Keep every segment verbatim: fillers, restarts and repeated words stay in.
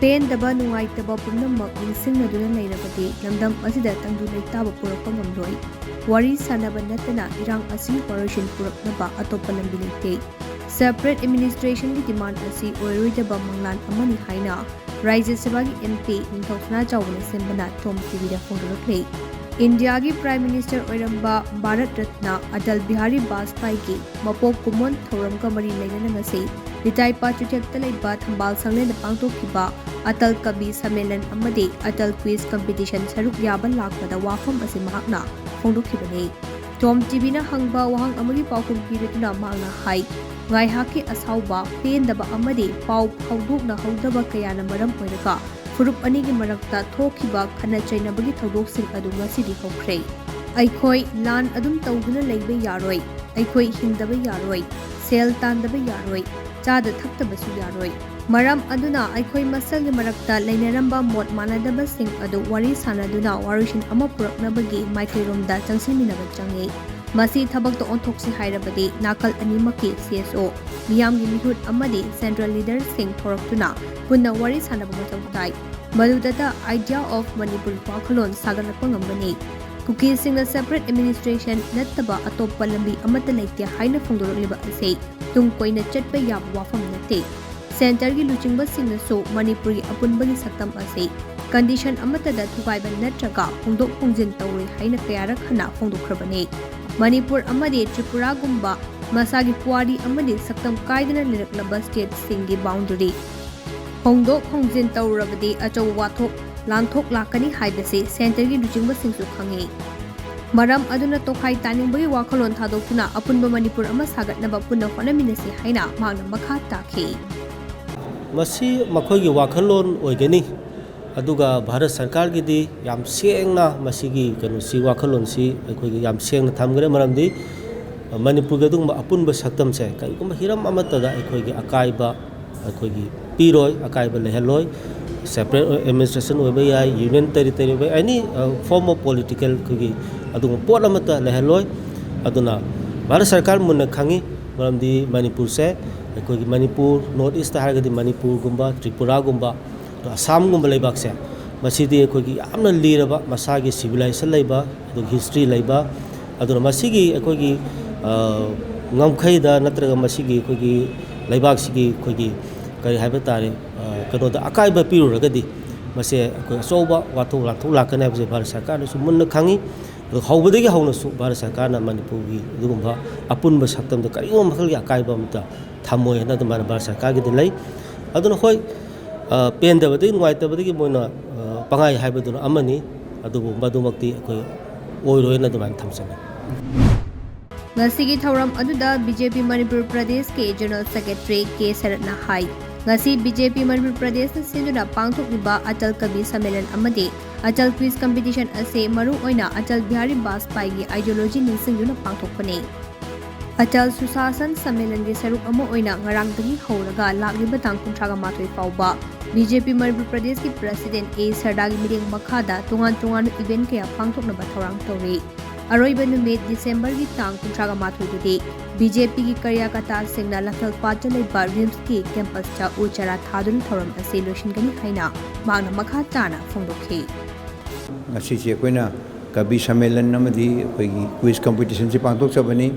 ꯄꯦꯟꯗꯕ, ꯅꯨꯡꯉꯥꯏꯇꯕ ꯄꯨꯝꯅꯃꯛ ꯅꯤꯡꯁꯤꯡꯅꯗꯨꯅ ꯂꯩꯔꯕꯗꯤ ꯂꯝꯗꯝ ꯑꯁꯤꯗ ꯇꯪꯗꯨ ꯂꯩꯇꯥꯕ ꯄꯨꯔꯛꯄ ꯉꯝꯂꯣꯏ꯫ ꯋꯥꯔꯤ ꯁꯥꯟꯅꯕ ꯅꯠꯇꯅ ꯏꯔꯥꯡ ꯑꯁꯤ ꯋꯥꯔꯣꯏꯁꯤꯟ ꯄꯨꯔꯛꯅꯕ ꯑꯇꯣꯞꯄ ꯂꯝꯕꯤ ꯂꯩꯇꯦ꯫ Separate administrationꯒꯤ demand ꯑꯁꯤ ꯑꯣꯏꯔꯣꯏꯗꯕ ꯃꯪꯂꯥꯟ ꯑꯃꯅꯤ ꯍꯥꯏꯅ ꯔꯥꯖ꯭ꯌ ꯁꯚꯥꯒꯤ MP ꯅꯤꯡꯊꯧ ꯁꯅꯥꯖꯥꯎꯕꯅ ꯁꯦꯝꯕꯅ ꯇꯣꯝ ꯇꯤꯚꯤꯗ ꯐꯣꯡꯗꯣꯔꯛꯂꯤ꯫ ꯏꯟꯗꯤꯌꯥꯒꯤ Prime Minister ꯑꯣꯏꯔꯝꯕ ꯚꯥꯔꯠ ꯔꯠꯅ ꯑꯇꯜ ꯕꯤꯍꯥꯔꯤ ꯕꯥꯖꯄꯥꯏꯒꯤ ꯃꯄꯣꯛ ꯀꯨꯝꯑꯣꯟ ꯊꯧꯔꯝꯒ ꯃꯔꯤ ꯂꯩꯅꯅ ꯉꯁꯤ ꯂꯤꯇꯥꯏꯄꯥ ꯆꯨꯊꯦꯛꯇ ꯂꯩꯕ ꯊꯝꯕꯥꯜ ꯁꯪꯂꯦꯟꯗ ꯄꯥꯡꯊꯣꯛꯈꯤꯕ ꯑꯇꯜ ꯀꯕꯤ ꯁꯝꯃꯦꯂꯟ ꯑꯃꯗꯤ ꯑꯇꯜ quiz competition ꯁꯔꯨꯛ ꯌꯥꯕ ꯂꯥꯛꯄꯗ ꯋꯥꯐꯝ ꯑꯁꯤ ꯃꯍꯥꯛꯅ ꯐꯣꯡꯗꯣꯛꯈꯤꯕꯅꯤ꯫ ꯇꯣꯝ ꯇꯤꯚꯤꯅ ꯍꯪꯕ ꯋꯥꯍꯪ ꯑꯃꯒꯤ ꯄꯥꯎꯈꯨꯝ ꯄꯤꯔꯗꯨꯅ ꯃꯍꯥꯛꯅ ꯍꯥꯏ, ꯉꯥꯏꯍꯥꯛꯀꯤ ꯑꯁꯥꯎꯕ, ꯄꯦꯟꯗꯕ ꯑꯃꯗꯤ ꯄꯥꯎ ꯐꯥꯎꯗꯣꯛꯅꯍꯧꯗꯕ ꯀꯌꯥꯅ ꯃꯔꯝ ꯑꯣꯏꯔꯒ ꯐꯨꯔꯨꯞ ꯑꯅꯤꯒꯤ ꯃꯔꯛꯇ ꯊꯣꯛꯈꯤꯕ ꯈꯠꯅ ꯆꯩꯅꯕꯒꯤ ꯊꯧꯗꯣꯛꯁꯤꯡ ꯑꯗꯨ ꯉꯁꯤꯗꯤ ꯍꯧꯈ꯭ꯔꯦ꯫ ꯑꯩꯈꯣꯏ ꯂꯥꯟ ꯑꯗꯨꯝ ꯇꯧꯗꯨꯅ ꯂꯩꯕ ꯌꯥꯔꯣꯏ꯫ ꯑꯩꯈꯣꯏ ꯍꯤꯡꯗꯕ ꯌꯥꯔꯣꯏ꯫ ꯁꯦꯜ ꯇꯥꯟꯗꯕ ꯌꯥꯔꯣꯏ꯫ ꯆꯥꯗ ꯊꯛꯇꯕꯁꯨ ꯌꯥꯔꯣꯏ꯫ ꯃꯔꯝ ꯑꯗꯨꯅ ꯑꯩꯈꯣꯏ ꯃꯁꯦꯜꯒꯤ ꯃꯔꯛꯇ ꯂꯩꯅꯔꯝꯕ ꯃꯣꯠ ꯃꯥꯟꯅꯗꯕꯁꯤꯡ ꯑꯗꯨ ꯋꯥꯔꯤ ꯁꯥꯟꯅꯗꯨꯅ ꯋꯥꯔꯣꯏꯁꯤꯟ ꯑꯃ ꯄꯨꯔꯛꯅꯕꯒꯤ ꯃꯥꯏꯀꯩꯔꯣꯝꯗ ꯆꯪꯁꯤꯟꯃꯤꯟꯅꯕ ꯆꯪꯏ꯫ ꯃꯁꯤ ꯊꯕꯛꯇ ꯑꯣꯟꯊꯣꯛꯁꯤ ꯍꯥꯏꯔꯕꯗꯤ ꯅꯥꯀꯜ ꯑꯅꯤꯃꯛꯀꯤ CSO, ꯃꯤꯌꯥꯝꯒꯤ ꯃꯤꯍꯨꯠ ꯑꯃꯗꯤ central leaderꯁꯤꯡ ꯊꯣꯔꯛꯇꯨꯅ ꯄꯨꯟꯅ ꯋꯥꯔꯤ ꯁꯥꯟꯅꯕ ꯃꯊꯧ ꯇꯥꯏ꯫ ꯃꯗꯨꯗꯇ Idea of Manipur ꯋꯥꯈꯜꯂꯣꯟ ꯁꯥꯒꯠꯂꯛꯄ ꯉꯝꯒꯅꯤ꯫ ꯀꯨꯀꯤꯁꯤꯡꯅ separate administration ꯅꯠꯇꯕ ꯑꯇꯣꯞꯄ ꯂꯝꯕꯤ ꯑꯃꯠꯇ ꯂꯩꯇꯦ ꯍꯥꯏꯅ ꯐꯣꯡꯗꯣꯔꯛꯂꯤꯕ ꯑꯁꯤ ꯇꯨꯡ ꯀꯣꯏꯅ ꯆꯠꯄ ꯌꯥꯕ ꯋꯥꯐꯝ ꯅꯠꯇꯦ꯫ Centreꯒꯤ ꯂꯨꯆꯤꯡꯕꯁꯤꯡꯅꯁꯨ ꯃꯅꯤꯄꯨꯔꯒꯤ ꯑꯄꯨꯟꯕꯒꯤ ꯁꯛꯇꯝ ꯑꯁꯤ condition ꯑꯃꯠꯇꯗ ꯊꯨꯒꯥꯏꯕ ꯅꯠꯇ꯭ꯔꯒ ꯍꯣꯡꯗꯣꯛ ꯍꯣꯡꯖꯤꯟ ꯇꯧꯔꯣꯏ ꯍꯥꯏꯅ ꯀꯌꯥꯔꯛ ꯍꯟꯅ ꯐꯣꯡꯗꯣꯛꯈ꯭ꯔꯕꯅꯤ꯫ ꯃꯅꯤꯄꯨꯔ ꯑꯃꯗꯤ ꯇ꯭ꯔꯤꯄꯨꯔꯥꯒꯨꯝꯕ ꯃꯁꯥꯒꯤ ꯄꯨꯋꯥꯔꯤ ꯑꯃꯗꯤ ꯁꯛꯇꯝ ꯀꯥꯏꯗꯅ ꯂꯩꯔꯛꯂꯕ stateꯁꯤꯡꯒꯤ boundary ꯍꯣꯡꯗꯣꯛ ꯍꯣꯡꯖꯤꯟ ꯇꯧꯔꯕꯗꯤ ꯑꯆꯧꯕ ꯋꯥꯊꯣꯛ ꯂꯥꯟꯊꯣꯛ ꯂꯥꯛꯀꯅꯤ ꯍꯥꯏꯕꯁꯤ centreꯒꯤ ꯂꯨꯆꯤꯡꯕꯁꯤꯡꯁꯨ ꯈꯪꯏ꯫ ꯃꯔꯝ ꯑꯗꯨꯅ ꯇꯣꯈꯥꯏ ꯇꯥꯅꯤꯡꯕꯒꯤ ꯋꯥꯈꯜꯂꯣꯟ ꯊꯥꯗꯣꯛꯇꯨꯅ ꯑꯄꯨꯟꯕ ꯃꯅꯤꯄꯨꯔ ꯑꯃ ꯁꯥꯒꯠꯅꯕ ꯄꯨꯟꯅ ꯍꯣꯠꯅꯃꯤꯟꯅꯁꯤ ꯍꯥꯏꯅ ꯃꯍꯥꯛꯅ ꯃꯈꯥ ꯇꯥꯈꯤ꯫ ꯃꯁꯤ ꯃꯈꯣꯏꯒꯤ ꯋꯥꯈꯜꯂꯣꯟ ꯑꯣꯏꯒꯅꯤ꯫ ꯑꯗꯨꯒ ꯚꯥꯔꯠ ꯁꯔꯀꯥꯔꯒꯤꯗꯤ ꯌꯥꯝ ꯁꯦꯡꯅ ꯃꯁꯤꯒꯤ ꯀꯩꯅꯣꯁꯤ, ꯋꯥꯈꯜꯂꯣꯟꯁꯤ ꯑꯩꯈꯣꯏꯒꯤ ꯌꯥꯝ ꯁꯦꯡꯅ ꯊꯝꯈ꯭ꯔꯦ꯫ ꯃꯔꯝꯗꯤ ꯃꯅꯤꯄꯨꯔꯒꯤ ꯑꯗꯨꯒꯨꯝꯕ ꯑꯄꯨꯟꯕ ꯁꯛꯇꯝꯁꯦ ꯀꯔꯤꯒꯨꯝꯕ ꯍꯤꯔꯝ ꯑꯃꯠꯇꯗ ꯑꯩꯈꯣꯏꯒꯤ ꯑꯀꯥꯏꯕ ꯑꯩꯈꯣꯏꯒꯤ ꯄꯤꯔꯣꯏ, ꯑꯀꯥꯏꯕ ꯂꯩꯍꯜꯂꯣꯏ꯫ Separate administration ꯑꯣꯏꯕ ꯌꯥꯏ, union territory ꯑꯣꯏꯕ ꯌꯥꯏ, any form of political ꯑꯩꯈꯣꯏꯒꯤ ꯑꯗꯨꯒꯨꯝꯕ ꯄꯣꯠ ꯑꯃꯠꯇ ꯂꯩꯍꯜꯂꯣꯏ꯫ ꯑꯗꯨꯅ ꯚꯥꯔꯠ ꯁꯔꯀꯥꯔ ꯃꯨꯟꯅ ꯈꯪꯉꯤ, ꯃꯔꯝꯗꯤ ꯃꯅꯤꯄꯨꯔꯁꯦ ꯑꯩꯈꯣꯏꯒꯤ ꯃꯅꯤꯄꯨꯔ, North East ꯍꯥꯏꯔꯒꯗꯤ ꯃꯅꯤꯄꯨꯔꯒꯨꯝꯕ, ꯇ꯭ꯔꯤꯄꯨꯔꯥꯒꯨꯝꯕ, ꯑꯗꯣ ꯑꯁꯥꯝꯒꯨꯝꯕ ꯂꯩꯕꯥꯛꯁꯦ, ꯃꯁꯤꯗꯤ ꯑꯩꯈꯣꯏꯒꯤ ꯌꯥꯝꯅ ꯂꯤꯔꯕ, ꯃꯁꯥꯒꯤ civilization ꯂꯩꯕ, ꯑꯗꯨꯒ history ꯂꯩꯕ, ꯑꯗꯨꯅ ꯃꯁꯤꯒꯤ ꯑꯩꯈꯣꯏꯒꯤ, ꯑ, ꯉꯝꯈꯩꯗ ꯅꯠꯇ꯭ꯔꯒ ꯃꯁꯤꯒꯤ ꯑꯩꯈꯣꯏꯒꯤ ꯂꯩꯕꯥꯛꯁꯤꯒꯤ ꯑꯩꯈꯣꯏꯒꯤ ꯀꯔꯤ ꯍꯥꯏꯕ ꯇꯥꯔꯦ, ꯑ, ꯀꯩꯅꯣꯗ ꯑꯀꯥꯏꯕ ꯄꯤꯔꯨꯔꯒꯗꯤ ꯃꯁꯦ ꯑꯩꯈꯣꯏ ꯑꯆꯧꯕ ꯋꯥꯊꯣꯛ ꯂꯥꯟꯊꯣꯛ ꯂꯥꯛꯀꯅꯤ ꯍꯥꯏꯕꯁꯦ ꯚꯥꯔꯠ ꯁꯔꯀꯥꯔꯅꯁꯨ ꯃꯨꯟꯅ ꯈꯪꯉꯤ꯫ ꯑꯗꯨ ꯍꯧꯕꯗꯒꯤ ꯍꯧꯅꯁꯨ ꯚꯥꯔꯠ ꯁꯔꯀꯥꯔꯅ ꯃꯅꯤꯄꯨꯔꯒꯤ ꯑꯗꯨꯒꯨꯝꯕ ꯑꯄꯨꯟꯕ ꯁꯛꯇꯝꯗ ꯀꯔꯤꯒꯨꯝꯕ ꯃꯈꯜꯒꯤ ꯑꯀꯥꯏꯕ ꯑꯃꯠꯇ ꯊꯝꯃꯣꯏ ꯍꯥꯏꯅ ꯑꯗꯨꯃꯥꯏꯅ ꯚꯥꯔꯠ ꯁꯔꯀꯥꯔꯒꯤꯗꯤ ꯂꯩ꯫ ꯑꯗꯨꯅ ꯍꯣꯏ, ꯑ, ꯄꯦꯟꯗꯕꯗꯒꯤ, ꯅꯨꯡꯉꯥꯏꯇꯕꯗꯒꯤ ꯃꯣꯏꯅ, ꯑ, ꯄꯪꯍꯥꯏ ꯍꯥꯏꯕꯗꯨꯅ ꯑꯃꯅꯤ, ꯑꯗꯨꯕꯨ ꯃꯗꯨꯃꯛꯇꯤ ꯑꯩꯈꯣꯏ ꯑꯣꯏꯔꯣꯏꯅ ꯑꯗꯨꯃꯥꯏꯅ ꯊꯝꯖꯅꯤꯡꯉꯤ꯫ ꯉꯁꯤꯒꯤ ꯊꯧꯔꯝ ꯑꯗꯨꯗ ꯕꯤ ꯖꯦ ꯄꯤ ꯃꯅꯤꯄꯨꯔ ꯄ꯭ꯔꯗꯦꯁꯀꯤ ꯖꯦꯅꯔꯦꯜ ꯁꯦꯀ꯭ꯔꯦꯇꯔꯤ ꯀꯦ ꯁꯔꯠꯅ ꯍꯥꯏ, ꯉꯁꯤ ꯕꯤ ꯖꯦ ꯄꯤ ꯃꯅꯤꯄꯨꯔ ꯄ꯭ꯔꯗꯦꯁꯅ ꯁꯤꯟꯗꯨꯅ ꯄꯥꯡꯊꯣꯛꯂꯤꯕ ꯑꯇꯜ ꯀꯕꯤ ꯁꯝꯃꯦꯂꯟ ꯑꯃꯗꯤ ꯑꯇꯜ ꯀ꯭ꯋꯤꯖ ꯀꯝꯄꯤꯇꯤꯁꯟ ꯑꯁꯤ ꯃꯔꯨꯑꯣꯏꯅ ꯑꯇꯜ ꯕꯤꯍꯥꯔꯤ ꯕꯥꯖꯄꯥꯏꯒꯤ ideology ꯅꯤꯡꯁꯤꯡꯗꯨꯅ ꯄꯥꯡꯊꯣꯛꯄꯅꯤ꯫ ꯑꯇꯜ ꯁꯨꯁꯥꯁꯟ ꯁꯝꯃꯦꯂꯟꯒꯤ ꯁꯔꯨꯛ ꯑꯃ ꯑꯣꯏꯅ ꯉꯔꯥꯡꯗꯒꯤ ꯍꯧꯔꯒ ꯂꯥꯛꯂꯤꯕ ꯇꯥꯡ ꯀꯨꯟꯊ꯭ꯔꯥꯒ ꯃꯥꯊꯣꯏ ꯐꯥꯎꯕ ꯕꯤ ꯖꯦ ꯄꯤ ꯃꯅꯤꯄꯨꯔ ꯄ꯭ꯔꯗꯦꯁꯀꯤ ꯄ꯭ꯔꯁꯤꯗꯦꯟ ꯑꯦ ꯁꯔꯗꯥꯒꯤ ꯃꯤꯠꯌꯦꯡ ꯃꯈꯥꯗ ꯇꯣꯉꯥꯟ ꯇꯣꯉꯥꯟꯕ event ꯀꯌꯥ ꯄꯥꯡꯊꯣꯛꯅꯕ ꯊꯧꯔꯥꯡ ꯇꯧꯔꯤ꯫ ꯑꯔꯣꯏꯕ ꯅꯨꯃꯤꯠ ꯗꯤꯁꯦꯝꯕꯔꯒꯤ ꯇꯥꯡ ꯀꯨꯟꯊ꯭ꯔꯥꯒ ꯃꯥꯊꯣꯏꯗꯗꯤ ꯕꯤ ꯖꯦ ꯄꯤꯒꯤ ꯀꯥꯔꯌꯀꯔꯇꯥꯁꯤꯡꯅ ꯂꯝꯐꯦꯜꯄꯥꯠꯇ ꯂꯩꯕ ꯔꯤꯝꯁꯀꯤ campusꯇ ꯎ ꯆꯥꯔꯥ ꯊꯥꯗꯨꯅ ꯊꯧꯔꯝ ꯑꯁꯤ ꯂꯣꯏꯁꯤꯟꯒꯅꯤ ꯍꯥꯏꯅ ꯃꯍꯥꯛꯅ ꯃꯈꯥ ꯇꯥꯅ ꯐꯣꯡꯗꯣꯛꯈꯤ꯫ ꯉꯁꯤꯁꯦ ꯑꯩꯈꯣꯏꯅ ꯀꯕꯤ ꯁꯝꯃꯦꯂꯟ ꯑꯃꯗꯤ ꯑꯩꯈꯣꯏꯒꯤ quiz competitionꯁꯤ ꯄꯥꯡꯊꯣꯛꯆꯕꯅꯤ꯫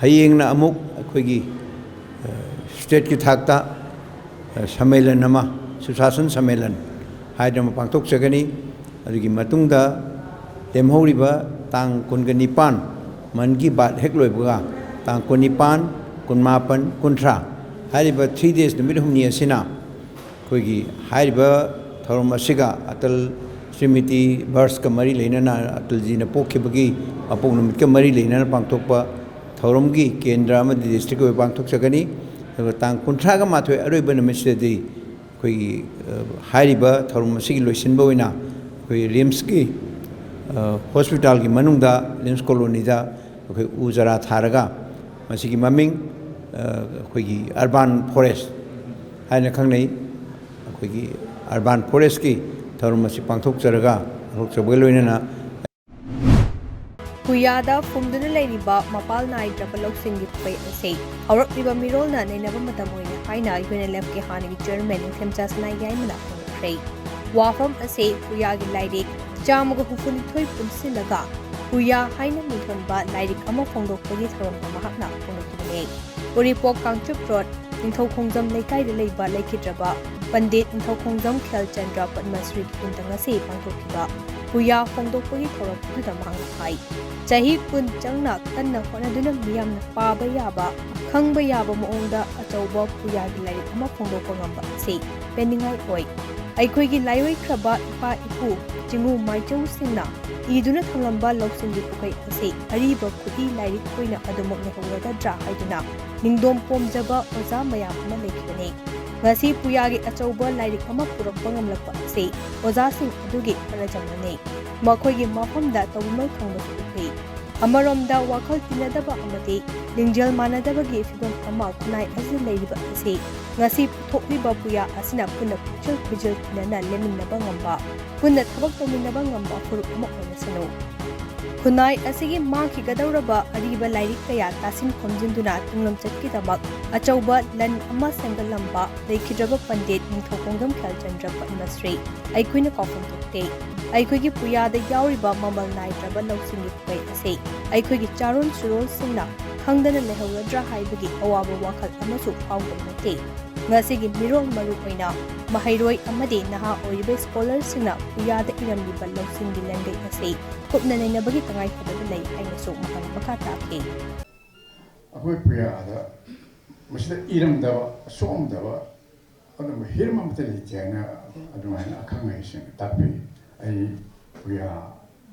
ꯍꯌꯦꯡꯅ ꯑꯃꯨꯛ ꯑꯩꯈꯣꯏꯒꯤ, ꯑ, stateꯀꯤ ꯊꯥꯛꯇ, ꯑ, ꯁꯝꯃꯦꯂꯟ ꯑꯃ, ꯁꯨꯁꯥꯁꯟ ꯁꯝꯃꯦꯂꯟ ꯍꯥꯏꯗꯅ ꯑꯃ ꯄꯥꯡꯊꯣꯛꯆꯒꯅꯤ꯫ ꯑꯗꯨꯒꯤ ꯃꯇꯨꯡꯗ ꯂꯦꯝꯍꯧꯔꯤꯕ ꯇꯥꯡ ꯀꯨꯟꯒ ꯅꯤꯄꯥꯟ, ꯃꯟ ꯀꯤ ꯕꯥꯠ ꯍꯦꯛ ꯂꯣꯏꯕꯒ, ꯇꯥꯡ ꯀꯨꯟꯅꯤꯄꯥꯟ, ꯀꯨꯟꯃꯥꯄꯟ, ꯀꯨꯟꯊ꯭ꯔꯥ ꯍꯥꯏꯔꯤꯕ three days, ꯅꯨꯃꯤꯠ ꯍꯨꯝꯅꯤ ꯑꯁꯤꯅ ꯑꯩꯈꯣꯏꯒꯤ ꯍꯥꯏꯔꯤꯕ ꯊꯧꯔꯝ ꯑꯁꯤꯒ ꯑꯇꯜ ꯁ꯭ꯔꯤꯃꯤꯇꯤ ꯕꯔꯁꯀ ꯃꯔꯤ ꯂꯩꯅꯅ, ꯑꯇꯜꯖꯤꯅ ꯄꯣꯛꯈꯤꯕꯒꯤ ꯃꯄꯣꯛ ꯅꯨꯃꯤꯠꯀ ꯃꯔꯤ ꯂꯩꯅꯅ ꯄꯥꯡꯊꯣꯛꯄ ꯊꯧꯔꯝꯒꯤ ꯀꯦꯟꯗ꯭ꯔ ꯑꯃꯗꯤ district ꯑꯣꯏꯕ ꯄꯥꯡꯊꯣꯛꯆꯒꯅꯤ꯫ ꯑꯗꯨꯒ ꯇꯥꯡ ꯀꯨꯟꯊ꯭ꯔꯥꯒ ꯃꯥꯊꯣꯏ ꯑꯔꯣꯏꯕ ꯅꯨꯃꯤꯠꯁꯤꯗꯗꯤ ꯑꯩꯈꯣꯏꯒꯤ, ꯑ, ꯍꯥꯏꯔꯤꯕ ꯊꯧꯔꯝ ꯑꯁꯤꯒꯤ ꯂꯣꯏꯁꯤꯟꯕ ꯑꯣꯏꯅ ꯑꯩꯈꯣꯏ ꯔꯤꯝꯁꯀꯤ, ꯑ, ꯍꯣꯁꯄꯤꯇꯥꯜꯒꯤ ꯃꯅꯨꯡꯗ, ꯔꯤꯝꯁ ꯀꯣꯂꯣꯅꯤꯗ ꯑꯩꯈꯣꯏ ꯎ ꯆꯥꯔꯥ ꯊꯥꯔꯒ ꯃꯁꯤꯒꯤ ꯃꯃꯤꯡ, ꯑ, ꯑꯩꯈꯣꯏꯒꯤ urban forest ꯍꯥꯏꯅ ꯈꯪꯅꯩ꯫ ꯑꯩꯈꯣꯏꯒꯤ urban forestꯀꯤ ꯊꯧꯔꯝ ꯑꯁꯤ ꯄꯥꯡꯊꯣꯛꯆꯔꯒ, ꯄꯥꯡꯊꯣꯛꯆꯕꯒ ꯂꯣꯏꯅꯅ ꯍꯨꯌꯥꯗ ꯐꯨꯝꯗꯨꯅ ꯂꯩꯔꯤꯕ ꯃꯄꯥꯜ ꯅꯥꯏꯗ꯭ꯔꯕ ꯂꯧꯁꯤꯡꯒꯤ ꯄꯩ ꯑꯁꯤ ꯍꯧꯔꯛꯂꯤꯕ ꯃꯤꯔꯣꯜꯅ ꯅꯩꯅꯕ ꯃꯇꯝ ꯑꯣꯏꯔꯦ ꯍꯥꯏꯅ ꯌꯨ ꯑꯦꯟ ꯑꯦꯜ ꯑꯦꯐꯀꯤ ꯍꯥꯟꯅꯒꯤ chairman ꯅꯤꯡꯊꯦꯝꯆꯥ ꯁꯅꯥ ꯌꯥꯏꯃꯅ ꯐꯣꯡꯗꯣꯛꯈꯤ꯫ ꯐꯣꯡꯗꯣꯛꯈ꯭ꯔꯦ꯫ ꯋꯥꯐꯝ ꯑꯁꯤ ꯄꯨꯌꯥꯒꯤ ꯂꯥꯏꯔꯤꯛ ꯆꯥꯝꯃꯒ ꯍꯨꯝꯐꯨꯅꯤꯊꯣꯏ ꯄꯨꯟꯁꯤꯜꯂꯒ ꯄꯨꯌꯥ ꯍꯥꯏꯅ ꯃꯤꯡꯊꯣꯟꯕ ꯂꯥꯏꯔꯤꯛ ꯑꯃ ꯐꯣꯡꯗꯣꯛꯄꯒꯤ ꯊꯧꯔꯝꯗ ꯃꯍꯥꯛꯅ ꯐꯣꯡꯗꯣꯛꯈꯤꯕꯅꯤ꯫ ꯎꯔꯤꯄꯣꯛ ꯀꯥꯡꯆꯨꯞ ꯔꯣꯗ, ꯅꯤꯡꯊꯧꯈꯣꯡꯖꯝ ꯂꯩꯀꯥꯏꯗ ꯂꯩꯕ ꯂꯩꯈꯤꯗ꯭ꯔꯕ ꯄꯟꯗꯤꯠ ꯅꯤꯡꯊꯧꯈꯣꯡꯖꯝ ꯈꯦꯜꯆꯟꯗ꯭ꯔ ꯄꯗꯃꯁ꯭ꯔꯤꯒꯤ ꯌꯨꯝꯗ ꯉꯁꯤ ꯄꯥꯡꯊꯣꯛꯈꯤꯕ ꯄꯨꯌꯥ ꯐꯣꯡꯗꯣꯛꯄꯒꯤ ꯊꯧꯔꯝ ꯑꯗꯨꯗ ꯃꯍꯥꯛꯅ ꯍꯥꯏ, ꯆꯍꯤ ꯀꯨꯟ ꯆꯪꯅ ꯀꯟꯅ ꯍꯣꯠꯅꯗꯨꯅ ꯃꯤꯌꯥꯝꯅ ꯄꯥꯕ ꯌꯥꯕ, ꯈꯪꯕ ꯌꯥꯕ ꯃꯑꯣꯡꯗ ꯑꯆꯧꯕ ꯄꯨꯌꯥꯒꯤ ꯂꯥꯏꯔꯤꯛ ꯑꯃ ꯐꯣꯡꯗꯣꯛꯄ ꯉꯝꯕ ꯑꯁꯤ ꯄꯦꯟꯅꯤꯡꯉꯥꯏ ꯑꯣꯏ꯫ ꯑꯩꯈꯣꯏꯒꯤ ꯂꯥꯏꯑꯣꯏꯈ꯭ꯔꯕ ꯏꯄꯥ ꯏꯄꯨ ꯆꯤꯡꯉꯨ ꯃꯥꯏꯆꯧꯁꯤꯡꯅ ꯏꯗꯨꯅ ꯊꯝꯂꯝꯕ ꯂꯧꯁꯤꯡꯒꯤ ꯄꯨꯈꯩ ꯑꯁꯤ ꯑꯔꯤꯕ ꯈꯨꯠꯏ ꯂꯥꯏꯔꯤꯛ ꯑꯣꯏꯅ ꯑꯗꯨꯃꯛ ꯂꯩꯍꯧꯔꯒꯗ꯭ꯔꯥ ꯍꯥꯏꯗꯨꯅ ꯅꯤꯡꯗꯣꯝ ꯄꯣꯝꯖꯕ ꯑꯣꯖꯥ ꯃꯌꯥꯝ ꯑꯃ ꯂꯩꯈꯤꯕꯅꯤ꯫ ꯉꯁꯤ ꯄꯨꯌꯥꯒꯤ ꯑꯆꯧꯕ ꯂꯥꯏꯔꯤꯛ ꯑꯃ ꯄꯨꯔꯛꯄ ꯉꯝꯂꯛꯄ ꯑꯁꯤ ꯑꯣꯖꯥꯁꯤꯡ ꯑꯗꯨꯒꯤ ꯍꯣꯠꯅꯖꯃꯜꯅꯤ꯫ ꯃꯈꯣꯏꯒꯤ ꯃꯐꯝꯗ ꯇꯧꯕꯤꯃꯜ ꯈꯪꯕꯁꯨ ꯎꯠꯂꯤ꯫ ꯑꯃꯔꯣꯝꯗ ꯋꯥꯈꯜ ꯇꯤꯟꯅꯗꯕ ꯑꯃꯗꯤ ꯂꯤꯡꯖꯦꯜ ꯃꯥꯟꯅꯗꯕꯒꯤ ꯐꯤꯚꯝ ꯑꯃ ꯈꯨꯟꯅꯥꯏ ꯑꯁꯤꯗ ꯂꯩꯔꯤꯕ ꯑꯁꯤ ꯉꯁꯤ ꯄꯨꯊꯣꯛꯂꯤꯕ ꯄꯨꯌꯥ ꯑꯁꯤꯅ ꯄꯨꯟꯅ ꯄꯨꯛꯆꯦꯜ ꯈꯣꯏꯖꯦꯜ ꯇꯤꯟꯅꯅ ꯂꯦꯝꯃꯤꯟꯅꯕ ꯉꯝꯕ, ꯄꯨꯟꯅ ꯊꯕꯛ ꯇꯧꯃꯤꯟꯅꯕ ꯉꯝꯕ ꯐꯨꯔꯨꯞ ꯑꯃ ꯑꯣꯏꯔꯁꯅꯨ꯫ ꯈꯨꯟꯅꯥꯏ ꯑꯁꯤꯒꯤ ꯃꯥꯡꯈꯤꯒꯗꯧꯔꯕ ꯑꯔꯤꯕ ꯂꯥꯏꯔꯤꯛ ꯀꯌꯥ ꯇꯥꯁꯤꯟ ꯈꯣꯝꯖꯤꯟꯗꯨꯅ ꯇꯨꯡꯂꯝꯆꯠꯀꯤꯗꯃꯛ ꯑꯆꯧꯕ ꯂꯟ ꯑꯃ ꯁꯦꯝꯒꯠꯂꯝꯕ ꯂꯩꯈꯤꯗ꯭ꯔꯕ ꯄꯟꯗꯤꯠ ꯅꯤꯡꯊꯧꯈꯣꯡꯖꯝ ꯈꯦꯜꯆꯟꯗ꯭ꯔ ꯄꯗꯃꯁ꯭ꯔꯤ ꯑꯩꯈꯣꯏꯅ ꯀꯥꯎꯐꯝ ꯊꯣꯛꯇꯦ꯫ ꯑꯩꯈꯣꯏꯒꯤ ꯄꯨꯌꯥꯗ ꯌꯥꯎꯔꯤꯕ ꯃꯃꯜ ꯅꯥꯏꯗ꯭ꯔꯕ ꯂꯧꯁꯤꯡꯒꯤ ꯄꯨꯀꯩ ꯑꯁꯤ ꯑꯩꯈꯣꯏꯒꯤ ꯆꯥꯔꯣꯟ ꯁꯨꯔꯣꯟꯁꯤꯡꯅ ꯈꯪꯗꯅ ꯂꯩꯍꯧꯔꯗ꯭ꯔꯥ ꯍꯥꯏꯕꯒꯤ ꯑꯋꯥꯕ ꯋꯥꯈꯜ ꯑꯃꯁꯨ ꯐꯥꯎꯗꯕ ꯅꯠꯇꯦ꯫ ꯉꯁꯤꯒꯤ ꯃꯤꯔꯣꯜ, ꯃꯔꯨ ꯑꯣꯏꯅ ꯃꯍꯩꯔꯣꯏ ꯑꯃꯗꯤ ꯅꯍꯥ ꯑꯣꯏꯔꯤꯕ ꯁ꯭ꯀꯣꯂꯔꯁꯤꯡꯅ ꯄꯨꯌꯥꯗ ꯏꯔꯝꯂꯤꯕ ꯂꯧꯁꯤꯡꯒꯤ ꯂꯟꯗꯩ ꯑꯁꯤ ꯀꯨꯞꯅ ꯅꯩꯅꯕꯒꯤ ꯇꯉꯥꯏꯐꯗꯕ ꯂꯩ ꯍꯥꯏꯅꯁꯨ ꯃꯍꯥꯛꯅ ꯃꯈꯥ ꯇꯥꯈꯤ꯫ ꯑꯩꯈꯣꯏ ꯄꯨꯌꯥꯗ ꯃꯁꯤꯗ ꯏꯔꯝꯗꯕ, ꯁꯣꯛꯑꯝꯗꯕ ꯑꯗꯨꯒꯨꯝꯕ ꯍꯤꯔꯝ ꯑꯃꯠꯇ ꯂꯩꯇꯦ ꯍꯥꯏꯅ ꯑꯗꯨꯃꯥꯏꯅ ꯑꯈꯪ ꯑꯍꯩꯁꯤꯡꯅ ꯇꯥꯛꯄꯤ꯫ ꯑꯩ ꯄꯨꯌꯥ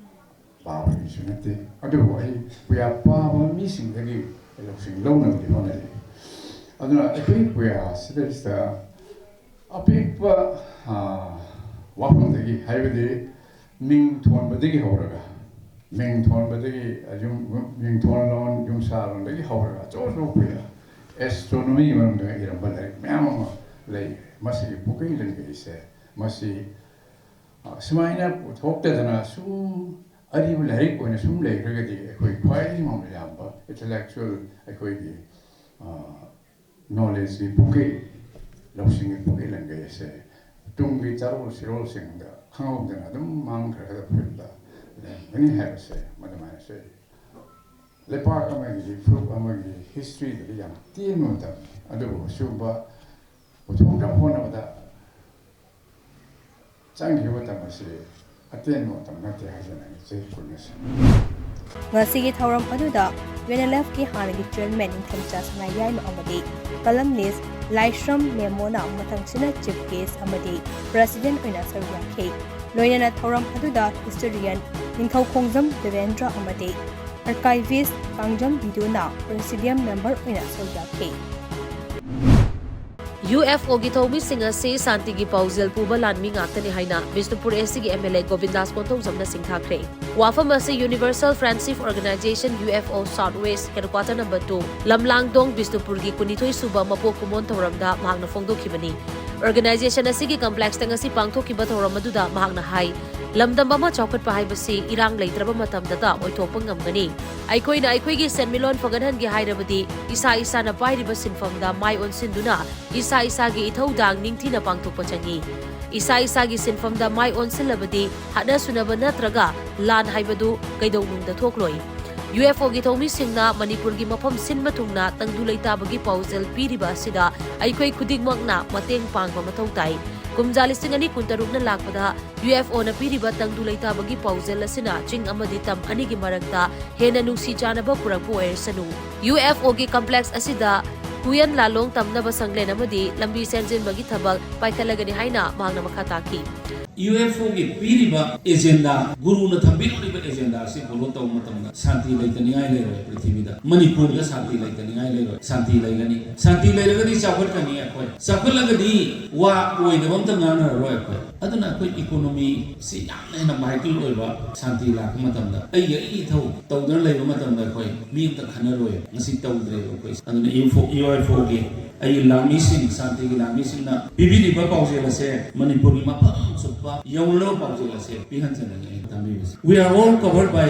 ꯄꯥꯕ ꯃꯤꯁꯨ ꯅꯠꯇꯦ, ꯑꯗꯨꯕꯨ ꯑꯩ ꯄꯨꯌꯥ ꯄꯥꯕ ꯃꯤꯁꯤꯡꯗꯒꯤ ꯂꯧꯁꯤꯡ ꯂꯧꯅꯕꯗꯤ ꯍꯣꯠꯅꯔꯤ꯫ ꯑꯗꯨꯅ ꯑꯩꯈꯣꯏ ꯄꯨꯌꯥ ꯁꯤꯗꯩꯁꯤꯗ ꯑꯄꯤꯛꯄ, ꯑ, ꯋꯥꯐꯝꯗꯒꯤ, ꯍꯥꯏꯕꯗꯤ ꯃꯤꯡ ꯊꯣꯟꯕꯗꯒꯤ ꯍꯧꯔꯒ, ꯃꯤꯡ ꯊꯣꯟꯕꯗꯒꯤ, ꯌꯨꯝ, ꯃꯤꯡ ꯊꯣꯟꯂꯣꯟ, ꯌꯨꯝꯁꯥꯂꯣꯟꯗꯒꯤ ꯍꯧꯔꯒ ꯑꯆꯧ ꯑꯆꯧꯕ ꯄꯨꯌꯥ, ꯑꯦꯁꯇ꯭ꯔꯣꯅꯣꯃꯤꯒꯤ ꯃꯔꯝꯗ ꯏꯔꯝꯕ ꯂꯥꯏꯔꯤꯛ ꯃꯌꯥꯝ ꯑꯃ ꯂꯩ꯫ ꯃꯁꯤꯒꯤ ꯄꯨꯀꯩ ꯂꯟꯒꯩꯁꯦ, ꯃꯁꯤ, ꯑ, ꯁꯨꯃꯥꯏꯅ ꯄꯨꯊꯣꯛꯇꯗꯅ ꯁꯨꯝ ꯑꯔꯤꯕ ꯂꯥꯏꯔꯤꯛ ꯑꯣꯏꯅ ꯁꯨꯝ ꯂꯩꯈ꯭ꯔꯒꯗꯤ ꯑꯩꯈꯣꯏ ꯈ꯭ꯋꯥꯏꯗꯒꯤ ꯃꯃꯜ ꯌꯥꯝꯕ intellectual, ꯑꯩꯈꯣꯏꯒꯤ, ꯑ, ꯅꯣꯂꯦꯖꯀꯤ ꯄꯨꯈ꯭ꯔꯤ, ꯂꯧꯁꯤꯡꯒꯤ ꯄꯨꯈ꯭ꯔꯤ ꯂꯪꯒꯩ ꯑꯁꯦ ꯇꯨꯡꯒꯤ ꯆꯥꯔꯣꯜ ꯁꯤꯔꯣꯜꯁꯤꯡꯗ ꯈꯪꯍꯧꯗꯅ ꯑꯗꯨꯝ ꯃꯥꯡꯈ꯭ꯔꯒ ꯐꯤꯕꯝꯗ ꯂꯩꯔꯝꯒꯅꯤ ꯍꯥꯏꯕꯁꯦ ꯃꯗꯨꯃꯥꯏꯅꯁꯨ ꯂꯩꯄꯥꯛ ꯑꯃꯒꯤ ꯐꯨꯔꯨꯞ ꯑꯃꯒꯤ ꯍꯤꯁꯇ꯭ꯔꯤꯗꯗꯤ ꯌꯥꯝ ꯇꯦꯟꯕ ꯃꯇꯝꯅꯤ꯫ ꯑꯗꯨꯕꯨ ꯁꯤꯒꯨꯝꯕ ꯄꯨꯊꯣꯛꯅꯕ ꯍꯣꯠꯅꯕꯗ ꯆꯪꯈꯤꯕ ꯃꯇꯝ ꯑꯁꯤ ꯑꯇꯦꯟꯕ ꯃꯇꯝ ꯅꯠꯇꯦ ꯍꯥꯏꯖꯅꯤꯡꯉꯤ, ꯆꯍꯤ ꯀꯨꯟ ꯑꯁꯤ꯫ ꯉꯁꯤꯒꯤ ꯊꯧꯔꯝ ꯑꯗꯨꯗ UNLFꯀꯤ ꯍꯥꯟꯅꯒꯤ ꯆꯤꯌꯔꯃꯦꯟ ꯅꯤꯡꯊꯦꯝꯆꯥ ꯁꯅꯥꯌꯥꯏꯃ ꯑꯃꯗꯤ columnist ꯂꯥꯏꯁ꯭ꯔꯝ ꯃꯦꯃꯣꯅ ꯃꯊꯪꯁꯤꯠꯅ ꯆꯤꯐ ꯒꯦꯁ꯭ꯠ ꯑꯃꯗꯤ ꯄ꯭ꯔꯦꯁꯤꯗꯦꯟꯠ ꯑꯣꯏꯅ ꯁꯔꯨꯛ ꯌꯥꯈꯤ꯫ ꯂꯣꯏꯅꯅ ꯊꯧꯔꯝ ꯑꯗꯨꯗ ꯍꯤꯁꯇꯣꯔꯤꯌꯟ ꯅꯤꯡꯊꯧꯈꯣꯡꯖꯝ ꯗꯦꯕꯦꯟꯗ꯭ꯔ ꯑꯃꯗꯤ ꯑꯥꯔꯀꯥꯏꯚꯤꯁ꯭ꯠ ꯀꯥꯡꯖꯝ ꯕꯤꯗꯨꯅ ꯄ꯭ꯔꯦꯁꯤꯗꯤꯌꯝ ꯃꯦꯝꯕꯔ ꯑꯣꯏꯅ ꯁꯔꯨꯛ ꯌꯥꯈꯤ꯫ UFOꯒꯤ ꯊꯧꯃꯤꯁꯤꯡ ꯑꯁꯤ ꯁꯥꯟꯇꯤꯒꯤ ꯄꯥꯎꯖꯦꯜ ꯄꯨꯕ ꯂꯥꯟꯃꯤ ꯉꯥꯛꯇꯅꯤ ꯍꯥꯏꯅ ꯕꯤꯁꯅꯨꯄꯨꯔ ACꯒꯤ MLA ꯒꯣꯕꯤꯟꯗꯥꯁ ꯀꯣꯟꯊꯧꯖꯝꯅ ꯁꯤꯡꯊꯥꯈ꯭ꯔꯦ꯫ ꯋꯥꯐꯝ ꯑꯁꯤ Universal Friendship Organization, UFO, South West Headquarter Number Two, ꯂꯝꯂꯥꯡꯗꯣꯡ, ꯕꯤꯁꯅꯨꯄꯨꯔꯒꯤ ꯀꯨꯟꯅꯤꯊꯣꯏ ꯁꯨꯕ ꯃꯄꯣꯛ ꯀꯨꯝꯑꯣꯟ ꯊꯧꯔꯝꯗ ꯃꯍꯥꯛꯅ ꯐꯣꯡꯗꯣꯛꯈꯤꯕꯅꯤ꯫ Organization ꯑꯁꯤꯒꯤ complexꯇ ꯉꯁꯤ ꯄꯥꯡꯊꯣꯛꯈꯤꯕ ꯊꯧꯔꯝ ꯑꯗꯨꯗ ꯃꯍꯥꯛꯅ ꯍꯥꯏ, ꯂꯝꯗꯝ ꯑꯃ ꯆꯥꯎꯈꯠꯄ ꯍꯥꯏꯕꯁꯤ ꯏꯔꯥꯡ ꯂꯩꯇ꯭ꯔꯕ ꯃꯇꯝꯗꯇ ꯑꯣꯏꯊꯣꯛꯄ ꯉꯝꯒꯅꯤ꯫ ꯑꯩꯈꯣꯏꯅ ꯑꯩꯈꯣꯏꯒꯤ ꯁꯦꯟꯃꯤꯠꯂꯣꯟ ꯐꯒꯠꯍꯟꯒꯦ ꯍꯥꯏꯔꯕꯗꯤ ꯏꯁꯥ ꯏꯁꯥꯅ ꯄꯥꯏꯔꯤꯕ ꯁꯤꯟꯐꯝꯗ ꯃꯥꯏ ꯑꯣꯟꯁꯤꯟꯗꯨꯅ ꯏꯁꯥ ꯏꯁꯥꯒꯤ ꯏꯊꯧꯗꯥꯡ ꯅꯤꯡꯊꯤꯅ ꯄꯥꯡꯊꯣꯛꯄ ꯆꯪꯏ꯫ ꯏꯁꯥ ꯏꯁꯥꯒꯤ ꯁꯤꯟꯐꯝꯗ ꯃꯥꯏ ꯑꯣꯟꯁꯤꯜꯂꯕꯗꯤ ꯍꯥꯠꯅ ꯁꯨꯅꯕ ꯅꯠꯇ꯭ꯔꯒ ꯂꯥꯟ ꯍꯥꯏꯕꯗꯨ ꯀꯩꯗꯧꯅꯨꯡꯗ ꯊꯣꯛꯂꯣꯏ꯫ UFOꯒꯤ ꯊꯧꯃꯤꯁꯤꯡꯅ ꯃꯅꯤꯄꯨꯔꯒꯤ ꯃꯐꯝ ꯁꯤꯟꯕ ꯊꯨꯡꯅ ꯇꯪꯗꯨ ꯂꯩꯇꯥꯕꯒꯤ ꯄꯥꯎꯖꯦꯜ ꯄꯤꯔꯤꯕ ꯑꯁꯤꯗ ꯑꯩꯈꯣꯏ ꯈꯨꯗꯤꯡꯃꯛꯅ ꯃꯇꯦꯡ ꯄꯥꯡꯕ ꯃꯊꯧ ꯇꯥꯏ꯫ ꯀꯨꯝꯖꯥ ꯂꯤꯁꯤꯡ ꯑꯅꯤ ꯀꯨꯟꯇꯔꯨꯛꯅ ꯂꯥꯛꯄꯗ UFOꯅ ꯄꯤꯔꯤꯕ ꯇꯪꯗꯨ ꯂꯩꯇꯥꯕꯒꯤ ꯄꯥꯎꯖꯦꯜ ꯑꯁꯤꯅ ꯆꯤꯡ ꯑꯃꯗꯤ ꯇꯝ ꯑꯅꯤꯒꯤ ꯃꯔꯛꯇ ꯍꯦꯟꯅ ꯅꯨꯡꯁꯤ ꯆꯥꯟꯅꯕ ꯄꯨꯔꯛꯄ ꯑꯣꯏꯔꯁꯅꯨ꯫ UFOꯒꯤ complexꯑꯁꯤꯗ ꯍꯨꯌꯦꯟ ꯂꯥꯂꯣꯡ ꯇꯝꯅꯕ ꯁꯪꯂꯦꯟ ꯑꯃꯗꯤ ꯂꯝꯕꯤ ꯁꯦꯝꯖꯤꯟꯕꯒꯤ ꯊꯕꯛ ꯄꯥꯏꯈꯠꯂꯒꯅꯤ ꯍꯥꯏꯅ ꯃꯍꯥꯛꯅ ꯃꯈꯥ ꯇꯥꯈꯤ꯫ UFOꯒꯤ ꯄꯤꯔꯤꯕ agenda, ꯒꯨꯔꯨꯅ ꯊꯝꯕꯤꯔꯛꯂꯤꯕ agenda ꯑꯁꯤ follow ꯇꯧꯕ ꯃꯇꯝꯗ ꯁꯥꯟꯇꯤ ꯂꯩꯇꯅꯤꯡꯉꯥꯏ ꯂꯩꯔꯣꯏ꯫ ꯄ꯭ꯔꯤꯊꯤꯕꯤꯗ, ꯃꯅꯤꯄꯨꯔꯗ ꯁꯥꯟꯇꯤ ꯂꯩꯇꯅꯤꯡꯉꯥꯏ ꯂꯩꯔꯣꯏ꯫ ꯁꯥꯟꯇꯤ ꯂꯩꯒꯅꯤ꯫ ꯁꯥꯟꯇꯤ ꯂꯩꯔꯒꯗꯤ ꯆꯥꯎꯈꯠꯀꯅꯤ ꯑꯩꯈꯣꯏ꯫ ꯆꯥꯎꯈꯠꯂꯒꯗꯤ ꯋꯥ ꯑꯣꯏꯗꯕ ꯑꯝꯇ ꯉꯥꯡꯅꯔꯔꯣꯏ ꯑꯩꯈꯣꯏ꯫ ꯑꯗꯨꯅ ꯑꯩꯈꯣꯏ economyꯁꯤ ꯌꯥꯝꯅ ꯍꯦꯟꯅ vital ꯑꯣꯏꯕ, ꯁꯥꯟꯇꯤ ꯂꯥꯛꯄ ꯃꯇꯝꯗ ꯑꯩꯒꯤ ꯑꯩꯒꯤ ꯏꯊꯧ ꯇꯧꯗꯅ ꯂꯩꯕ ꯃꯇꯝꯗ ꯑꯩꯈꯣꯏ ꯃꯤ ꯑꯝꯇ ꯈꯟꯅꯔꯣꯏ꯫ ꯉꯁꯤ ꯇꯧꯗ꯭ꯔꯦꯕ ꯑꯩꯈꯣꯏ꯫ ꯑꯗꯨꯅ UFOꯒꯤ ꯑꯩꯒꯤ ꯂꯥꯟꯃꯤꯁꯤꯡ, ꯁꯥꯟꯇꯤꯒꯤ ꯂꯥꯟꯃꯤꯁꯤꯡꯅ ꯄꯤꯕꯤꯔꯤꯕ ꯄꯥꯎꯖꯦꯜ ꯑꯁꯦ ꯃꯅꯤꯄꯨꯔꯒꯤ ꯃꯐꯝ ꯆꯨꯞꯄ ꯌꯧꯅꯅꯕ ꯄꯥꯎꯖꯦꯜ ꯑꯁꯦ ꯄꯤꯍꯟꯖꯅꯤꯡꯉꯤ ꯑꯩꯅ ꯇꯝꯕꯤꯕꯁꯦ꯫ We are all covered by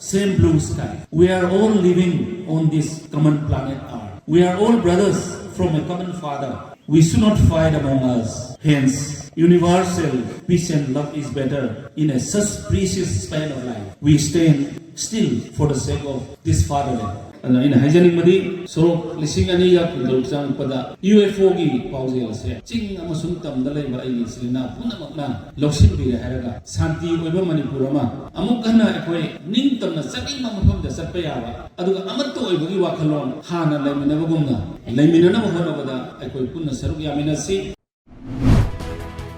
same blue sky. We are all living on this common planet Earth. We are all brothers from a common father. We should not fight among us. Hence, universal peace and love is better in a such precious span of life. We stand still for the sake of this fatherland. ꯑꯗꯨꯅ ꯑꯩꯅ ꯍꯥꯏꯖꯅꯤꯡꯕꯗꯤ, ꯁꯣꯔꯣꯛ ꯂꯤꯁꯤꯡ ꯑꯅꯤꯒ ꯀꯨꯟꯇꯔꯨꯛ ꯆꯪꯉꯛꯄꯗ U F ꯑꯣꯒꯤ ꯄꯥꯎꯖꯦꯜ ꯑꯁꯦ ꯆꯤꯡ ꯑꯃꯁꯨꯡ ꯇꯝꯗ ꯂꯩꯕ ꯑꯩꯒꯤ ꯏꯆꯤꯜ ꯏꯅꯥꯎ ꯄꯨꯝꯅꯃꯛꯅ ꯂꯧꯁꯤꯟꯕꯤꯔꯦ ꯍꯥꯏꯔꯒ, ꯁꯥꯟꯇꯤ ꯑꯣꯏꯕ ꯃꯅꯤꯄꯨꯔ ꯑꯃ ꯑꯃꯨꯛ ꯍꯟꯅ ꯑꯩꯈꯣꯏ ꯅꯤꯡꯇꯝꯅ ꯆꯠꯅꯤꯡꯕ ꯃꯐꯝꯗ ꯆꯠꯄ ꯌꯥꯕ, ꯑꯗꯨꯒ ꯑꯃꯠꯇ ꯑꯣꯏꯕꯒꯤ ꯋꯥꯈꯜꯂꯣꯟ ꯍꯥꯟꯅ ꯂꯩꯃꯤꯟꯅꯕꯒꯨꯝꯅ ꯂꯩꯃꯤꯟꯅꯅꯕ ꯍꯣꯠꯅꯕꯗ ꯑꯩꯈꯣꯏ ꯄꯨꯟꯅ ꯁꯔꯨꯛ ꯌꯥꯃꯤꯟꯅꯁꯤ꯫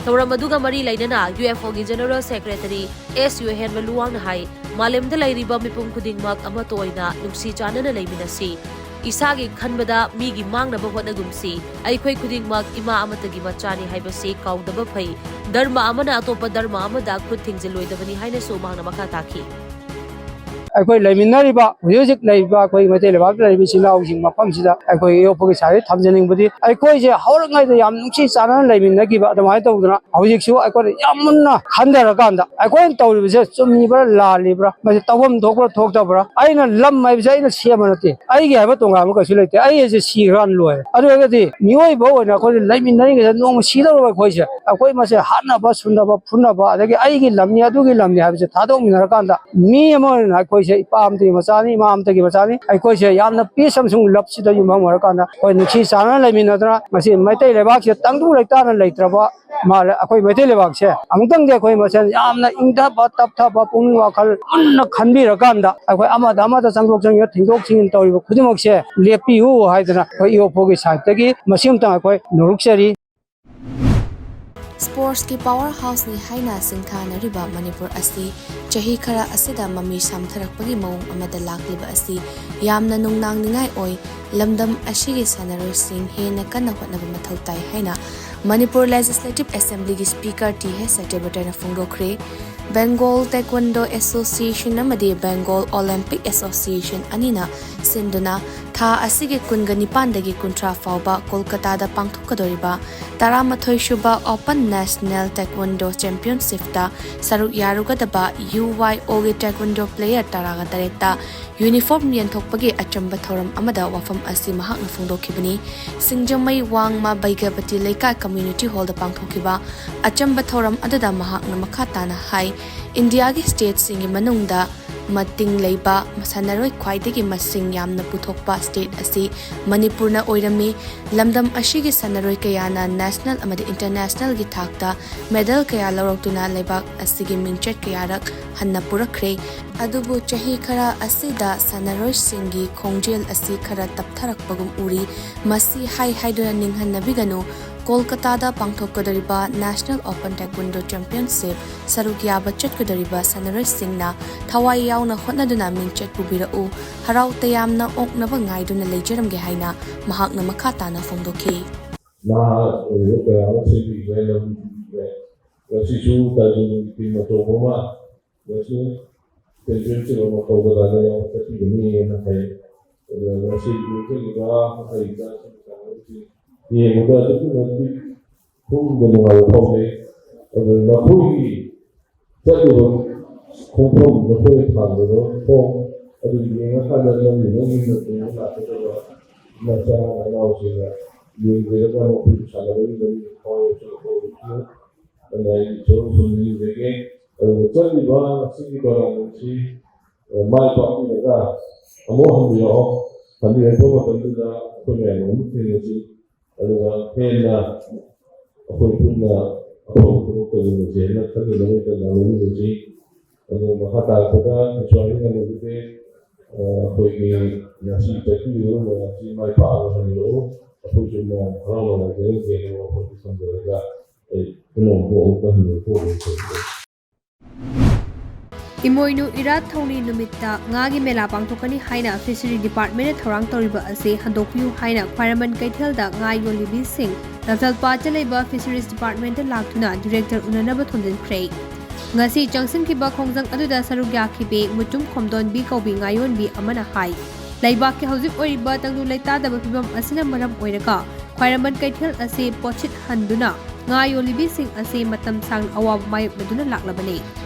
ꯊꯧꯔꯝ ꯑꯗꯨꯒ ꯃꯔꯤ ꯂꯩꯅꯅ ꯌꯨ ꯑꯦꯐ ꯑꯣꯒꯤ ꯖꯦꯅꯔꯦꯜ ꯁꯦꯀ꯭ꯔꯦꯇꯔꯤ ꯑꯦꯁ ꯌꯨꯍꯦꯟꯕ ꯂꯨꯋꯥꯡꯅ ꯍꯥꯏ, ꯃꯥꯂꯦꯝꯗ ꯂꯩꯔꯤꯕ ꯃꯤꯄꯨꯝ ꯈꯨꯗꯤꯡꯃꯛ ꯑꯃꯠꯇ ꯑꯣꯏꯅ ꯅꯨꯡꯁꯤ ꯆꯥꯟꯅꯅ ꯂꯩꯃꯤꯟꯅꯁꯤ꯫ ꯏꯁꯥꯒꯤ ꯈꯟꯕꯗ ꯃꯤꯒꯤ ꯃꯥꯡꯅꯕ ꯍꯣꯠꯅꯒꯨꯝꯁꯤ꯫ ꯑꯩꯈꯣꯏ ꯈꯨꯗꯤꯡꯃꯛ ꯏꯃꯥ ꯑꯃꯠꯇꯒꯤ ꯃꯆꯥꯅꯤ ꯍꯥꯏꯕꯁꯤ ꯀꯥꯎꯗꯕ ꯐꯩ꯫ ꯙꯔꯃ ꯑꯃꯅ ꯑꯇꯣꯞꯄ ꯙꯔꯃ ꯑꯃꯗ ꯈꯨꯠ ꯊꯤꯡꯖꯤꯜꯂꯣꯏꯗꯕꯅꯤ ꯍꯥꯏꯅꯁꯨ ꯃꯍꯥꯛꯅ ꯃꯈꯥ ꯇꯥꯈꯤ꯫ ꯑꯩꯈꯣꯏ ꯂꯩꯃꯤꯟꯅꯔꯤꯕ, ꯍꯧꯖꯤꯛ ꯍꯧꯖꯤꯛ ꯂꯩꯔꯤꯕ ꯑꯩꯈꯣꯏ ꯃꯩꯇꯩ ꯂꯩꯕꯥꯛꯇ ꯂꯩꯔꯤꯕ ꯏꯆꯤꯜ ꯏꯅꯥꯎꯁꯤꯡ ꯃꯐꯝꯁꯤꯗ ꯑꯩꯈꯣꯏ ꯏꯌꯣꯛꯄꯒꯤ ꯁꯥꯏꯗ ꯊꯝꯖꯅꯤꯡꯕꯗꯤ, ꯑꯩꯈꯣꯏꯁꯦ ꯍꯧꯔꯛꯉꯩꯗ ꯌꯥꯝ ꯅꯨꯡꯁꯤ ꯆꯥꯟꯅꯅ ꯂꯩꯃꯤꯟꯅꯈꯤꯕ, ꯑꯗꯨꯃꯥꯏꯅ ꯇꯧꯗꯅ ꯍꯧꯖꯤꯛꯁꯨ ꯑꯩꯈꯣꯏꯅ ꯌꯥꯝ ꯃꯨꯟꯅ ꯈꯟꯊꯔꯀꯥꯟꯗ ꯑꯩꯈꯣꯏꯅ ꯇꯧꯔꯤꯕꯁꯦ ꯆꯨꯝꯃꯤꯕ꯭ꯔꯥ ꯂꯥꯜꯂꯤꯕ꯭ꯔꯥ, ꯃꯁꯤ ꯇꯧꯐꯝ ꯊꯣꯛꯄ꯭ꯔꯥ ꯊꯣꯛꯇꯕ꯭ꯔꯥ, ꯑꯩꯅ ꯂꯝ ꯍꯥꯏꯕꯁꯦ ꯑꯩꯅ ꯁꯦꯝꯕ ꯅꯠꯇꯦ, ꯑꯩꯒꯤ ꯍꯥꯏꯕ ꯇꯣꯉꯥꯟꯕ ꯀꯩꯁꯨ ꯂꯩꯇꯦ, ꯑꯩ ꯍꯥꯏꯁꯦ ꯁꯤꯈ꯭ꯔꯀꯥꯟ ꯂꯣꯏꯔꯦ꯫ ꯑꯗꯨ ꯑꯣꯏꯔꯒꯗꯤ ꯃꯤꯑꯣꯏꯕ ꯑꯣꯏꯅ ꯑꯩꯈꯣꯏꯅ ꯂꯩꯃꯤꯟꯅꯔꯤꯉꯩꯗ ꯅꯣꯡꯃ ꯁꯤꯗꯧꯔꯕ ꯑꯩꯈꯣꯏꯁꯦ, ꯑꯩꯈꯣꯏ ꯃꯁꯦ ꯍꯥꯠꯅꯕ ꯁꯨꯅꯕ ꯐꯨꯅꯕ, ꯑꯗꯒꯤ ꯑꯩꯒꯤ ꯂꯝꯅꯤ ꯑꯗꯨꯒꯤ ꯂꯝꯅꯤ ꯍꯥꯏꯕꯁꯦ ꯊꯥꯗꯣꯛꯃꯤꯟꯅꯔꯀꯥꯟꯗ ꯃꯤ ꯑꯃ ꯑꯣꯏꯅ ꯑꯩꯈꯣꯏꯁꯦ ꯏꯄꯥ ꯑꯃꯠꯇꯒꯤ ꯃꯆꯥꯅꯤ, ꯏꯃꯥ ꯑꯃꯠꯇꯒꯤ ꯃꯆꯥꯅꯤ, ꯑꯩꯈꯣꯏꯁꯦ ꯌꯥꯝꯅ ꯄꯤꯁ ꯑꯃꯁꯨꯡ ꯂꯞꯁꯤꯗ ꯌꯨꯝꯐꯝ ꯑꯣꯏꯔꯀꯥꯟꯗ ꯑꯩꯈꯣꯏ ꯅꯨꯡꯁꯤ ꯆꯥꯟꯅꯅ ꯂꯩꯃꯤꯟꯅꯗꯅ ꯉꯁꯤ ꯃꯩꯇꯩ ꯂꯩꯕꯥꯛꯁꯤꯗ ꯇꯪꯗꯨ ꯂꯩꯇꯥꯅ ꯂꯩꯇ꯭ꯔꯕ ꯃꯥꯜꯂꯦ꯫ ꯑꯩꯈꯣꯏ ꯃꯩꯇꯩ ꯂꯩꯕꯥꯛꯁꯦ ꯑꯃꯨꯛꯇꯪꯗꯤ ꯑꯩꯈꯣꯏ ꯃꯁꯦꯟ ꯌꯥꯝꯅ ꯏꯪꯊꯕ ꯇꯞꯊꯕ ꯄꯨꯛꯅꯤꯡ ꯋꯥꯈꯜ ꯃꯨꯟꯅ ꯈꯟꯕꯤꯔꯀꯥꯟꯗ ꯑꯩꯈꯣꯏ ꯑꯃꯗ ꯑꯃꯗ ꯆꯪꯊꯣꯛ ꯆꯪꯁꯤꯟ ꯊꯤꯡꯗꯣꯛ ꯊꯤꯡꯖꯤꯟ ꯇꯧꯔꯤꯕ ꯈꯨꯗꯤꯡꯃꯛꯁꯦ ꯂꯦꯞꯄꯤꯌꯨ ꯍꯥꯏꯗꯅ ꯑꯩꯈꯣꯏ ꯏꯌꯣꯛꯄꯒꯤ ꯁꯥꯏꯠꯇꯒꯤ ꯃꯁꯤ ꯑꯃꯇꯪ ꯑꯩꯈꯣꯏ ꯅꯣꯂꯨꯛꯆꯔꯤ꯫ ꯁ꯭ꯄꯣꯔꯠꯁꯀꯤ ꯄꯥꯋꯔ ꯍꯥꯎꯁꯅꯤ ꯍꯥꯏꯅ ꯁꯤꯡꯊꯥꯅꯔꯤꯕ ꯃꯅꯤꯄꯨꯔ ꯑꯁꯤ ꯆꯍꯤ ꯈꯔ ꯑꯁꯤꯗ ꯃꯃꯤ ꯁꯥꯝꯊꯔꯛꯄꯒꯤ ꯃꯑꯣꯡ ꯑꯃꯗ ꯂꯥꯛꯂꯤꯕ ꯑꯁꯤ ꯌꯥꯝꯅ ꯅꯨꯡꯅꯥꯡꯅꯤꯡꯉꯥꯏ ꯑꯣꯏ꯫ ꯂꯝꯗꯝ ꯑꯁꯤꯒꯤ ꯁꯥꯟꯅꯔꯣꯏꯁꯤꯡ ꯍꯦꯟꯅ ꯀꯟꯅ ꯍꯣꯠꯅꯕ ꯃꯊꯧ ꯇꯥꯏ ꯍꯥꯏꯅ ꯃꯅꯤꯄꯨꯔ ꯂꯦꯖꯤꯁꯂꯦꯇꯤꯚ ꯑꯦꯁꯦꯝꯕ꯭ꯂꯤꯒꯤ ꯁ꯭ꯄꯤꯀꯔ ꯇꯤ ꯍꯩꯆ ꯁꯇ꯭ꯌꯕ꯭ꯔꯇꯅ ꯐꯣꯡꯗꯣꯛꯈ꯭ꯔꯦ꯫ ꯕꯦꯡꯒꯣꯜ ꯇꯦꯛꯋꯟꯗꯣ ꯑꯦꯁꯣꯁꯤꯌꯦꯁꯟ ꯑꯃꯗꯤ ꯕꯦꯡꯒꯣꯜ ꯑꯣꯂꯦꯝꯄꯤꯛ ꯑꯦꯁꯣꯁꯤꯌꯦꯁꯟ ꯑꯅꯤꯅ ꯁꯤꯟꯗꯨꯅ ꯊꯥ ꯑꯁꯤꯒꯤ ꯀꯨꯟꯒ ꯅꯤꯄꯥꯟꯗꯒꯤ ꯀꯨꯟꯊ꯭ꯔꯥ ꯐꯥꯎꯕ ꯀꯣꯜꯀꯇꯥꯗ ꯄꯥꯡꯊꯣꯛꯀꯗꯧꯔꯤꯕ ꯇꯔꯥꯃꯥꯊꯣꯏ ꯁꯨꯕ Open National Taekwondo Championshipꯇ ꯁꯔꯨꯛ ꯌꯥꯔꯨꯒꯗꯕ UYOꯒꯤ Taekwondo player ꯇꯔꯥꯒ ꯇꯔꯦꯠꯇ uniform ꯌꯦꯟꯊꯣꯛꯄꯒꯤ ꯑꯆꯝꯕ ꯊꯧꯔꯝ ꯑꯃꯗ ꯋꯥꯐꯝ ꯑꯁꯤ ꯃꯍꯥꯛꯅ ꯐꯣꯡꯗꯣꯛꯈꯤꯕꯅꯤ꯫ ꯁꯤꯡꯖꯃꯩ ꯋꯥꯡꯃ ꯕꯩꯒ꯭ꯌꯥꯄꯇꯤ ꯂꯩꯀꯥꯏ community hallꯗ ꯄꯥꯡꯊꯣꯛꯈꯤꯕ ꯑꯆꯝꯕ ꯊꯧꯔꯝ ꯑꯗꯨꯗ ꯃꯍꯥꯛꯅ ꯃꯈꯥ ꯇꯥꯅ ꯍꯥꯏ, ꯏꯟꯗꯤꯌꯥꯒꯤ stateꯁꯤꯡꯒꯤ ꯃꯅꯨꯡꯗ ꯃꯇꯤꯡ ꯂꯩꯕ ꯁꯥꯟꯅꯔꯣꯏ ꯈ꯭ꯋꯥꯏꯗꯒꯤ ꯃꯁꯤꯡ ꯌꯥꯝꯅ ꯄꯨꯊꯣꯛꯄ state ꯑꯁꯤ ꯃꯅꯤꯄꯨꯔꯅ ꯑꯣꯏꯔꯝꯃꯤ꯫ ꯂꯝꯗꯝ ꯑꯁꯤꯒꯤ ꯁꯥꯟꯅꯔꯣꯏ ꯀꯌꯥꯅ national ꯑꯃꯗꯤ internationalꯒꯤ ꯊꯥꯛꯇ medal ꯀꯌꯥ ꯂꯧꯔꯛꯇꯨꯅ ꯂꯩꯕꯥꯛ ꯑꯁꯤꯒꯤ ꯃꯤꯡꯆꯠ ꯀꯌꯥꯔꯛ ꯍꯟꯅ ꯄꯨꯔꯛꯈ꯭ꯔꯦ꯫ ꯑꯗꯨꯕꯨ ꯆꯍꯤ ꯈꯔ ꯑꯁꯤꯗ ꯁꯥꯟꯅꯔꯣꯏꯁꯤꯡꯒꯤ ꯈꯣꯡꯖꯦꯜ ꯑꯁꯤ ꯈꯔ ꯇꯞꯊꯔꯛꯄꯒꯨꯝ ꯎꯔꯤ꯫ ꯃꯁꯤ ꯍꯥꯏ ꯍꯥꯏꯗꯨꯅ ꯅꯤꯡꯍꯟꯅꯕꯤꯒꯅꯨ꯫ ꯀꯣꯜꯀꯇꯥꯗ ꯄꯥꯡꯊꯣꯛꯀꯗꯧꯔꯤꯕ National Open Taekwondo Championship ꯁꯔꯨꯛ ꯌꯥꯕ ꯆꯠꯀꯗꯧꯔꯤꯕ ꯁꯥꯟꯅꯔꯣꯏꯁꯤꯡꯅ ꯊꯋꯥꯏ ꯌꯥꯎꯅ ꯍꯣꯠꯅꯗꯨꯅ ꯃꯤꯡꯆꯠ ꯄꯨꯕꯤꯔꯛꯎ꯫ ꯍꯔꯥꯎ ꯇꯌꯥꯝꯅ ꯑꯣꯛꯅꯕ ꯉꯥꯏꯗꯨꯅ ꯂꯩꯖꯔꯝꯒꯦ ꯍꯥꯏꯅ ꯃꯍꯥꯛꯅ ꯃꯈꯥ ꯇꯥꯅ ꯐꯣꯡꯗꯣꯛꯈꯤ꯫ ꯅꯍꯥ ꯑꯣꯏꯔꯤꯕ ꯀꯌꯥ ꯑꯃ ꯁꯦꯝꯕꯤꯈ꯭ꯔꯦ, ꯂꯝꯕꯤ ꯄꯤꯈ꯭ꯔꯦ꯫ ꯉꯁꯤꯁꯨ ꯇꯥꯏꯕꯪꯒꯤ team ꯑꯆꯧꯕ ꯑꯃ ꯉꯁꯤ championship ꯑꯃ ꯀꯣꯜꯀꯇꯥꯗ ꯌꯥꯎꯕ ꯆꯠꯈꯤꯒꯅꯤꯅ ꯍꯥꯏ꯫ ꯑꯗꯨꯅ ꯉꯁꯤ ꯌꯦꯡꯊꯣꯛꯂꯤꯕ ꯑꯩꯈꯣꯏ ꯏꯆꯥꯁꯤꯡ ꯁꯥꯟꯅꯔꯣꯏꯁꯤꯡ ꯌꯦꯡꯕꯗ ꯑꯗꯨꯛꯀꯤ ꯃꯇꯤꯛ ꯄꯨꯛꯅꯤꯡꯗ ꯅꯨꯡꯉꯥꯏꯕ ꯐꯥꯎꯖꯩ꯫ ꯑꯗꯨ ꯃꯈꯣꯏꯒꯤ ꯆꯠꯂꯤꯕ ꯈꯣꯡꯐꯝ, ꯃꯈꯣꯏꯅ ꯊꯥꯡꯂꯤꯕ ꯈꯣꯡ ꯑꯗꯨ ꯌꯦꯡꯉꯀꯥꯟꯗ ꯅꯪꯒꯤ ꯅꯪꯒꯤ ꯃꯇꯨꯡꯗ ꯂꯥꯛꯀꯗꯕ ꯅꯆꯥ ꯅꯅꯥꯎꯁꯤꯡꯅ ꯌꯦꯡꯕꯤꯔꯒ ꯃꯈꯣꯏꯒꯤ ꯁꯥꯟꯅꯕꯒꯤ ꯂꯝꯕꯤꯗ ꯊꯋꯥꯏ ꯌꯥꯎꯁꯜꯂꯛꯄ ꯑꯣꯏꯕꯁꯨ ꯑꯩꯅ ꯑꯩꯒꯤ ꯏꯁꯣꯔ ꯈꯨꯔꯨꯝꯖꯔꯤꯕꯒꯦ꯫ ꯑꯗꯨꯒ ꯆꯠꯂꯤꯕ ꯉꯁꯤꯒꯤ tournamentꯁꯤ, ꯑ, ꯃꯥꯏ ꯄꯥꯛꯄꯤꯔꯒ ꯑꯃꯨꯛ ꯍꯟꯕꯤꯔꯛꯑꯣ꯫ ꯍꯟꯕꯤꯔꯛꯄ ꯃꯇꯝꯗꯨꯗ ꯑꯩꯈꯣꯏ ꯃꯌꯥꯝ ꯑꯃꯨꯛ ꯊꯦꯡꯅꯁꯤ꯫ ꯑꯗꯨꯒ ꯍꯦꯟꯅ ꯑꯩꯈꯣꯏ ꯄꯨꯟꯅ ꯑꯐꯕ ꯊꯕꯛ ꯇꯧꯃꯤꯟꯅꯁꯤ ꯍꯥꯏꯅ ꯈꯟꯃꯤꯟꯅꯕ ꯃꯇꯝꯗ ꯂꯧꯃꯤꯟꯅꯁꯤ꯫ ꯑꯗꯨꯒ ꯃꯈꯥ ꯇꯥꯔꯛꯄꯗ ꯀꯩꯁꯨ ꯍꯥꯏꯅꯤꯡꯉꯥꯏ ꯂꯩꯖꯗꯦ꯫ ꯑ, ꯑꯩꯈꯣꯏꯒꯤ ꯉꯁꯤ ꯆꯠꯄꯤꯔꯤꯕ ꯃꯌꯥꯝꯁꯤ ꯃꯥꯏ ꯄꯥꯛꯑꯒ ꯍꯟꯕꯤꯔꯛꯎ꯫ ꯑꯩꯈꯣꯏꯁꯨ ꯃꯌꯥꯝ ꯍꯔꯥꯎꯅ ꯉꯥꯏꯖꯔꯝꯒꯦ ꯍꯥꯏꯕ ꯋꯥꯐꯝꯁꯤ ꯊꯝꯖꯔꯒ ꯑꯩ ꯄꯨꯝꯅꯃꯛꯄꯨ ꯑꯃꯨꯛꯇ ꯍꯟꯅ ꯊꯣꯛꯑꯒ ꯂꯣꯏꯁꯤꯟꯖꯔꯒꯦ꯫ ꯏꯃꯣꯏꯅꯨ ꯏꯔꯥꯠ ꯊꯧꯅꯤ ꯅꯨꯃꯤꯠꯇ ꯉꯥꯒꯤ ꯃꯦꯂꯥ ꯄꯥꯡꯊꯣꯛꯀꯅꯤ ꯍꯥꯏꯅ Fishery Departmentꯅ ꯊꯧꯔꯥꯡ ꯇꯧꯔꯤꯕ ꯑꯁꯤ ꯍꯟꯗꯣꯛꯄꯤꯌꯨ ꯍꯥꯏꯅ ꯈ꯭ꯋꯥꯏꯔꯝꯕꯟ ꯀꯩꯊꯦꯜꯗ ꯉꯥ ꯌꯣꯜꯂꯤꯕꯤꯁꯤꯡ ꯂꯝꯐꯦꯜꯄꯥꯠꯇ ꯂꯩꯕ Fisheries Departmentꯇ ꯂꯥꯛꯇꯨꯅ Director ꯎꯅꯅꯕ ꯊꯣꯝꯖꯤꯟꯈ꯭ꯔꯦ꯫ ꯉꯁꯤ ꯆꯪꯁꯤꯟꯈꯤꯕ ꯈꯣꯡꯖꯪ ꯑꯗꯨꯗ ꯁꯔꯨꯛ ꯌꯥꯈꯤꯕꯤ ꯃꯨꯇꯨꯝ ꯈꯣꯝꯗꯣꯟꯕꯤ ꯀꯧꯕꯤ ꯉꯥꯌꯣꯟꯕꯤ ꯑꯃꯅ ꯍꯥꯏ, ꯂꯩꯕꯥꯛꯀꯤ ꯍꯧꯖꯤꯛ ꯑꯣꯏꯔꯤꯕ ꯇꯪꯗꯨ ꯂꯩꯇꯥꯗꯕ ꯐꯤꯕꯝ ꯑꯁꯤꯅ ꯃꯔꯝ ꯑꯣꯏꯔꯒ ꯈ꯭ꯋꯥꯏꯔꯝꯕꯟ ꯀꯩꯊꯦꯜ ꯑꯁꯤ ꯄꯣꯠꯁꯤꯠ ꯍꯟꯗꯨꯅ ꯉꯥ ꯌꯣꯜꯂꯤꯕꯤꯁꯤꯡ ꯑꯁꯤ ꯃꯇꯝ ꯁꯥꯡꯅ ꯑꯋꯥꯕ ꯃꯥꯌꯣꯛꯅꯗꯨꯅ ꯂꯥꯛꯂꯕꯅꯤ꯫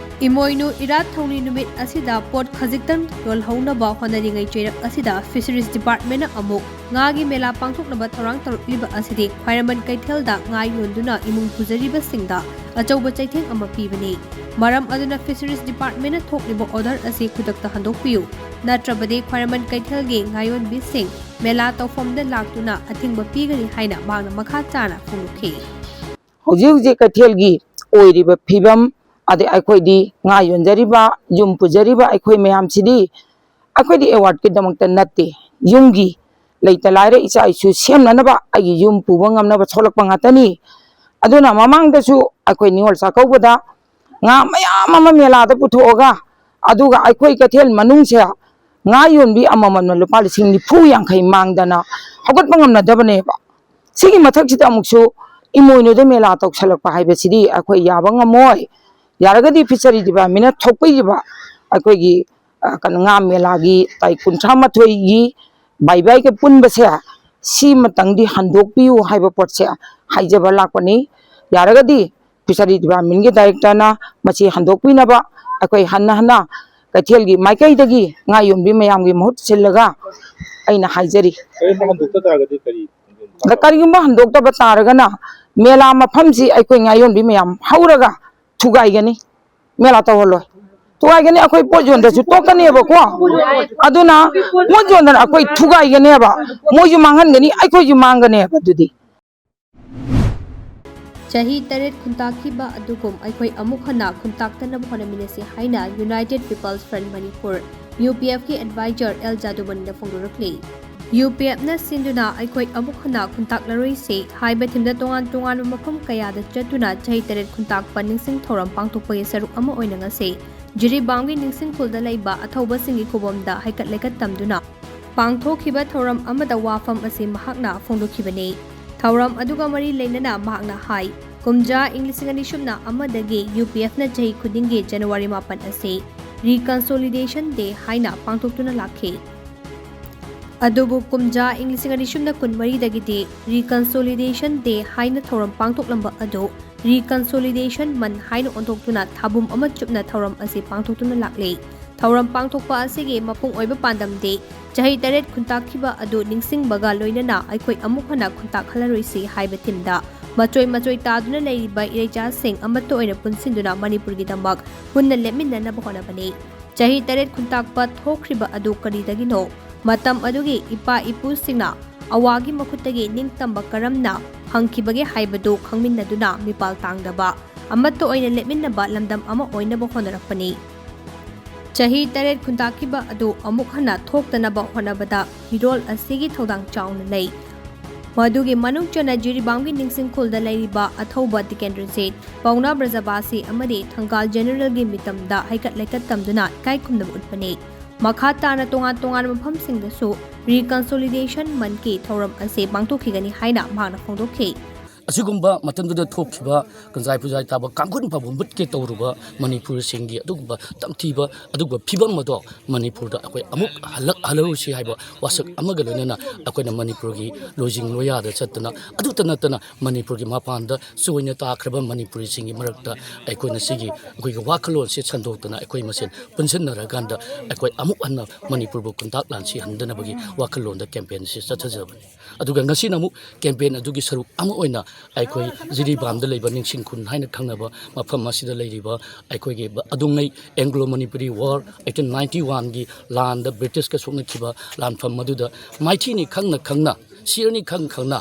ꯏꯃꯣꯏꯅꯨ ꯏꯔꯥꯠ ꯊꯧꯅꯤ ꯅꯨꯃꯤꯠ ꯑꯁꯤꯗ ꯄꯣꯠ ꯈꯖꯤꯛꯇꯪ ꯌꯣꯜꯍꯧꯅꯕ ꯍꯣꯠꯅꯔꯤꯉꯩ ꯆꯩꯔꯛ ꯑꯁꯤꯗ Fisheries Department ꯅ ꯑꯃꯨꯛ ꯉꯥꯒꯤ ꯃꯦꯂꯥ ꯄꯥꯡꯊꯣꯛꯅꯕ ꯊꯧꯔꯥꯡ ꯇꯧꯔꯛꯂꯤꯕ ꯑꯁꯤꯗꯤ ꯈ꯭ꯋꯥꯏꯔꯝꯕꯟ ꯀꯩꯊꯦꯜꯗ ꯉꯥ ꯌꯣꯟꯗꯨꯅ ꯏꯃꯨꯡ ꯄꯨꯖꯔꯤꯕꯁꯤꯡꯗ ꯑꯆꯧꯕ ꯆꯩꯊꯦꯡ ꯑꯃ ꯄꯤꯕꯅꯤ꯫ ꯃꯔꯝ ꯑꯗꯨꯅ Fisheries Department ꯅ ꯊꯣꯛꯂꯤꯕ order ꯑꯁꯤ ꯈꯨꯗꯛꯇ ꯍꯟꯗꯣꯛꯄꯤꯌꯨ, ꯅꯠꯇ꯭ꯔꯕꯗꯤ ꯈ꯭ꯋꯥꯏꯔꯝꯕꯟ ꯀꯩꯊꯦꯜꯒꯤ ꯉꯥ ꯌꯣꯟꯕꯤꯁꯤꯡ ꯃꯦꯂꯥ ꯇꯧꯐꯝꯗ ꯂꯥꯛꯇꯨꯅ ꯑꯊꯤꯡꯕ ꯄꯤꯒꯅꯤ ꯍꯥꯏꯅ ꯃꯍꯥꯛꯅ ꯃꯈꯥ ꯇꯥꯅ ꯐꯣꯡꯗꯣꯛꯈꯤ꯫ ꯍꯧꯖꯤꯛ ꯍꯧꯖꯤꯛ ꯀꯩꯊꯦꯜꯒꯤ ꯑꯣꯏꯔꯤꯕ ꯐꯤꯕꯝ, ꯑꯗꯩ ꯑꯩꯈꯣꯏꯗꯤ ꯉꯥ ꯌꯣꯟꯖꯔꯤꯕ, ꯌꯨꯝ ꯄꯨꯖꯔꯤꯕ ꯑꯩꯈꯣꯏ ꯃꯌꯥꯝꯁꯤꯗꯤ ꯑꯩꯈꯣꯏꯗꯤ award ꯀꯤꯗꯃꯛꯇ ꯅꯠꯇꯦ, ꯌꯨꯝꯒꯤ ꯂꯩꯇ ꯂꯥꯏꯔ ꯏꯆꯥ ꯏꯁꯨ ꯁꯦꯝꯅꯅꯕ, ꯑꯩꯒꯤ ꯌꯨꯝ ꯄꯨꯕ ꯉꯝꯅꯕ ꯊꯣꯛꯂꯛꯄ ꯉꯥꯛꯇꯅꯤ꯫ ꯑꯗꯨꯅ ꯃꯃꯥꯡꯗꯁꯨ ꯑꯩꯈꯣꯏ ꯅꯤꯉꯣꯜ ꯆꯥꯛꯀꯧꯕꯗ ꯉꯥ ꯃꯌꯥꯝ ꯑꯃ ꯃꯦꯂꯥꯗ ꯄꯨꯊꯣꯛꯑꯒ, ꯑꯗꯨꯒ ꯑꯩꯈꯣꯏ ꯀꯩꯊꯦꯜ ꯃꯅꯨꯡꯁꯦ ꯉꯥ ꯌꯣꯟꯕꯤ ꯑꯃꯃꯝꯅ ꯂꯨꯄꯥ ꯂꯤꯁꯤꯡ ꯅꯤꯐꯨ ꯌꯥꯡꯈꯩ ꯃꯥꯡꯗꯅ ꯍꯧꯒꯠꯄ ꯉꯝꯅꯗꯕꯅꯦꯕ꯫ ꯁꯤꯒꯤ ꯃꯊꯛꯁꯤꯗ ꯑꯃꯨꯛꯁꯨ ꯏꯃꯣꯏꯅꯨꯗ ꯃꯦꯂꯥ ꯇꯧꯁꯜꯂꯛꯄ ꯍꯥꯏꯕꯁꯤꯗꯤ ꯑꯩꯈꯣꯏ ꯌꯥꯕ ꯉꯝꯃꯣꯏ꯫ ꯌꯥꯔꯒꯗꯤ Fishery Department ꯅ ꯊꯣꯛꯄꯤꯔꯤꯕ ꯑꯩꯈꯣꯏꯒꯤ, ꯑ, ꯀꯩꯅꯣ, ꯉꯥ ꯃꯦꯂꯥꯒꯤ ꯇꯥꯔꯤꯛ ꯀꯨꯟꯊ꯭ꯔꯥ ꯃꯥꯊꯣꯏꯒꯤ ꯕꯥꯏ ꯕꯥꯏꯒ ꯄꯨꯟꯕꯁꯦ, ꯁꯤꯃꯇꯪꯗꯤ ꯍꯟꯗꯣꯛꯄꯤꯌꯨ ꯍꯥꯏꯕ ꯄꯣꯠꯁꯦ ꯍꯥꯏꯖꯕ ꯂꯥꯛꯄꯅꯤ꯫ ꯌꯥꯔꯒꯗꯤ Fishery Department ꯀꯤ director ꯅ ꯃꯁꯤ ꯍꯟꯗꯣꯛꯄꯤꯅꯕ ꯑꯩꯈꯣꯏ ꯍꯟꯅ ꯍꯟꯅ ꯀꯩꯊꯦꯜꯒꯤ ꯃꯥꯏꯀꯩꯗꯒꯤ ꯉꯥ ꯌꯣꯟꯕꯤ ꯃꯌꯥꯝꯒꯤ ꯃꯍꯨꯠ ꯁꯤꯜꯂꯒ ꯑꯩꯅ ꯍꯥꯏꯖꯔꯤ꯫ ꯀꯔꯤꯒꯨꯝꯕ ꯍꯟꯗꯣꯛꯇ ꯇꯥꯔꯒꯗꯤ ꯀꯔꯤ? ꯑꯗ ꯀꯔꯤꯒꯨꯝꯕ ꯍꯟꯗꯣꯛꯇꯕ ꯇꯥꯔꯒꯅ ꯃꯦꯂꯥ ꯃꯐꯝꯁꯤ ꯑꯩꯈꯣꯏ ꯉꯥ ꯌꯣꯟꯕꯤ ꯃꯌꯥꯝ ꯍꯧꯔꯒ ꯊꯨꯒꯥꯏꯒꯅꯤ, ꯃꯦꯂꯥ ꯇꯧꯍꯜꯂꯣꯏ꯫ ꯊꯨꯒꯥꯏꯒꯅꯤ, ꯑꯩꯈꯣꯏ ꯄꯣꯠ ꯌꯣꯟꯗ꯭ꯔꯁꯨ ꯇꯣꯛꯀꯅꯦꯕꯀꯣ꯫ ꯑꯗꯨꯅ ꯄꯣꯠ ꯌꯣꯟꯗꯅ ꯑꯩꯈꯣꯏ ꯊꯨꯒꯥꯏꯒꯅꯦꯕ, ꯃꯣꯏꯁꯨ ꯃꯥꯡꯍꯟꯒꯅꯤ, ꯑꯩꯈꯣꯏꯁꯨ ꯃꯥꯡꯒꯅꯦꯕ꯫ ꯑꯗꯨꯗꯤ ꯆꯍꯤ ꯇꯔꯦꯠ ꯈꯨꯟꯇꯥꯛꯈꯤꯕ ꯑꯗꯨꯒꯨꯝ ꯑꯩꯈꯣꯏ ꯑꯃꯨꯛ ꯍꯟꯅ ꯈꯨꯟꯇꯥꯛꯇꯅꯕ ꯍꯣꯠꯅꯃꯤꯟꯅꯁꯤ ꯍꯥꯏꯅ United People's Front Manipur, U P F ꯀꯤ advisor ꯑꯦꯜ ꯖꯥꯗꯨꯃꯅꯤꯅ ꯐꯣꯡꯗꯣꯔꯛꯂꯤ꯫ ꯌꯨ ꯄꯤ ꯑꯦꯐ ꯅ ꯁꯤꯟꯗꯨꯅ ꯑꯩꯈꯣꯏ ꯑꯃꯨꯛ ꯍꯟꯅ ꯈꯨꯟꯇꯥꯛꯂꯔꯣꯏꯁꯤ ꯍꯥꯏꯕ theme ꯗ ꯇꯣꯉꯥꯟ ꯇꯣꯉꯥꯟꯕ ꯃꯐꯝ ꯀꯌꯥꯗ ꯆꯠꯇꯨꯅ ꯆꯍꯤ ꯇꯔꯦꯠ ꯈꯨꯟꯇꯥꯛꯄ ꯅꯤꯡꯁꯤꯡ ꯊꯧꯔꯝ ꯄꯥꯡꯊꯣꯛꯄꯒꯤ ꯁꯔꯨꯛ ꯑꯃ ꯑꯣꯏꯅ ꯉꯁꯤ ꯖꯤꯔꯤꯕꯥꯝꯒꯤ ꯅꯤꯡꯁꯤꯡ ꯈꯨꯜꯗ ꯂꯩꯕ ꯑꯊꯧꯕꯁꯤꯡꯒꯤ ꯈꯨꯕꯝꯗ ꯍꯩꯀꯠ ꯂꯩꯀꯠ ꯇꯝꯗꯨꯅ ꯄꯥꯡꯊꯣꯛꯈꯤꯕ ꯊꯧꯔꯝ ꯑꯃꯗ ꯋꯥꯐꯝ ꯑꯁꯤ ꯃꯍꯥꯛꯅ ꯐꯣꯡꯗꯣꯛꯈꯤꯕꯅꯤ꯫ ꯊꯧꯔꯝ ꯑꯗꯨꯒ ꯃꯔꯤ ꯂꯩꯅꯅ ꯃꯍꯥꯛꯅ ꯍꯥꯏ, ꯀꯨꯝꯖꯥ ꯏꯪ ꯂꯤꯁꯤꯡ ꯑꯅꯤ ꯁꯨꯞꯅ ꯑꯃꯗꯒꯤ ꯌꯨ ꯄꯤ ꯑꯦꯐ ꯅ ꯆꯍꯤ ꯈꯨꯗꯤꯡꯒꯤ January ꯃꯥꯄꯟ ꯑꯁꯤ Reconciliation Day ꯍꯥꯏꯅ ꯄꯥꯡꯊꯣꯛꯇꯨꯅ ꯂꯥꯛꯈꯤ꯫ ꯑꯗꯨꯕꯨ ꯀꯨꯝꯖꯥ ꯏꯪ ꯂꯤꯁꯤꯡ ꯑꯅꯤ ꯁꯨꯞꯅ ꯀꯨꯟꯃꯔꯤꯗꯒꯤꯗꯤ Reconciliation Day ꯍꯥꯏꯅ ꯊꯧꯔꯝ ꯄꯥꯡꯊꯣꯛꯂꯝꯕ ꯑꯗꯨ Reconciliation Month ꯍꯥꯏꯅ ꯑꯣꯟꯊꯣꯛꯇꯨꯅ ꯊꯥꯕꯨꯝ ꯑꯃ ꯆꯨꯞꯅ ꯊꯧꯔꯝ ꯑꯁꯤ ꯄꯥꯡꯊꯣꯛꯇꯨꯅ ꯂꯥꯛꯂꯤ꯫ ꯊꯧꯔꯝ ꯄꯥꯡꯊꯣꯛꯄ ꯑꯁꯤꯒꯤ ꯃꯄꯨꯡ ꯑꯣꯏꯕ ꯄꯥꯟꯗꯝꯗꯤ ꯆꯍꯤ ꯇꯔꯦꯠ ꯈꯨꯟꯇꯥꯛꯈꯤꯕ ꯑꯗꯨ ꯅꯤꯡꯁꯤꯡꯕꯒ ꯂꯣꯏꯅꯅ ꯑꯩꯈꯣꯏ ꯑꯃꯨꯛ ꯍꯟꯅ ꯈꯨꯟꯇꯥꯛꯍꯜꯂꯔꯣꯏꯁꯤ ꯍꯥꯏꯕ theme ꯗ ꯃꯆꯣꯏ ꯃꯆꯣꯏ ꯇꯥꯗꯨꯅ ꯂꯩꯔꯤꯕ ꯏꯔꯩꯆꯥꯁꯤꯡ ꯑꯃꯠꯇ ꯑꯣꯏꯅ ꯄꯨꯟꯁꯤꯟꯗꯨꯅ ꯃꯅꯤꯄꯨꯔꯒꯤꯗꯃꯛ ꯄꯨꯟꯅ ꯂꯦꯞꯃꯤꯟꯅꯅꯕ ꯍꯣꯠꯅꯕꯅꯤ꯫ ꯆꯍꯤ ꯇꯔꯦꯠ ꯈꯨꯟꯇꯥꯛꯄ ꯊꯣꯛꯈ꯭ꯔꯤꯕ ꯑꯗꯨ ꯀꯔꯤꯗꯒꯤꯅꯣ? ꯃꯇꯝ ꯑꯗꯨꯒꯤ ꯏꯄꯥ ꯏꯄꯨꯁꯤꯡꯅ ꯑꯋꯥꯒꯤ ꯃꯈꯨꯠꯇꯒꯤ ꯅꯤꯡꯇꯝꯕ ꯀꯔꯝꯅ ꯐꯪꯈꯤꯕꯒꯦ ꯍꯥꯏꯕꯗꯨ ꯈꯪꯃꯤꯟꯅꯗꯨꯅ ꯃꯤꯄꯥꯜ ꯇꯥꯡꯗꯕ ꯑꯃꯠꯇ ꯑꯣꯏꯅ ꯂꯦꯞꯃꯤꯟꯅꯕ ꯂꯝꯗꯝ ꯑꯃ ꯑꯣꯏꯅꯕ ꯍꯣꯠꯅꯔꯛꯄꯅꯤ꯫ ꯆꯍꯤ ꯇꯔꯦꯠ ꯈꯨꯟꯇꯥꯛꯈꯤꯕ ꯑꯗꯨ ꯑꯃꯨꯛ ꯍꯟꯅ ꯊꯣꯛꯇꯅꯕ ꯍꯣꯠꯅꯕꯗ ꯐꯤꯔꯣꯜ ꯑꯁꯤꯒꯤ ꯊꯧꯗꯥꯡ ꯆꯥꯎꯅ ꯂꯩ꯫ ꯃꯗꯨꯒꯤ ꯃꯅꯨꯡ ꯆꯟꯅ ꯖꯤꯔꯤꯕꯥꯝꯒꯤ ꯅꯤꯡꯁꯤꯡꯈꯨꯜꯗ ꯂꯩꯔꯤꯕ ꯑꯊꯧꯕ ꯇꯤꯀꯦꯟꯗ꯭ꯔꯖꯤꯠ, ꯄꯥꯎꯅꯥ ꯕ꯭ꯔꯖꯕꯥꯁꯤ ꯑꯃꯗꯤ ꯊꯪꯒꯥꯜ ꯖꯦꯅꯔꯦꯜꯒꯤ ꯃꯤꯇꯝꯗ ꯍꯩꯀꯠ ꯂꯩꯀꯠ ꯇꯝꯗꯨꯅ ꯏꯀꯥꯏ ꯈꯨꯝꯅꯕ ꯎꯠꯄꯅꯤ꯫ ꯃꯈꯥ ꯇꯥꯅ ꯇꯣꯉꯥꯟ ꯇꯣꯉꯥꯟꯕ ꯃꯐꯝꯁꯤꯡꯗꯁꯨ Reconciliation Month ꯀꯤ ꯊꯧꯔꯝ ꯑꯁꯤ ꯄꯥꯡꯊꯣꯛꯈꯤꯒꯅꯤ ꯍꯥꯏꯅ ꯃꯍꯥꯛꯅ ꯐꯣꯡꯗꯣꯛꯈꯤ꯫ ꯑꯁꯤꯒꯨꯝꯕ ꯃꯇꯝꯗꯨꯗ ꯊꯣꯛꯈꯤꯕ ꯀꯟꯖꯥꯏ ꯄꯨꯖꯥꯏ ꯇꯥꯕ ꯀꯥꯡꯈꯨꯟ ꯐꯥꯎꯕ ꯃꯨꯠꯀꯦ ꯇꯧꯔꯨꯕ ꯃꯅꯤꯄꯨꯔꯁꯤꯡꯒꯤ ꯑꯗꯨꯒꯨꯝꯕ ꯇꯝꯊꯤꯕ ꯑꯗꯨꯒꯨꯝꯕ ꯐꯤꯕꯝ ꯑꯗꯣ ꯃꯅꯤꯄꯨꯔꯗ ꯑꯩꯈꯣꯏ ꯑꯃꯨꯛ ꯍꯜꯂꯛꯍꯜꯂꯔꯨꯁꯤ ꯍꯥꯏꯕ ꯋꯥꯁꯛ ꯑꯃꯒ ꯂꯣꯏꯅꯅ ꯑꯩꯈꯣꯏꯅ ꯃꯅꯤꯄꯨꯔꯒꯤ ꯂꯣꯏꯖꯤꯡ ꯂꯣꯌꯥꯗ ꯆꯠꯇꯅ, ꯑꯗꯨꯇ ꯅꯠꯇꯅ ꯃꯅꯤꯄꯨꯔꯒꯤ ꯃꯄꯥꯟꯗ ꯆꯣꯏꯅ ꯇꯥꯈ꯭ꯔꯕ ꯃꯅꯤꯄꯨꯔꯤꯁꯤꯡꯒꯤ ꯃꯔꯛꯇ ꯑꯩꯈꯣꯏꯅ ꯁꯤꯒꯤ ꯑꯩꯈꯣꯏꯒꯤ ꯋꯥꯈꯜꯂꯣꯟꯁꯦ ꯁꯟꯗꯣꯛꯇꯅ ꯑꯩꯈꯣꯏ ꯃꯁꯦꯟ ꯄꯨꯟꯁꯤꯟꯅꯔꯀꯥꯟꯗ ꯑꯩꯈꯣꯏ ꯑꯃꯨꯛ ꯍꯟꯅ ꯃꯅꯤꯄꯨꯔꯕꯨ ꯈꯨꯟꯇꯥꯛ ꯂꯥꯟꯁꯤꯍꯟꯗꯅꯕꯒꯤ ꯋꯥꯈꯜꯂꯣꯟꯗ campaign ꯑꯁꯤ ꯆꯠꯊꯖꯕꯅꯤ꯫ ꯑꯗꯨꯒ ꯉꯁꯤꯅ ꯑꯃꯨꯛ campaign ꯑꯗꯨꯒꯤ ꯁꯔꯨꯛ ꯑꯃ ꯑꯣꯏꯅ ꯑꯩꯈꯣꯏ ꯖꯤꯔꯤꯕꯥꯝꯗ ꯂꯩꯕ ꯅꯤꯡꯁꯤꯡ ꯈꯨꯟ ꯍꯥꯏꯅ ꯈꯪꯅꯕ ꯃꯐꯝ ꯑꯁꯤꯗ ꯂꯩꯔꯤꯕ ꯑꯩꯈꯣꯏꯒꯤ ꯑꯗꯨꯉꯩ Anglo Manipuri War eighteen ninety one ꯒꯤ ꯂꯥꯟꯗ ꯕ꯭ꯔꯤꯇꯤꯁꯀ ꯁꯣꯛꯅꯈꯤꯕ ꯂꯥꯟꯐꯝ ꯑꯗꯨꯗ ꯃꯥꯏꯊꯤꯅꯤ ꯈꯪꯅ ꯈꯪꯅ, ꯁꯤꯔꯅꯤ ꯈꯪ ꯈꯪꯅ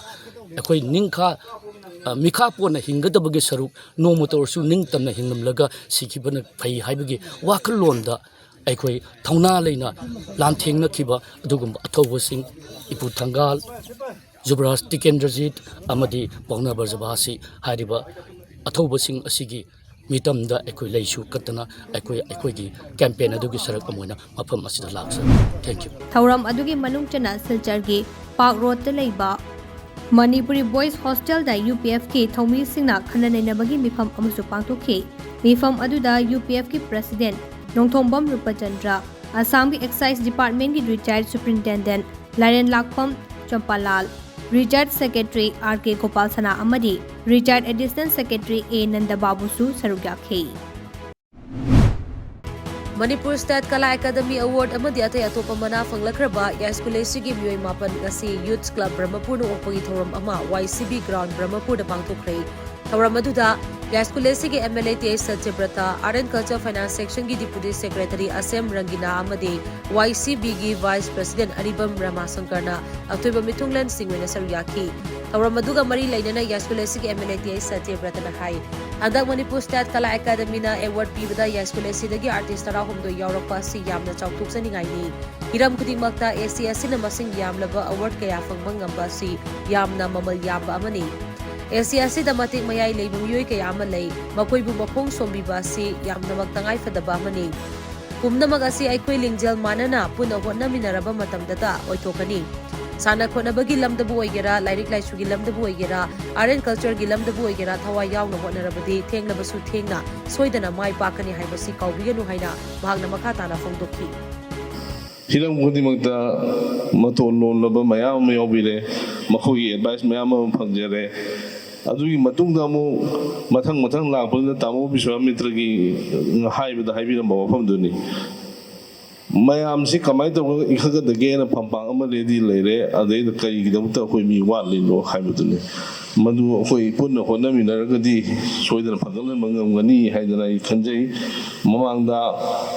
ꯑꯩꯈꯣꯏ ꯅꯤꯡꯈꯥ, ꯑ, ꯃꯤꯈꯥ ꯄꯣꯟꯅ ꯍꯤꯡꯒꯗꯕꯒꯤ ꯁꯔꯨꯛ ꯅꯣꯡꯃꯇ ꯑꯣꯏꯔꯁꯨ ꯅꯤꯡꯇꯝꯅ ꯍꯤꯡꯂꯝꯂꯒ ꯁꯤꯈꯤꯕꯅ ꯐꯩ ꯍꯥꯏꯕꯒꯤ ꯋꯥꯈꯜꯂꯣꯟꯗ ꯑꯩꯈꯣꯏ ꯊꯧꯅꯥ ꯂꯩꯅ ꯂꯥꯟꯊꯦꯡꯅꯈꯤꯕ ꯑꯗꯨꯒꯨꯝꯕ ꯑꯊꯧꯕꯁꯤꯡ, ꯏꯄꯨ ꯊꯪꯒꯥꯜ, ꯖꯨꯕꯔꯥꯖ ꯇꯤꯀꯦꯟꯗ꯭ꯔꯖꯤꯠ ꯑꯃꯗꯤ ꯄꯥꯎꯅꯥ ꯕ꯭ꯔꯖꯕꯥꯁꯤ ꯍꯥꯏꯔꯤꯕ ꯑꯊꯧꯕꯁꯤꯡ ꯑꯁꯤꯒꯤ ꯃꯤꯇꯝꯗ ꯑꯩꯈꯣꯏ ꯂꯩꯁꯨ ꯀꯠꯇꯅ ꯑꯩꯈꯣꯏ ꯑꯩꯈꯣꯏꯒꯤ campaign ꯑꯗꯨꯒꯤ ꯁꯔꯨꯛ ꯑꯃ ꯑꯣꯏꯅ ꯃꯐꯝ ꯑꯁꯤꯗ ꯂꯥꯛꯆꯔꯤ꯫ Thank you꯫ ꯊꯧꯔꯝ ꯑꯗꯨꯒꯤ ꯃꯅꯨꯡ ꯆꯟꯅ ꯁꯤꯜꯆꯔꯒꯤ Park Road ꯇ ꯂꯩꯕ Manipuri Boys Hostel ꯗ U P F ꯀꯤ ꯊꯧꯃꯤꯁꯤꯡꯅ ꯈꯟꯅ ꯅꯩꯅꯕꯒꯤ ꯃꯤꯐꯝ ꯑꯃꯁꯨ ꯄꯥꯡꯊꯣꯛꯈꯤ꯫ ꯃꯤꯐꯝ ꯑꯗꯨꯗ U P F ꯀꯤ President ꯅꯣꯡꯊꯣꯝꯕꯝ ꯔꯨꯄꯆꯟꯗ꯭ꯔ, ꯑꯁꯥꯝꯒꯤ Excise Department ꯀꯤ retired Superintendent ꯂꯥꯏꯔꯦꯟ ꯂꯥꯛꯐꯝ ꯆꯝꯄꯥꯂꯥꯜ, ꯔꯤꯇꯥꯌꯔꯠ ꯁꯦꯀ꯭ꯔꯦꯇꯔꯤ ꯑꯥꯔ ꯀꯦ ꯒꯣꯄꯥꯜ ꯁꯅꯥ ꯑꯃꯗꯤ ꯔꯤꯇꯥꯌꯔꯠ ꯑꯦꯗꯤꯁꯅꯦꯜ ꯁꯦꯀ꯭ꯔꯦꯇꯔꯤ ꯑꯦ ꯅꯟꯗꯕꯥꯕꯨꯁꯨ ꯁꯔꯨꯛ ꯌꯥꯈꯤ꯫ ꯃꯅꯤꯄꯨꯔ ꯁ꯭ꯇꯦꯠ ꯀꯂꯥ ꯑꯦꯀꯥꯗꯃꯤ ꯑꯦꯋꯥꯔꯗ ꯑꯃꯗꯤ ꯑꯇꯩ ꯑꯇꯣꯞꯄ ꯃꯅꯥ ꯐꯪꯂꯛꯈ꯭ꯔꯕ ꯌꯥꯏꯁ꯭ꯀꯨꯜ ꯑꯦꯁꯤꯒꯤ ꯃꯤꯑꯣꯏ ꯃꯥꯄꯟ ꯉꯁꯤ ꯌꯨꯊ ꯀ꯭ꯂꯕ ꯕ꯭ꯔꯍꯃꯄꯨꯔꯅ ꯑꯣꯛꯄꯒꯤ ꯊꯧꯔꯝ ꯑꯃ ꯋꯥꯏ ꯁꯤ ꯕꯤ ꯒ꯭ꯔꯥꯎꯟꯗ ꯕ꯭ꯔꯍꯃꯄꯨꯔꯗ ꯄꯥꯡꯊꯣꯛꯈ꯭ꯔꯦ꯫ ꯊꯧꯔꯝ ꯑꯗꯨꯗ ꯌꯥꯏꯁ꯭ꯀꯨꯜ ꯑꯦꯁꯤꯒꯤ M L A T H Satyabrata, art and culture finance ꯁꯦꯛꯁꯟꯒꯤ ꯗꯤꯄ꯭ꯌꯨꯇꯤ ꯁꯦꯀ꯭ꯔꯦꯇꯔꯤ ꯑꯁꯦꯝ ꯔꯪꯒꯤꯅꯥ ꯑꯃꯗꯤ ꯋꯥꯏ ꯁꯤ ꯕꯤꯒꯤ ꯚꯥꯏꯁ ꯄ꯭ꯔꯁꯤꯗꯦꯟꯠ ꯑꯔꯤꯕꯝ ꯔꯃꯥꯁꯪꯀꯔꯅ ꯑꯊꯣꯏꯕ ꯃꯤꯊꯨꯡꯂꯦꯟꯁꯤꯡ ꯑꯣꯏꯅ ꯁꯔꯨꯛ ꯌꯥꯈꯤ꯫ ꯊꯧꯔꯝ ꯑꯗꯨꯒ ꯃꯔꯤ ꯂꯩꯅꯅ ꯌꯥꯏꯁ꯭ꯀꯨꯜ ꯑꯦꯁꯤꯒꯤ M L A T H ꯁꯇ꯭ꯌꯕ꯭ꯔꯇꯅ ꯍꯥꯏ, ꯍꯟꯗꯛ ꯃꯅꯤꯄꯨꯔ ꯁ꯭ꯇꯦꯠ ꯀꯂꯥ ꯑꯦꯀꯥꯗꯃꯤꯅ ꯑꯦꯋꯥꯔꯗ ꯄꯤꯕꯗ ꯌꯥꯏꯁ꯭ꯀꯨꯜ ꯑꯦꯁꯤꯗꯒꯤ ꯑꯥꯔꯇꯤꯁ ꯇꯔꯥꯍꯨꯝꯗꯣꯏ ꯌꯥꯎꯔꯛꯄ ꯑꯁꯤ ꯌꯥꯝꯅ ꯆꯥꯎꯊꯣꯛꯆꯅꯤꯡꯉꯥꯏꯅꯤ꯫ ꯍꯤꯔꯝ ꯈꯨꯗꯤꯡꯃꯛꯇ ꯑꯦꯁꯤ ꯑꯁꯤꯅ ꯃꯁꯤꯡ ꯌꯥꯝꯂꯕ ꯑꯦꯋꯥꯔꯗ ꯀꯌꯥ ꯐꯪꯕ ꯉꯝꯕ ꯑꯁꯤ ꯌꯥꯝꯅ ꯃꯃꯜ ꯌꯥꯝꯕ ꯑꯃꯅꯤ꯫ ꯑꯦꯁꯤ ꯑꯁꯤꯗ ꯃꯇꯤꯛ ꯃꯌꯥꯏ ꯂꯩꯕ ꯃꯤꯑꯣꯏ ꯀꯌꯥ ꯑꯃ ꯂꯩ, ꯃꯈꯣꯏꯕꯨ ꯃꯈꯣꯡ ꯁꯣꯝꯕꯤꯕ ꯑꯁꯤ ꯌꯥꯝꯅꯃꯛ ꯇꯉꯥꯏꯐꯗꯕ ꯑꯃꯅꯤ꯫ ꯄꯨꯝꯅꯃꯛ ꯑꯁꯤ ꯑꯩꯈꯣꯏ ꯂꯤꯡꯖꯦꯜ ꯃꯥꯟꯅꯅ ꯄꯨꯟꯅ ꯍꯣꯠꯅꯃꯤꯟꯅꯔꯕ ꯃꯇꯝꯗꯇ ꯑꯣꯏꯊꯣꯛꯀꯅꯤ꯫ ꯁꯥꯟꯅ ꯈꯣꯠꯅꯕꯒꯤ ꯂꯝꯗꯕꯨ ꯑꯣꯏꯒꯦꯔꯥ, ꯂꯥꯏꯔꯤꯛ ꯂꯥꯏꯁꯨꯒꯤ ꯂꯝꯗꯕꯨ ꯑꯣꯏꯒꯦꯔꯥ, ꯑꯥꯔꯠ ꯑꯦꯟ ꯀꯜꯆꯔꯒꯤ ꯂꯝꯗꯕꯨ ꯑꯣꯏꯒꯦꯔꯥ, ꯊꯋꯥꯏ ꯌꯥꯎꯅ ꯍꯣꯠꯅꯔꯕꯗꯤ ꯊꯦꯡꯂꯕꯁꯨ ꯊꯦꯡꯅ ꯁꯣꯏꯗꯅ ꯃꯥꯏ ꯄꯥꯛꯀꯅꯤ ꯍꯥꯏꯕꯁꯤ ꯀꯥꯎꯕꯤꯒꯅꯨ ꯍꯥꯏꯅ ꯃꯍꯥꯛꯅ ꯃꯈꯥ ꯇꯥꯅ ꯐꯣꯡꯗꯣꯛꯈꯤ꯫ ꯍꯤꯔꯝ ꯈꯨꯗꯤꯡꯃꯛꯇ ꯃꯇꯣꯟ ꯂꯣꯟꯂꯕ ꯃꯌꯥꯝ ꯑꯃ ꯌꯥꯎꯕꯤꯔꯦ, ꯃꯈꯣꯏꯒꯤ ꯑꯦꯗꯚꯥꯏꯁ ꯃꯌꯥꯝ ꯑꯃ ꯐꯪꯖꯔꯦ꯫ ꯑꯗꯨꯒꯤ ꯃꯇꯨꯡꯗ ꯑꯃꯨꯛ ꯃꯊꯪ ꯃꯊꯪ ꯂꯥꯛꯄꯗꯨꯅ ꯇꯥꯃꯣ ꯕꯤꯁ꯭ꯋꯥꯃꯤꯇ꯭ꯔꯒꯤ ꯍꯥꯏꯕꯗ ꯍꯥꯏꯕꯤꯔꯝꯕ ꯋꯥꯐꯝꯗꯨꯅꯤ꯫ ꯃꯌꯥꯝꯁꯤ ꯀꯃꯥꯏꯅ ꯇꯧꯔꯒ ꯏꯟꯈꯠꯀꯗꯒꯦꯅ ꯐꯝꯄꯥꯛ ꯑꯃ ꯔꯦꯗꯤ ꯂꯩꯔꯦ, ꯑꯗꯩꯗ ꯀꯔꯤꯒꯤꯗꯃꯛꯇ ꯑꯩꯈꯣꯏ ꯃꯤ ꯋꯥꯠꯂꯤꯅꯣ ꯍꯥꯏꯕꯗꯨꯅꯤ꯫ ꯃꯗꯨ ꯑꯩꯈꯣꯏ ꯄꯨꯟꯅ ꯍꯣꯠꯅꯃꯤꯟꯅꯔꯒꯗꯤ ꯁꯣꯏꯗꯅ ꯐꯒꯠꯍꯟꯕ ꯉꯝꯒꯅꯤ ꯍꯥꯏꯗꯅ ꯑꯩ ꯈꯟꯖꯩ꯫ ꯃꯃꯥꯡꯗ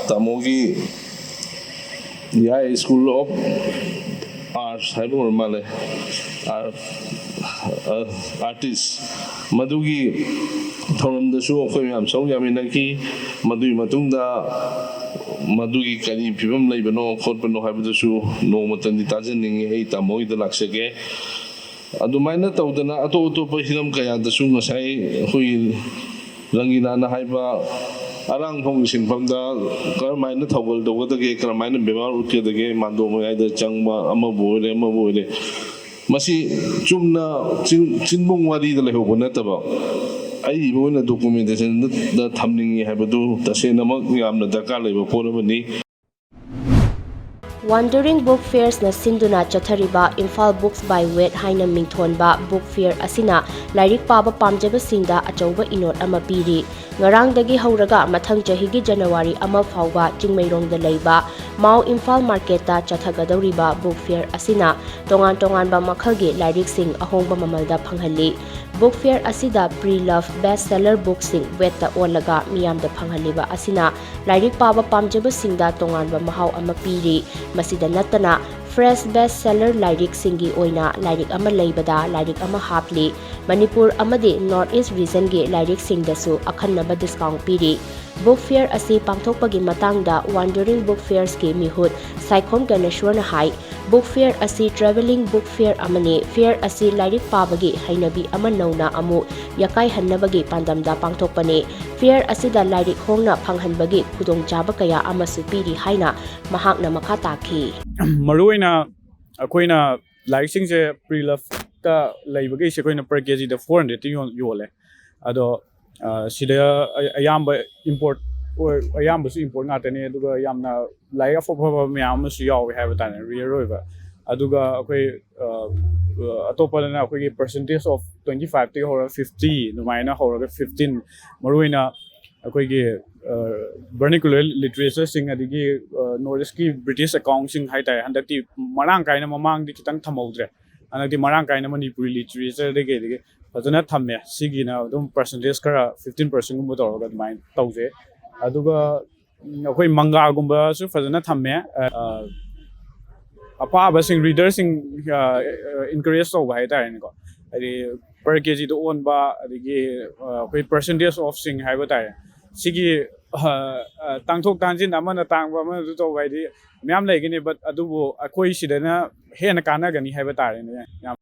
ꯇꯥꯃꯣꯒꯤ ꯌꯥꯏ ꯁ꯭ꯀꯨꯜ ꯑꯣꯐ ꯑꯥꯔꯠꯁ ꯍꯥꯏꯕ ꯑꯣꯏꯔ ꯃꯥꯜꯂꯦ, ꯑꯥꯔ-, ꯑꯥꯔꯇꯤꯁ, ꯃꯗꯨꯒꯤ ꯊꯧꯔꯝꯗꯁꯨ ꯑꯩꯈꯣꯏ ꯃꯌꯥꯝ ꯁꯔꯨꯛ ꯌꯥꯃꯤꯟꯅꯈꯤ꯫ ꯃꯗꯨꯒꯤ ꯃꯇꯨꯡꯗ ꯃꯗꯨꯒꯤ ꯀꯔꯤ ꯐꯤꯕꯝ ꯂꯩꯕꯅꯣ ꯈꯣꯠꯄꯅꯣ ꯍꯥꯏꯕꯗꯨꯁꯨ ꯅꯣꯡꯃꯇꯪꯗꯤ ꯇꯥꯖꯅꯤꯡꯉꯤ꯫ ꯑꯩ ꯇꯥꯃꯣ ꯍꯣꯏꯗ ꯂꯥꯛꯆꯒꯦ꯫ ꯑꯗꯨꯃꯥꯏꯅ ꯇꯧꯗꯅ ꯑꯇꯣꯞ ꯑꯇꯣꯞꯄ ꯍꯤꯔꯝ ꯀꯌꯥꯗꯁꯨ ꯉꯁꯥꯏ ꯑꯩꯈꯣꯏꯒꯤ ꯔꯪꯒꯤꯅꯥꯅ ꯍꯥꯏꯕ ꯑꯔꯥꯡꯐꯝꯒꯤ ꯁꯤꯟꯐꯝꯗ ꯀꯔꯝꯍꯥꯏꯅ ꯊꯧꯒꯜ ꯇꯧꯒꯗꯒꯦ, ꯀꯔꯝꯍꯥꯏꯅ ꯕꯦꯕꯥꯔ ꯎꯠꯀꯗꯒꯦ, ꯃꯥꯟꯗꯣꯞ ꯃꯌꯥꯏꯗ ꯆꯪꯕ ꯑꯃꯕꯨ ꯑꯣꯏꯔꯦ, ꯑꯃꯕꯨ ꯑꯣꯏꯔꯦ, ꯃꯁꯤ ꯆꯨꯝꯅ ꯆꯤꯟ-, ꯆꯤꯟꯕꯨꯡ ꯋꯥꯔꯤꯗ ꯂꯩꯍꯧꯕ ꯅꯠꯇꯕ, ꯑꯏꯕ ꯑꯣꯏꯅ ꯗꯣꯀꯨꯃꯦꯟꯇꯦꯁꯟꯗ ꯊꯝꯅꯤꯡꯉꯤ ꯍꯥꯏꯕꯗꯨ ꯇꯁꯦꯡꯅꯃꯛ ꯌꯥꯝꯅ ꯗꯔꯀꯥꯔ ꯂꯩꯕ ꯄꯣꯠ ꯑꯃꯅꯤ꯫ Wandering Book Fairsꯅ ꯁꯤꯟꯗꯨꯅ ꯆꯠꯊꯔꯤꯕ Imphal Books by Weight ꯍꯥꯏꯅ ꯃꯤꯡꯊꯣꯟꯕ book fair ꯑꯁꯤꯅ ꯂꯥꯏꯔꯤꯛ ꯄꯥꯕ ꯄꯥꯝꯖꯕꯁꯤꯡꯗ ꯑꯆꯧꯕ ꯏꯅꯣꯠ ꯑꯃ ꯄꯤꯔꯤ꯫ ꯉꯔꯥꯡꯗꯒꯤ ꯍꯧꯔꯒ ꯃꯊꯪ ꯆꯍꯤꯒꯤ ꯖꯅꯋꯥꯔꯤ ꯑꯃ ꯐꯥꯎꯕ ꯆꯤꯡꯃꯩꯔꯣꯡꯗ ꯂꯩꯕ ꯃꯥꯎ ꯏꯝꯐꯥꯜ ꯃꯥꯔꯀꯦꯠꯇ ꯆꯠꯊꯒꯗꯧꯔꯤꯕ book fair ꯑꯁꯤꯅ ꯇꯣꯉꯥꯟ ꯇꯣꯉꯥꯟꯕ ꯃꯈꯜꯒꯤ ꯂꯥꯏꯔꯤꯛꯁꯤꯡ ꯑꯍꯣꯡꯕ ꯃꯃꯜꯗ ꯐꯪꯍꯜꯂꯤ꯫ Book fair ꯑꯁꯤꯗ pre-loved best seller bookꯁꯤꯡ weight ꯑꯣꯜꯂꯒ ꯃꯤꯌꯥꯝꯗ ꯐꯪꯍꯜꯂꯤꯕ ꯑꯁꯤꯅ ꯂꯥꯏꯔꯤꯛ ꯄꯥꯕ ꯄꯥꯝꯖꯕꯁꯤꯡꯗ ꯇꯣꯉꯥꯟꯕ ꯃꯍꯥꯎ ꯑꯃ ꯄꯤꯔꯤ꯫ ꯃꯁꯤꯗ ꯅꯠꯇꯅ, fresh best seller ꯂꯥꯏꯔꯤꯛꯁꯤꯡꯒꯤ ꯑꯣꯏꯅ ꯂꯥꯏꯔꯤꯛ ꯑꯃ ꯂꯩꯕꯗ ꯂꯥꯏꯔꯤꯛ ꯑꯃ ꯍꯥꯞꯂꯤ꯫ ꯃꯅꯤꯄꯨꯔ ꯑꯃꯗꯤ North East regionꯒꯤ ꯂꯥꯏꯔꯤꯛꯁꯤꯡꯗꯁꯨ ꯑꯈꯟꯅꯕ discount ꯄꯤꯔꯤ꯫ Book fair ꯑꯁꯤ ꯄꯥꯡꯊꯣꯛꯄꯒꯤ ꯃꯇꯥꯡꯗ Wandering Book Fairsꯀꯤ ꯃꯤꯍꯨꯠ ꯁꯥꯏꯈꯣꯝ ꯒ꯭ꯌꯥꯅꯦꯁꯣꯔꯅ ꯍꯥꯏ, Book fair ꯑꯁꯤ travelling book fair ꯑꯃꯅꯤ꯫ Fair ꯑꯁꯤ ꯂꯥꯏꯔꯤꯛ ꯄꯥꯕꯒꯤ ꯍꯩꯅꯕꯤ ꯑꯃ ꯅꯧꯅ ꯑꯃꯨꯛ ꯌꯥꯀꯥꯏꯍꯟꯅꯕꯒꯤ ꯄꯥꯟꯗꯝꯗ ꯄꯥꯡꯊꯣꯛꯄꯅꯤ꯫ Fair ꯑꯁꯤꯗ ꯂꯥꯏꯔꯤꯛ ꯍꯣꯡꯅ ꯐꯪꯍꯟꯕꯒꯤ ꯈꯨꯗꯣꯡꯆꯥꯕ ꯀꯌꯥ ꯑꯃꯁꯨ ꯄꯤꯔꯤ ꯍꯥꯏꯅ ꯃꯍꯥꯛꯅ ꯃꯈꯥ ꯇꯥꯈꯤ꯫ ꯃꯔꯨꯑꯣꯏꯅ ꯑꯩꯈꯣꯏꯅ ꯂꯥꯏꯔꯤꯛꯁꯤꯡꯁꯦ pre-lovedꯇ ꯂꯩꯕꯈꯩꯁꯦ ꯑꯩꯈꯣꯏꯅ per kgꯗ four hundredꯇ ꯌꯣꯜ-, ꯌꯣꯜꯂꯦ꯫ ꯑꯗꯣ, ꯑ, ꯁꯤꯗ ꯑ-, ꯑꯌꯥꯝꯕ import ꯑꯣꯏ-, ꯑꯌꯥꯝꯕꯁꯨ import ꯉꯥꯛꯇꯅꯤ, ꯑꯗꯨꯒ ꯌꯥꯝꯅ ꯂꯥꯏꯔꯤꯛ ꯑꯐ ꯑꯐꯕ ꯃꯌꯥꯝ ꯑꯃꯁꯨ ꯌꯥꯎꯋꯦ ꯍꯥꯏꯕ ꯇꯥꯔꯦ, rare ꯑꯣꯏꯕ꯫ ꯑꯗꯨꯒ ꯑꯩꯈꯣꯏ, ꯑ, ꯑ, ꯑꯇꯣꯞꯄꯗꯅ ꯑꯩꯈꯣꯏꯒꯤ percentage of twenty fiveꯇꯒꯤ ꯍꯧꯔꯒ fifty, ꯑꯗꯨꯃꯥꯏꯅ ꯍꯧꯔꯒ fifteen, ꯃꯔꯨꯑꯣꯏꯅ ꯑꯩꯈꯣꯏꯒꯤ, ꯑ, vernacular literatureꯁꯤꯡ, ꯑꯗꯒꯤ, ꯑ, North Eastꯀꯤ British accountꯁꯤꯡ ꯍꯥꯏ ꯇꯥꯔꯦ, ꯍꯟꯗꯛꯇꯤ ꯃꯔꯥꯡ ꯀꯥꯏꯅ, ꯃꯃꯥꯡꯗꯤ ꯈꯤꯇꯪ ꯊꯝꯍꯧꯗ꯭ꯔꯦ, ꯍꯟꯗꯛꯇꯤ ꯃꯔꯥꯡ ꯀꯥꯏꯅ ꯃꯅꯤꯄꯨꯔꯤ literatureꯗꯒꯤ ꯑꯗꯒꯤ ꯐꯖꯅ ꯊꯝꯃꯦ꯫ ꯁꯤꯒꯤꯅ ꯑꯗꯨꯝ percentage ꯈꯔ fifteen percentꯒꯨꯝꯕ ꯇꯧꯔꯒ ꯑꯗꯨꯃꯥꯏꯅ ꯇꯧꯖꯩ꯫ ꯑꯗꯨꯒ, ꯎꯝ, ꯑꯩꯈꯣꯏ ꯃꯪꯒꯥꯒꯨꯝꯕꯁꯨ ꯐꯖꯅ ꯊꯝꯃꯦ꯫ ꯑ, ꯑ, ꯑꯄꯥꯕꯁꯤꯡ, readerꯁꯤꯡ, ꯑ, ꯑ, encourage ꯇꯧꯕ ꯍꯥꯏ ꯇꯥꯔꯦꯅꯦꯀꯣ꯫ ꯍꯥꯏꯗꯤ per kgꯗ ꯑꯣꯟꯕ, ꯑꯗꯒꯤ, ꯑ, ꯑꯩꯈꯣꯏ percentage offꯁꯤꯡ ꯍꯥꯏꯕ ꯇꯥꯔꯦ꯫ ꯁꯤꯒꯤ, ꯑ, ꯑ, ꯇꯥꯡꯊꯣꯛ ꯇꯥꯡꯁꯤꯟ, ꯑꯃꯅ ꯇꯥꯡꯕ, ꯑꯃꯅꯁꯨ ꯇꯧꯕ ꯍꯥꯏꯗꯤ ꯃꯌꯥꯝ ꯂꯩꯒꯅꯤ, but ꯑꯗꯨꯕꯨ ꯑꯩꯈꯣꯏ ꯁꯤꯗꯅ ꯍꯦꯟꯅ ꯀꯥꯟꯅꯒꯅꯤ ꯍꯥꯏꯕ ꯇꯥꯔꯦꯅꯦ꯫ ꯌꯥꯝ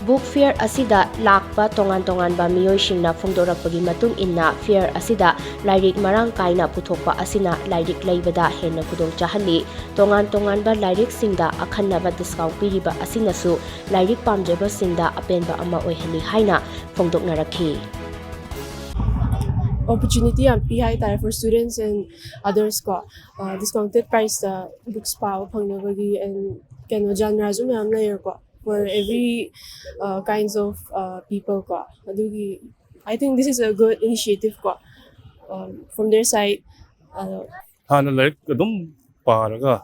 Book fair ꯑꯁꯤꯗ ꯂꯥꯛꯄ ꯇꯣꯉꯥꯟ ꯇꯣꯉꯥꯟꯕ ꯃꯤꯑꯣꯏꯁꯤꯡꯅ ꯐꯣꯡꯗꯣꯔꯛꯄꯒꯤ ꯃꯇꯨꯡ ꯏꯟꯅ, fair ꯑꯁꯤꯗ ꯂꯥꯏꯔꯤꯛ ꯃꯔꯥꯡ ꯀꯥꯏꯅ ꯄꯨꯊꯣꯛꯄ ꯑꯁꯤꯅ ꯂꯥꯏꯔꯤꯛ ꯂꯩꯕꯗ ꯍꯦꯟꯅ ꯈꯨꯗꯣꯡ ꯆꯥꯍꯜꯂꯤ꯫ ꯇꯣꯉꯥꯟ ꯇꯣꯉꯥꯟꯕ ꯂꯥꯏꯔꯤꯛꯁꯤꯡꯗ ꯑꯈꯟꯅꯕ discount ꯄꯤꯔꯤꯕ ꯑꯁꯤꯅꯁꯨ ꯂꯥꯏꯔꯤꯛ ꯄꯥꯝꯖꯕꯁꯤꯡꯗ ꯑꯄꯦꯟꯕ ꯑꯃ ꯑꯣꯏꯍꯜꯂꯤ ꯍꯥꯏꯅ ꯐꯣꯡꯗꯣꯛꯅꯔꯛꯈꯤ꯫ Opportunity ꯌꯥꯝ ꯄꯤ ꯍꯥꯏꯇꯥꯔꯦ, for students and others ꯀꯣ, discounted priceꯇ books ꯄꯥꯕ ꯐꯪꯅꯕꯒꯤ, and ꯀꯩꯅꯣ genreꯁꯨ ꯃꯌꯥꯝ ꯂꯩꯔꯦꯀꯣ, for every kinds of people ꯀꯣ꯫ ꯑꯗꯨꯒꯤ I think this is a good initiative ꯀꯣ, from their side. ꯑꯗꯣ ꯍꯥꯟꯅ ꯂꯥꯏꯔꯤꯛ ꯑꯗꯨꯝ ꯄꯥꯔꯒ,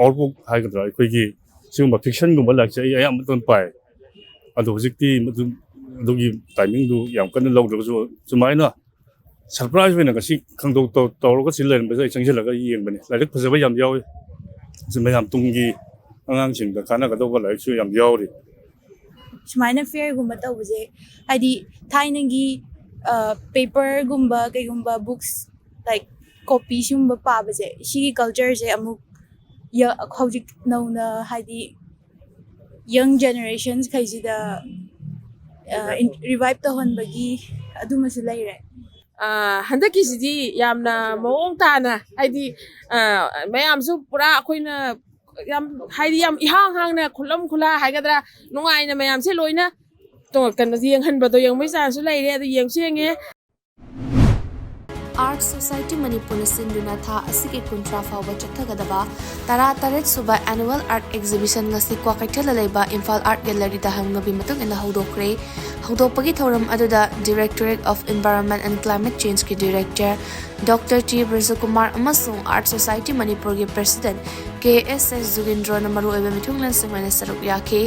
ꯑꯥꯎꯠꯕꯨꯛ ꯍꯥꯏꯒꯗ꯭ꯔꯥ, ꯑꯩꯈꯣꯏꯒꯤ ꯁꯤꯒꯨꯝꯕ ꯐꯤꯛꯁꯟꯒꯨꯝꯕ ꯂꯥꯏꯔꯤꯛꯁꯦ ꯑꯩ ꯑꯌꯥꯝꯕ ꯃꯇꯝꯗ ꯄꯥꯏ꯫ ꯑꯗꯣ ꯍꯧꯖꯤꯛꯇꯤ ꯃꯗꯨ, ꯑꯗꯨꯒꯤ ꯇꯥꯏꯃꯤꯡꯗꯨ ꯌꯥꯝ ꯀꯟꯅ ꯂꯧꯗ꯭ꯔꯒꯁꯨ, ꯁꯨꯃꯥꯏꯅ ꯁꯔꯄ꯭ꯔꯥꯏꯖ ꯑꯣꯏꯅ ꯉꯁꯤ ꯈꯪꯗꯣꯛ ꯇꯧ- ꯇꯧꯔꯒ ꯁꯤ ꯂꯩꯔꯝꯕꯁꯦ ꯑꯩ ꯆꯪꯁꯤꯜꯂꯒ ꯌꯦꯡꯕꯅꯤ꯫ ꯂꯥꯏꯔꯤꯛ ꯐꯖꯕ ꯌꯥꯝ ꯌꯥꯎꯏ꯫ ꯁꯤ ꯃꯌꯥꯝ ꯇꯨꯡꯒꯤ ꯑꯉꯥꯡꯁꯤꯡꯗ ꯀꯥꯟꯅꯒꯗꯧꯕ ꯂꯥꯏꯔꯤꯛꯁꯨ ꯌꯥꯝ ꯌꯥꯎꯔꯤ꯫ ꯁꯨꯃꯥꯏꯅ ꯐꯤꯌꯔꯒꯨꯝꯕ ꯇꯧꯕꯁꯦ, ꯍꯥꯏꯗꯤ ꯊꯥꯏꯅꯒꯤ ꯄꯦꯄꯔꯒꯨꯝꯕ, ꯀꯩꯒꯨꯝꯕ ꯕꯨꯛꯁ, ꯂꯥꯏꯛ ꯀꯣꯄꯤ ꯁꯤꯒꯨꯝꯕ ꯄꯥꯕꯁꯦ, ꯁꯤꯒꯤ ꯀꯜꯆꯔꯁꯦ ꯑꯃꯨꯛ ꯍꯧꯖꯤꯛ ꯅꯧꯅ, ꯍꯥꯏꯗꯤ ꯌꯪ ꯖꯦꯅꯦꯔꯦꯁꯟꯁꯈꯩꯁꯤꯗ ꯔꯤꯚꯥꯏꯞ ꯇꯧꯍꯟꯕꯒꯤ ꯑꯗꯨꯃꯁꯨ ꯂꯩꯔꯦ꯫ ꯍꯟꯗꯛꯀꯤꯁꯤꯗꯤ ꯌꯥꯝꯅ ꯃꯑꯣꯡ ꯇꯥꯅ, ꯍꯥꯏꯗꯤ ꯃꯌꯥꯝꯁꯨ ꯄꯨꯔꯥ ꯑꯩꯈꯣꯏꯅ ꯌꯥꯝ, ꯍꯥꯏꯗꯤ ꯌꯥꯝ ꯏꯍꯥꯡ ꯍꯥꯡꯅ, ꯈꯨꯠꯂꯝ ꯈꯨꯠꯂꯥ ꯍꯥꯏꯒꯗ꯭ꯔꯥ, ꯅꯨꯡꯉꯥꯏꯅ ꯃꯌꯥꯝꯁꯦ ꯂꯣꯏꯅ ꯀꯩꯅꯣ ꯌꯦꯡꯍꯟꯕꯗꯣ, ꯌꯦꯡꯕꯒꯤ ꯆꯥꯟꯁꯁꯨ ꯂꯩꯔꯦ꯫ ꯑꯗꯨ ꯌꯦꯡꯁꯨ ꯌꯦꯡꯉꯦ꯫ Art Society ꯃꯅꯤꯄꯨꯔꯅ ꯁꯤꯟꯗꯨꯅ ꯊꯥ ꯑꯁꯤꯒꯤ ꯀꯨꯟꯊ꯭ꯔꯥ ꯐꯥꯎꯕ ꯆꯠꯊꯒꯗꯕ ꯇꯔꯥꯇꯔꯦꯠ ꯁꯨꯕ Annual Art Exhibition ꯉꯁꯤ ꯀ꯭ꯋꯥꯀꯩꯊꯦꯜꯗ ꯂꯩꯕ ꯏꯝꯐꯥꯜ Art Galleryꯗ ꯍꯧꯅꯕꯤ ꯃꯇꯨꯡ ꯏꯟꯅ ꯍꯧꯗꯣꯛꯈ꯭ꯔꯦ꯫ ꯍꯧꯗꯣꯛꯄꯒꯤ ꯊꯧꯔꯝ ꯑꯗꯨꯗ Directorate of Environment and Climate Changeꯀꯤ Director Doctor T ꯕ꯭ꯔꯖꯀꯨꯃꯥꯔ ꯑꯃꯁꯨꯡ Art Society ꯃꯅꯤꯄꯨꯔꯒꯤ President ꯀꯦ ꯑꯦꯁ ꯑꯦꯁ ꯖꯨꯒꯤꯟꯗ꯭ꯔꯣꯅ ꯃꯔꯨꯑꯣꯏꯕ ꯃꯤꯊꯨꯡꯂꯦꯟꯁꯤꯡ ꯑꯣꯏꯅ ꯁꯔꯨꯛ ꯌꯥꯈꯤ꯫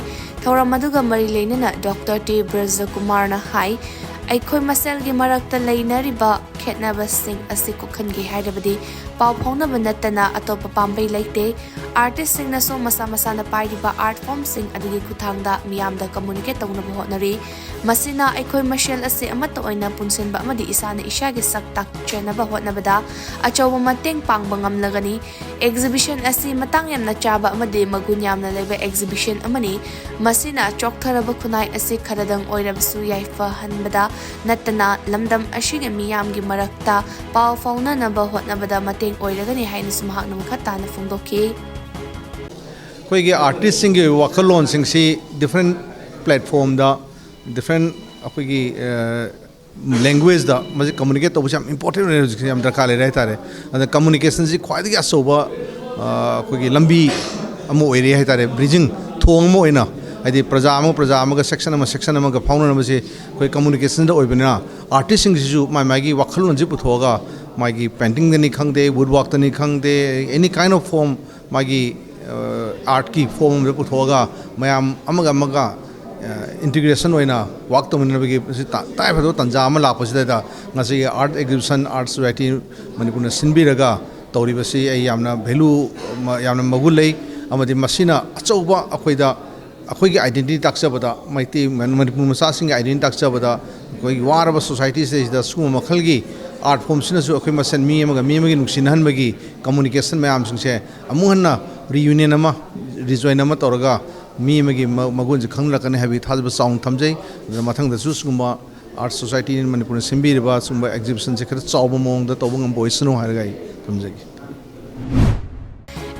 ꯊꯧꯔꯝ ꯑꯗꯨꯒ ꯃꯔꯤ ꯂꯩꯅꯅ Doctor T ꯕ꯭ꯔꯖꯀꯨꯃꯥꯔꯅ ꯍꯥꯏ, ꯑꯩꯈꯣꯏ ꯃꯁꯦꯜꯒꯤ ꯃꯔꯛꯇ ꯂꯩꯅꯔꯤꯕ ꯈꯦꯠꯅꯕꯁꯤꯡ ꯑꯁꯤ ꯀꯣꯛꯍꯟꯒꯦ ꯍꯥꯏꯔꯕꯗꯤ ꯄꯥꯎ ꯐꯥꯎꯅꯕ ꯅꯠꯇꯅ ꯑꯇꯣꯞꯄ ꯄꯥꯝꯕꯩ ꯂꯩꯇꯦ꯫ Artistꯁꯤꯡꯅꯁꯨ ꯃꯁꯥ ꯃꯁꯥꯅ ꯄꯥꯏꯔꯤꯕ art formꯁꯤꯡ ꯑꯗꯨꯒꯤ ꯈꯨꯠꯊꯥꯡꯗ ꯃꯤꯌꯥꯝꯗ communicate ꯇꯧꯅꯕ ꯍꯣꯠꯅꯔꯤ꯫ ꯃꯁꯤꯅ ꯑꯩꯈꯣꯏ ꯃꯁꯦꯜ ꯑꯁꯤ ꯑꯃꯠꯇ ꯑꯣꯏꯅ ꯄꯨꯟꯁꯤꯟꯕ ꯑꯃꯗꯤ ꯏꯁꯥꯅ ꯏꯁꯥꯒꯤ ꯁꯛ ꯇꯥꯛꯆꯅꯕ ꯍꯣꯠꯅꯕꯗ ꯑꯆꯧꯕ ꯃꯇꯦꯡ ꯄꯥꯡꯕ ꯉꯝꯂꯒꯅꯤ꯫ Exhibition ꯑꯁꯤ ꯃꯇꯥꯡ ꯌꯥꯝꯅ ꯆꯥꯕ ꯑꯃꯗꯤ ꯃꯒꯨꯟ ꯌꯥꯝꯅ ꯂꯩꯕ exhibition ꯑꯃꯅꯤ꯫ ꯃꯁꯤꯅ ꯆꯣꯛꯊꯔꯕ ꯈꯨꯟꯅꯥꯏ ꯑꯁꯤ ꯈꯔꯗꯪ ꯑꯣꯏꯔꯕꯁꯨ ꯌꯥꯏꯐꯍꯟꯕꯗ ꯅꯠꯇꯅ ꯂꯝꯗꯝ ꯑꯁꯤꯒꯤ ꯃꯤꯌꯥꯝꯒꯤ ꯃꯔꯛꯇ ꯄꯥꯎ ꯐꯥꯎꯅꯅꯕ ꯍꯣꯠꯅꯕꯗ ꯃꯇꯦꯡ ꯑꯣꯏꯔꯒꯅꯤ ꯍꯥꯏꯅꯁꯨ ꯃꯍꯥꯛꯅ ꯃꯈꯥ ꯇꯥꯅ ꯐꯣꯡꯗꯣꯛꯈꯤ꯫ ꯑꯩꯈꯣꯏꯒꯤ artistꯁꯤꯡꯒꯤ ꯋꯥꯈꯜꯂꯣꯟꯁꯤꯡꯁꯤ different platformꯗ, different ꯑꯩꯈꯣꯏꯒꯤ ꯂꯦꯡꯒ꯭ꯋꯦꯖꯇ ꯃꯁꯤ ꯀꯝꯃꯨꯅꯤꯀꯦꯠ ꯇꯧꯕꯁꯤ ꯌꯥꯝ ꯏꯝꯄꯣꯔꯇꯦꯟ ꯑꯣꯏꯔꯦ, ꯍꯧꯖꯤꯛꯁꯦ ꯌꯥꯝ ꯗꯔꯀꯥꯔ ꯂꯩꯔꯦ ꯍꯥꯏꯇꯥꯔꯦ꯫ ꯑꯗ ꯀꯝꯃꯨꯅꯤꯀꯦꯁꯟꯁꯤ ꯈ꯭ꯋꯥꯏꯗꯒꯤ ꯑꯆꯧꯕ, ꯑ, ꯑꯩꯈꯣꯏꯒꯤ ꯂꯝꯕꯤ ꯑꯃ ꯑꯣꯏꯔꯦ ꯍꯥꯏꯇꯥꯔꯦ, ꯕ꯭ꯔꯤꯖꯤꯡ, ꯊꯣꯡ ꯑꯃ ꯑꯣꯏꯅ, ꯍꯥꯏꯗꯤ ꯄ꯭ꯔꯖꯥ ꯑꯃꯒ ꯄ꯭ꯔꯖꯥ ꯑꯃꯒ, ꯁꯦꯛꯁꯟ ꯑꯃ ꯁꯦꯛꯁꯟ ꯑꯃꯒ ꯐꯥꯎꯅꯅꯕꯁꯤ ꯑꯩꯈꯣꯏ ꯀꯝꯃꯨꯅꯤꯀꯦꯁꯟꯗ ꯑꯣꯏꯕꯅꯤꯅ, ꯑꯥꯔꯇꯤꯁꯁꯤꯡꯁꯤꯁꯨ ꯃꯥꯏ ꯃꯥꯏꯒꯤ ꯋꯥꯈꯜꯂꯣꯟꯁꯤ ꯄꯨꯊꯣꯛꯑꯒ, ꯃꯥꯒꯤ ꯄꯦꯟꯇꯤꯡꯗꯅꯤ ꯈꯪꯗꯦ, ꯋꯨꯗꯋꯥꯛꯇꯅꯤ ꯈꯪꯗꯦ, ꯑꯦꯅꯤ ꯀꯥꯏꯟ ꯑꯣꯐ ꯐꯣꯝ, ꯃꯥꯒꯤ, ꯑ, ꯑꯥꯔꯠꯀꯤ ꯐꯣꯝ ꯑꯃꯗ ꯄꯨꯊꯣꯛꯑꯒ ꯃꯌꯥꯝ ꯑꯃꯒ ꯑꯃꯒ, ꯑ, ꯏꯟꯇꯤꯒ꯭ꯔꯦꯁꯟ ꯑꯣꯏꯅ ꯋꯥꯛ ꯇꯧꯃꯤꯟꯅꯕꯒꯤ ꯃꯁꯤ ꯇ-, ꯇꯉꯥꯏꯐꯗꯕ ꯇꯥꯟꯖꯥ ꯑꯃ ꯂꯥꯛꯄꯁꯤꯗꯩꯗ ꯉꯁꯤꯒꯤ ꯑꯥꯔꯠ ꯑꯦꯛꯖꯤꯕꯤꯁꯟ, ꯑꯥꯔꯠ ꯁꯣꯁꯥꯏꯇꯤ ꯃꯅꯤꯄꯨꯔꯅ ꯁꯤꯟꯕꯤꯔꯒ ꯇꯧꯔꯤꯕꯁꯤ ꯑꯩ ꯌꯥꯝꯅ ꯚꯦꯂꯨ, ꯃ-, ꯌꯥꯝꯅ ꯃꯒꯨꯟ ꯂꯩ, ꯑꯃꯗꯤ ꯃꯁꯤꯅ ꯑꯆꯧꯕ ꯑꯩꯈꯣꯏꯗ, ꯑꯩꯈꯣꯏꯒꯤ ꯑꯥꯏꯗꯦꯟꯇꯤꯇꯤ ꯇꯥꯛꯆꯕꯗ, ꯃꯩꯇꯩ, ꯃꯅꯤꯄꯨꯔ ꯃꯆꯥꯁꯤꯡꯒꯤ ꯑꯥꯏꯗꯦꯟꯇꯤꯇꯤ ꯇꯥꯛꯆꯕꯗ, ꯑꯩꯈꯣꯏꯒꯤ ꯋꯥꯔꯕ ꯁꯣꯁꯥꯏꯇꯤꯁꯤꯗꯩꯁꯤꯗ ꯁꯤꯒꯨꯝꯕ ꯃꯈꯜꯒꯤ ꯑꯥꯔꯠ ꯐꯣꯝꯁꯤꯅꯁꯨ ꯑꯩꯈꯣꯏ ꯃꯁꯦꯟ ꯃꯤ ꯑꯃꯒ ꯃꯤ ꯑꯃꯒꯤ ꯅꯨꯡꯁꯤꯅꯍꯟꯕꯒꯤ ꯀꯝꯃꯨꯅꯤꯀꯦꯁꯟ ꯃꯌꯥꯝꯁꯤꯡꯁꯦ ꯑꯃꯨꯛ ꯍꯟꯅ ꯔꯤꯌꯨꯅꯤꯌꯟ ꯑꯃ, ꯔꯤꯖꯣꯏꯟ ꯑꯃ ꯇꯧꯔꯒ ꯃꯤ ꯑꯃꯒꯤ ꯃ-, ꯃꯒꯨꯟꯁꯦ ꯈꯪꯅꯔꯛꯀꯅꯤ ꯍꯥꯏꯕꯒꯤ ꯊꯥꯖꯕ ꯆꯥꯎꯅ ꯊꯝꯖꯩ꯫ ꯑꯗꯨꯅ ꯃꯊꯪꯗꯁꯨ ꯁꯤꯒꯨꯝꯕ ꯑꯥꯔꯠ ꯁꯣꯁꯥꯏꯇꯤ ꯃꯅꯤꯄꯨꯔꯅ ꯁꯤꯟꯕꯤꯔꯤꯕ ꯁꯤꯒꯨꯝꯕ ꯑꯦꯛꯖꯤꯕꯤꯁꯟꯁꯦ ꯈꯔ ꯆꯥꯎꯕ ꯃꯑꯣꯡꯗ ꯇꯧꯕ ꯉꯝꯕ ꯑꯣꯏꯁꯅꯨ ꯍꯥꯏꯔꯒ ꯑꯩ ꯊꯝꯖꯒꯦ꯫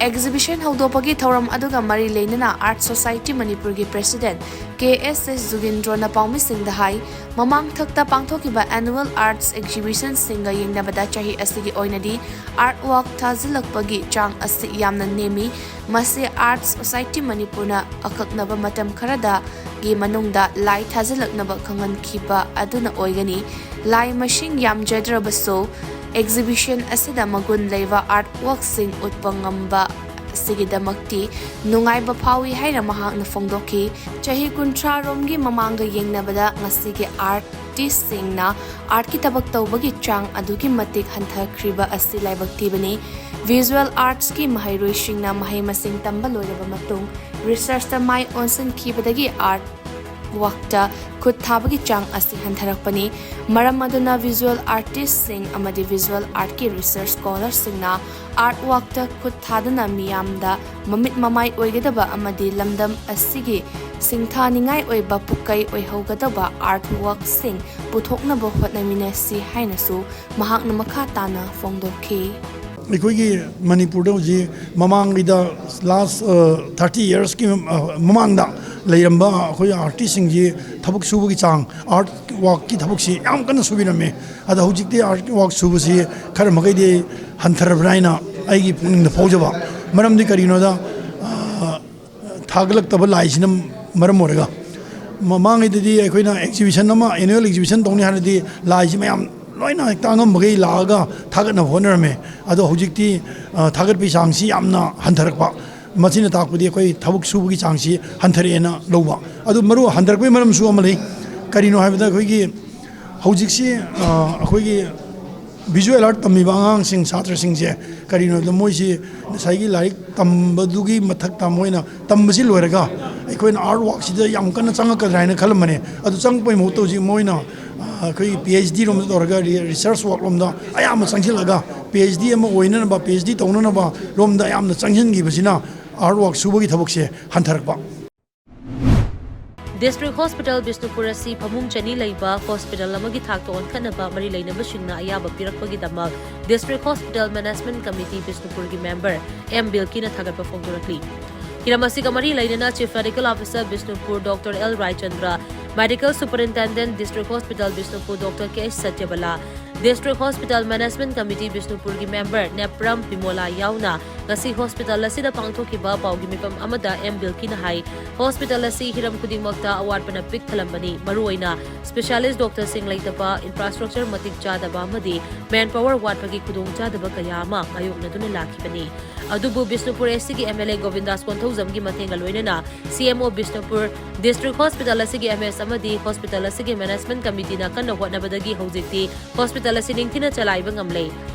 ꯑꯦꯛꯖꯤꯕꯤꯁꯟ ꯍꯧꯗꯣꯛꯄꯒꯤ ꯊꯧꯔꯝ ꯑꯗꯨꯒ ꯃꯔꯤ ꯂꯩꯅꯅ ꯑꯥꯔꯠ ꯁꯣꯁꯥꯏꯇꯤ ꯃꯅꯤꯄꯨꯔꯒꯤ ꯄ꯭ꯔꯦꯁꯤꯗꯦꯟꯠ ꯀꯦ ꯑꯦꯁ ꯑꯦꯁ ꯖꯨꯒꯤꯟꯗ꯭ꯔꯣꯅ ꯄꯥꯎꯃꯤꯁꯤꯡꯗ ꯍꯥꯏ, ꯃꯃꯥꯡꯊꯛꯇ ꯄꯥꯡꯊꯣꯛꯈꯤꯕ ꯑꯦꯅꯨꯋꯦꯜ ꯑꯥꯔꯠꯁ ꯑꯦꯛꯖꯤꯕꯤꯁꯟꯁꯤꯡꯒ ꯌꯦꯡꯅꯕꯗ ꯆꯍꯤ ꯑꯁꯤꯒꯤ ꯑꯣꯏꯅꯗꯤ ꯑꯥꯔꯠ ꯋꯥꯛ ꯊꯥꯖꯤꯜꯂꯛꯄꯒꯤ ꯆꯥꯡ ꯑꯁꯤ ꯌꯥꯝꯅ ꯅꯦꯝꯃꯤ꯫ ꯃꯁꯤ ꯑꯥꯔꯠ ꯁꯣꯁꯥꯏꯇꯤ ꯃꯅꯤꯄꯨꯔꯅ ꯑꯀꯛꯅꯕ ꯃꯇꯝ ꯈꯔꯗꯒꯤ ꯃꯅꯨꯡꯗ ꯂꯥꯏ ꯊꯥꯖꯤꯜꯂꯛꯅꯕ ꯈꯪꯍꯟꯈꯤꯕ ꯑꯗꯨꯅ ꯑꯣꯏꯒꯅꯤ꯫ ꯂꯥꯏ ꯃꯁꯤꯡ ꯌꯥꯝꯖꯗ꯭ꯔꯕꯁꯨ, ꯑꯦꯛꯖꯤꯕꯤꯁꯟ ꯑꯁꯤꯗ ꯃꯒꯨꯟ ꯂꯩꯕ ꯑꯥꯔꯠ ꯋꯥꯛꯁꯤꯡ ꯎꯠꯄ ꯉꯝꯕ ꯑꯁꯤꯒꯤꯗꯃꯛꯇꯤ ꯅꯨꯡꯉꯥꯏꯕ ꯐꯥꯎꯏ ꯍꯥꯏꯅ ꯃꯍꯥꯛꯅ ꯐꯣꯡꯗꯣꯛꯈꯤ꯫ ꯆꯍꯤ ꯀꯨꯟꯊ꯭ꯔꯥ ꯔꯣꯝꯒꯤ ꯃꯃꯥꯡꯒ ꯌꯦꯡꯅꯕꯗ ꯉꯁꯤꯒꯤ ꯑꯥꯔꯇꯤꯁꯁꯤꯡꯅ ꯑꯥꯔꯠꯀꯤ ꯊꯕꯛ ꯇꯧꯕꯒꯤ ꯆꯥꯡ ꯑꯗꯨꯛꯀꯤ ꯃꯇꯤꯛ ꯍꯟꯊꯈ꯭ꯔꯤꯕ ꯑꯁꯤ ꯂꯥꯏꯕꯛ ꯊꯤꯕꯅꯤ꯫ ꯚꯤꯖꯨꯋꯦꯜ ꯑꯥꯔꯠꯁꯀꯤ ꯃꯍꯩꯔꯣꯏꯁꯤꯡꯅ ꯃꯍꯩ ꯃꯁꯤꯡ ꯇꯝꯕ ꯂꯣꯏꯔꯕ ꯃꯇꯨꯡ ꯔꯤꯁꯔꯆꯇ ꯃꯥꯏ ꯑꯣꯟꯁꯤꯟꯈꯤꯕꯗꯒꯤ ꯑꯥꯔꯠ ꯋꯥꯛꯇ ꯈꯨꯠ ꯊꯥꯕꯒꯤ ꯆꯥꯡ ꯑꯁꯤ ꯍꯟꯊꯔꯛꯄꯅꯤ꯫ ꯃꯔꯝ ꯑꯗꯨꯅ ꯚꯤꯖꯨꯋꯦꯜ ꯑꯥꯔꯇꯤꯁꯁꯤꯡ ꯑꯃꯗꯤ ꯚꯤꯖꯨꯋꯦꯜ ꯑꯥꯔꯠꯀꯤ ꯔꯤꯁꯔꯆ ꯁ꯭ꯀꯣꯂꯔꯁꯤꯡꯅ ꯑꯥꯔꯠ ꯋꯥꯛꯇ ꯈꯨꯠ ꯊꯥꯗꯨꯅ ꯃꯤꯌꯥꯝꯗ ꯃꯃꯤꯠ ꯃꯃꯥꯏ ꯑꯣꯏꯒꯗꯕ ꯑꯃꯗꯤ ꯂꯝꯗꯝ ꯑꯁꯤꯒꯤ ꯁꯤꯡꯊꯥꯅꯤꯡꯉꯥꯏ ꯑꯣꯏꯕ ꯄꯨꯀꯩ ꯑꯣꯏꯍꯧꯒꯗꯕ ꯑꯥꯔꯠ ꯋꯥꯛꯁꯤꯡ ꯄꯨꯊꯣꯛꯅꯕ ꯍꯣꯠꯅꯃꯤꯟꯅꯁꯤ ꯍꯥꯏꯅꯁꯨ ꯃꯍꯥꯛꯅ ꯃꯈꯥ ꯇꯥꯅ ꯐꯣꯡꯗꯣꯛꯈꯤ꯫ ꯑꯩꯈꯣꯏꯒꯤ ꯃꯅꯤꯄꯨꯔꯗ ꯍꯧꯖꯤꯛ ꯃꯃꯥꯡꯒꯤꯗ ꯂꯥꯁ ꯊꯥꯔꯇꯤ ꯌꯔꯁꯀꯤ ꯃꯃꯥꯡꯗ ꯂꯩꯔꯝꯕ ꯑꯩꯈꯣꯏ ꯑꯥꯔꯇꯤꯁꯁꯤꯡꯁꯤ ꯊꯕꯛ ꯁꯨꯕꯒꯤ ꯆꯥꯡ, ꯑꯥꯔꯠ ꯋꯥꯛꯀꯤ ꯊꯕꯛꯁꯤ ꯌꯥꯝ ꯀꯟꯅ ꯁꯨꯕꯤꯔꯝꯃꯤ꯫ ꯑꯗꯣ ꯍꯧꯖꯤꯛꯇꯤ ꯑꯥꯔꯠ ꯋꯥꯛ ꯁꯨꯕꯁꯤ ꯈꯔ ꯃꯈꯩꯗꯤ ꯍꯟꯊꯔꯕ꯭ꯔꯥ ꯍꯥꯏꯅ ꯑꯩꯒꯤ ꯄꯨꯛꯅꯤꯡꯗ ꯐꯥꯎꯖꯕ꯫ ꯃꯔꯝꯗꯤ ꯀꯔꯤꯒꯤꯅꯣꯗ, ꯑ, ꯊꯥꯒꯠꯂꯛꯇꯕ ꯂꯥꯏꯁꯤꯅ ꯃꯔꯝ ꯑꯣꯏꯔꯒ, ꯃꯃꯥꯡꯉꯩꯗꯗꯤ ꯑꯩꯈꯣꯏꯅ ꯑꯦꯛꯖꯤꯕꯤꯁꯟ ꯑꯃ, ꯑꯦꯅꯨꯋꯦꯜ ꯑꯦꯛꯖꯤꯕꯤꯁꯟ ꯇꯧꯅꯤ ꯍꯥꯏꯔꯗꯤ ꯂꯥꯏꯁꯤ ꯃꯌꯥꯝ ꯂꯣꯏꯅ ꯍꯦꯛꯇ ꯑꯉꯝꯕꯈꯩ ꯂꯥꯛꯑꯒ ꯊꯥꯒꯠꯅꯕ ꯍꯣꯠꯅꯔꯝꯃꯦ꯫ ꯑꯗꯣ ꯍꯧꯖꯤꯛꯇꯤ, ꯑ, ꯊꯥꯒꯠꯄꯒꯤ ꯆꯥꯡꯁꯤ ꯌꯥꯝꯅ ꯍꯟꯊꯔꯛꯄ꯫ ꯃꯁꯤꯅ ꯇꯥꯛꯄꯗꯤ ꯑꯩꯈꯣꯏ ꯊꯕꯛ ꯁꯨꯕꯒꯤ ꯆꯥꯡꯁꯤ ꯍꯟꯊꯔꯛꯑꯦꯅ ꯂꯧꯕ꯫ ꯑꯗꯨ ꯃꯔꯨ ꯍꯟꯊꯔꯛꯄꯒꯤ ꯃꯔꯝꯁꯨ ꯑꯃ ꯂꯩ꯫ ꯀꯔꯤꯅꯣ ꯍꯥꯏꯕꯗ ꯑꯩꯈꯣꯏꯒꯤ ꯍꯧꯖꯤꯛꯁꯤ, ꯑ, ꯑꯩꯈꯣꯏꯒꯤ visual art ꯇꯝꯃꯤꯕ ꯑꯉꯥꯡꯁꯤꯡ, ꯁꯥꯇ꯭ꯔꯁꯤꯡꯁꯦ ꯀꯔꯤꯅꯣꯗ ꯃꯣꯏꯁꯤ ꯉꯁꯥꯏꯒꯤ ꯂꯥꯏꯔꯤꯛ ꯇꯝꯕꯗꯨꯒꯤ ꯃꯊꯛꯇ ꯃꯣꯏꯅ ꯇꯝꯕꯁꯤ ꯂꯣꯏꯔꯒ ꯑꯩꯈꯣꯏꯅ ꯑꯥꯔꯠ ꯋꯥꯛꯁꯤꯗ ꯌꯥꯝ ꯀꯟꯅ ꯆꯪꯉꯛꯀꯗ꯭ꯔꯥ ꯍꯥꯏꯅ ꯈꯜꯂꯝꯕꯅꯦ꯫ ꯑꯗꯨ ꯆꯪꯉꯛꯄꯒꯤ ꯃꯍꯨꯠꯇ ꯍꯧꯖꯤꯛ ꯃꯣꯏꯅ, ꯑ, ꯑꯩꯈꯣꯏꯒꯤ ꯄꯤ ꯑꯩꯆ ꯗꯤ ꯔꯣꯝꯗ ꯇꯧꯔꯒ ꯔꯤ-, ꯔꯤꯁꯔꯁ ꯋꯥꯛ ꯂꯣꯝꯗ ꯑꯌꯥꯝꯕ ꯆꯪꯁꯤꯜꯂꯒ ꯄꯤ ꯑꯩꯆ ꯗꯤ ꯑꯃ ꯑꯣꯏꯅꯅꯕ, ꯄꯤ ꯑꯩꯆ ꯗꯤ ꯇꯧꯅꯅꯕ ꯔꯣꯝꯗ ꯑꯌꯥꯝꯅ ꯆꯪꯁꯤꯟꯈꯤꯕꯁꯤꯅ ꯑꯥꯔꯠ ꯋꯥꯛ ꯁꯨꯕꯒꯤ ꯊꯕꯛꯁꯦ ꯍꯟꯊꯔꯛꯄ꯫ District Hospital ꯕꯤꯁꯅꯨꯄꯨꯔ ꯑꯁꯤ ꯐꯃꯨꯡ ꯆꯅꯤ ꯂꯩꯕ ꯍꯣꯁꯄꯤꯇꯥꯜ ꯑꯃꯒꯤ ꯊꯥꯛꯇ ꯑꯣꯟꯈꯠꯅꯕ ꯃꯔꯤ ꯂꯩꯅꯕꯁꯤꯡꯅ ꯑꯌꯥꯕ ꯄꯤꯔꯛꯄꯒꯤꯗꯃꯛ District Hospital Management Committee ꯕꯤꯁꯅꯨꯄꯨꯔꯒꯤ ꯃꯦꯝꯕꯔ ꯑꯦꯝ ꯕꯤꯜꯀꯤꯅ ꯊꯥꯒꯠꯄ ꯐꯣꯡꯗꯣꯔꯛꯂꯤ꯫ ꯍꯤꯔꯝ ꯑꯁꯤꯒ ꯃꯔꯤ ꯂꯩꯅꯅ Chief Medical Officer Bishnupur doctor L Raichandra, Medical Superintendent District Hospital Bishnupur doctor K H ꯁꯇ꯭ꯌꯕꯂꯥ, District Hospital Management Committee ꯕꯤꯁꯅꯨꯄꯨꯔꯒꯤ ꯃꯦꯝꯕꯔ ꯅꯦꯄ꯭ꯔꯝ ꯕꯤꯃꯣꯂꯥ ꯌꯥꯎꯅ ꯉꯁꯤ ꯍꯣꯁꯄꯤꯇꯥꯜ ꯑꯁꯤꯗ ꯄꯥꯡꯊꯣꯛꯈꯤꯕ ꯄꯥꯎꯒꯤ ꯃꯤꯐꯝ ꯑꯃꯗ ꯑꯦꯝ ꯕꯤꯜꯀꯤꯅ ꯍꯥꯏ, ꯍꯣꯁꯄꯤꯇꯥꯜ ꯑꯁꯤ ꯍꯤꯔꯝ ꯈꯨꯗꯤꯡꯃꯛꯇ ꯑꯋꯥꯠꯄꯅ ꯄꯤꯛ ꯊꯜꯂꯝꯕꯅꯤ꯫ ꯃꯔꯨꯑꯣꯏꯅ specialist ꯗꯣꯛꯇꯔꯁꯤꯡ ꯂꯩꯇꯕ, ꯏꯟꯐ꯭ꯔꯥꯁ꯭ꯇ꯭ꯔꯛꯆꯔ ꯃꯇꯤꯛ ꯆꯥꯗꯕ ꯑꯃꯗꯤ ꯃꯦꯟ ꯄꯥꯋꯔ ꯋꯥꯠꯄꯒꯤ ꯈꯨꯗꯣꯡꯆꯥꯗꯕ ꯀꯌꯥ ꯑꯃ ꯃꯥꯌꯣꯛꯅꯗꯨꯅ ꯂꯥꯛꯈꯤꯕꯅꯤ꯫ ꯑꯗꯨꯕꯨ ꯕꯤꯁꯅꯨꯄꯨꯔ ꯑꯦꯁ ꯁꯤꯒꯤ ꯑꯦꯝ ꯑꯦꯜ ꯑꯦ ꯒꯣꯕꯤꯟꯗꯥꯁ ꯀꯣꯟꯊꯧꯖꯝꯒꯤ ꯃꯇꯦꯡꯒ ꯂꯣꯏꯅꯅ ꯁꯤ M O Bishnupur, District Hospital ꯑꯁꯤꯒꯤ ꯑꯦꯝ ꯑꯦꯁ ꯑꯃꯗꯤ ꯍꯣꯁꯄꯤꯇꯥꯜ ꯑꯁꯤꯒꯤ ꯃꯦꯅꯦꯖꯃꯦꯟꯠ ꯀꯃꯤꯇꯤꯅ ꯀꯟꯅ ꯍꯣꯠꯅꯕꯗꯒꯤ ꯍꯧꯖꯤꯛꯇꯤ ꯍꯣꯁꯄꯤꯇꯥꯜ ꯑꯁꯤ ꯅꯤꯡꯊꯤꯅ ꯆꯂꯥꯏꯕ ꯉꯝꯂꯦ꯫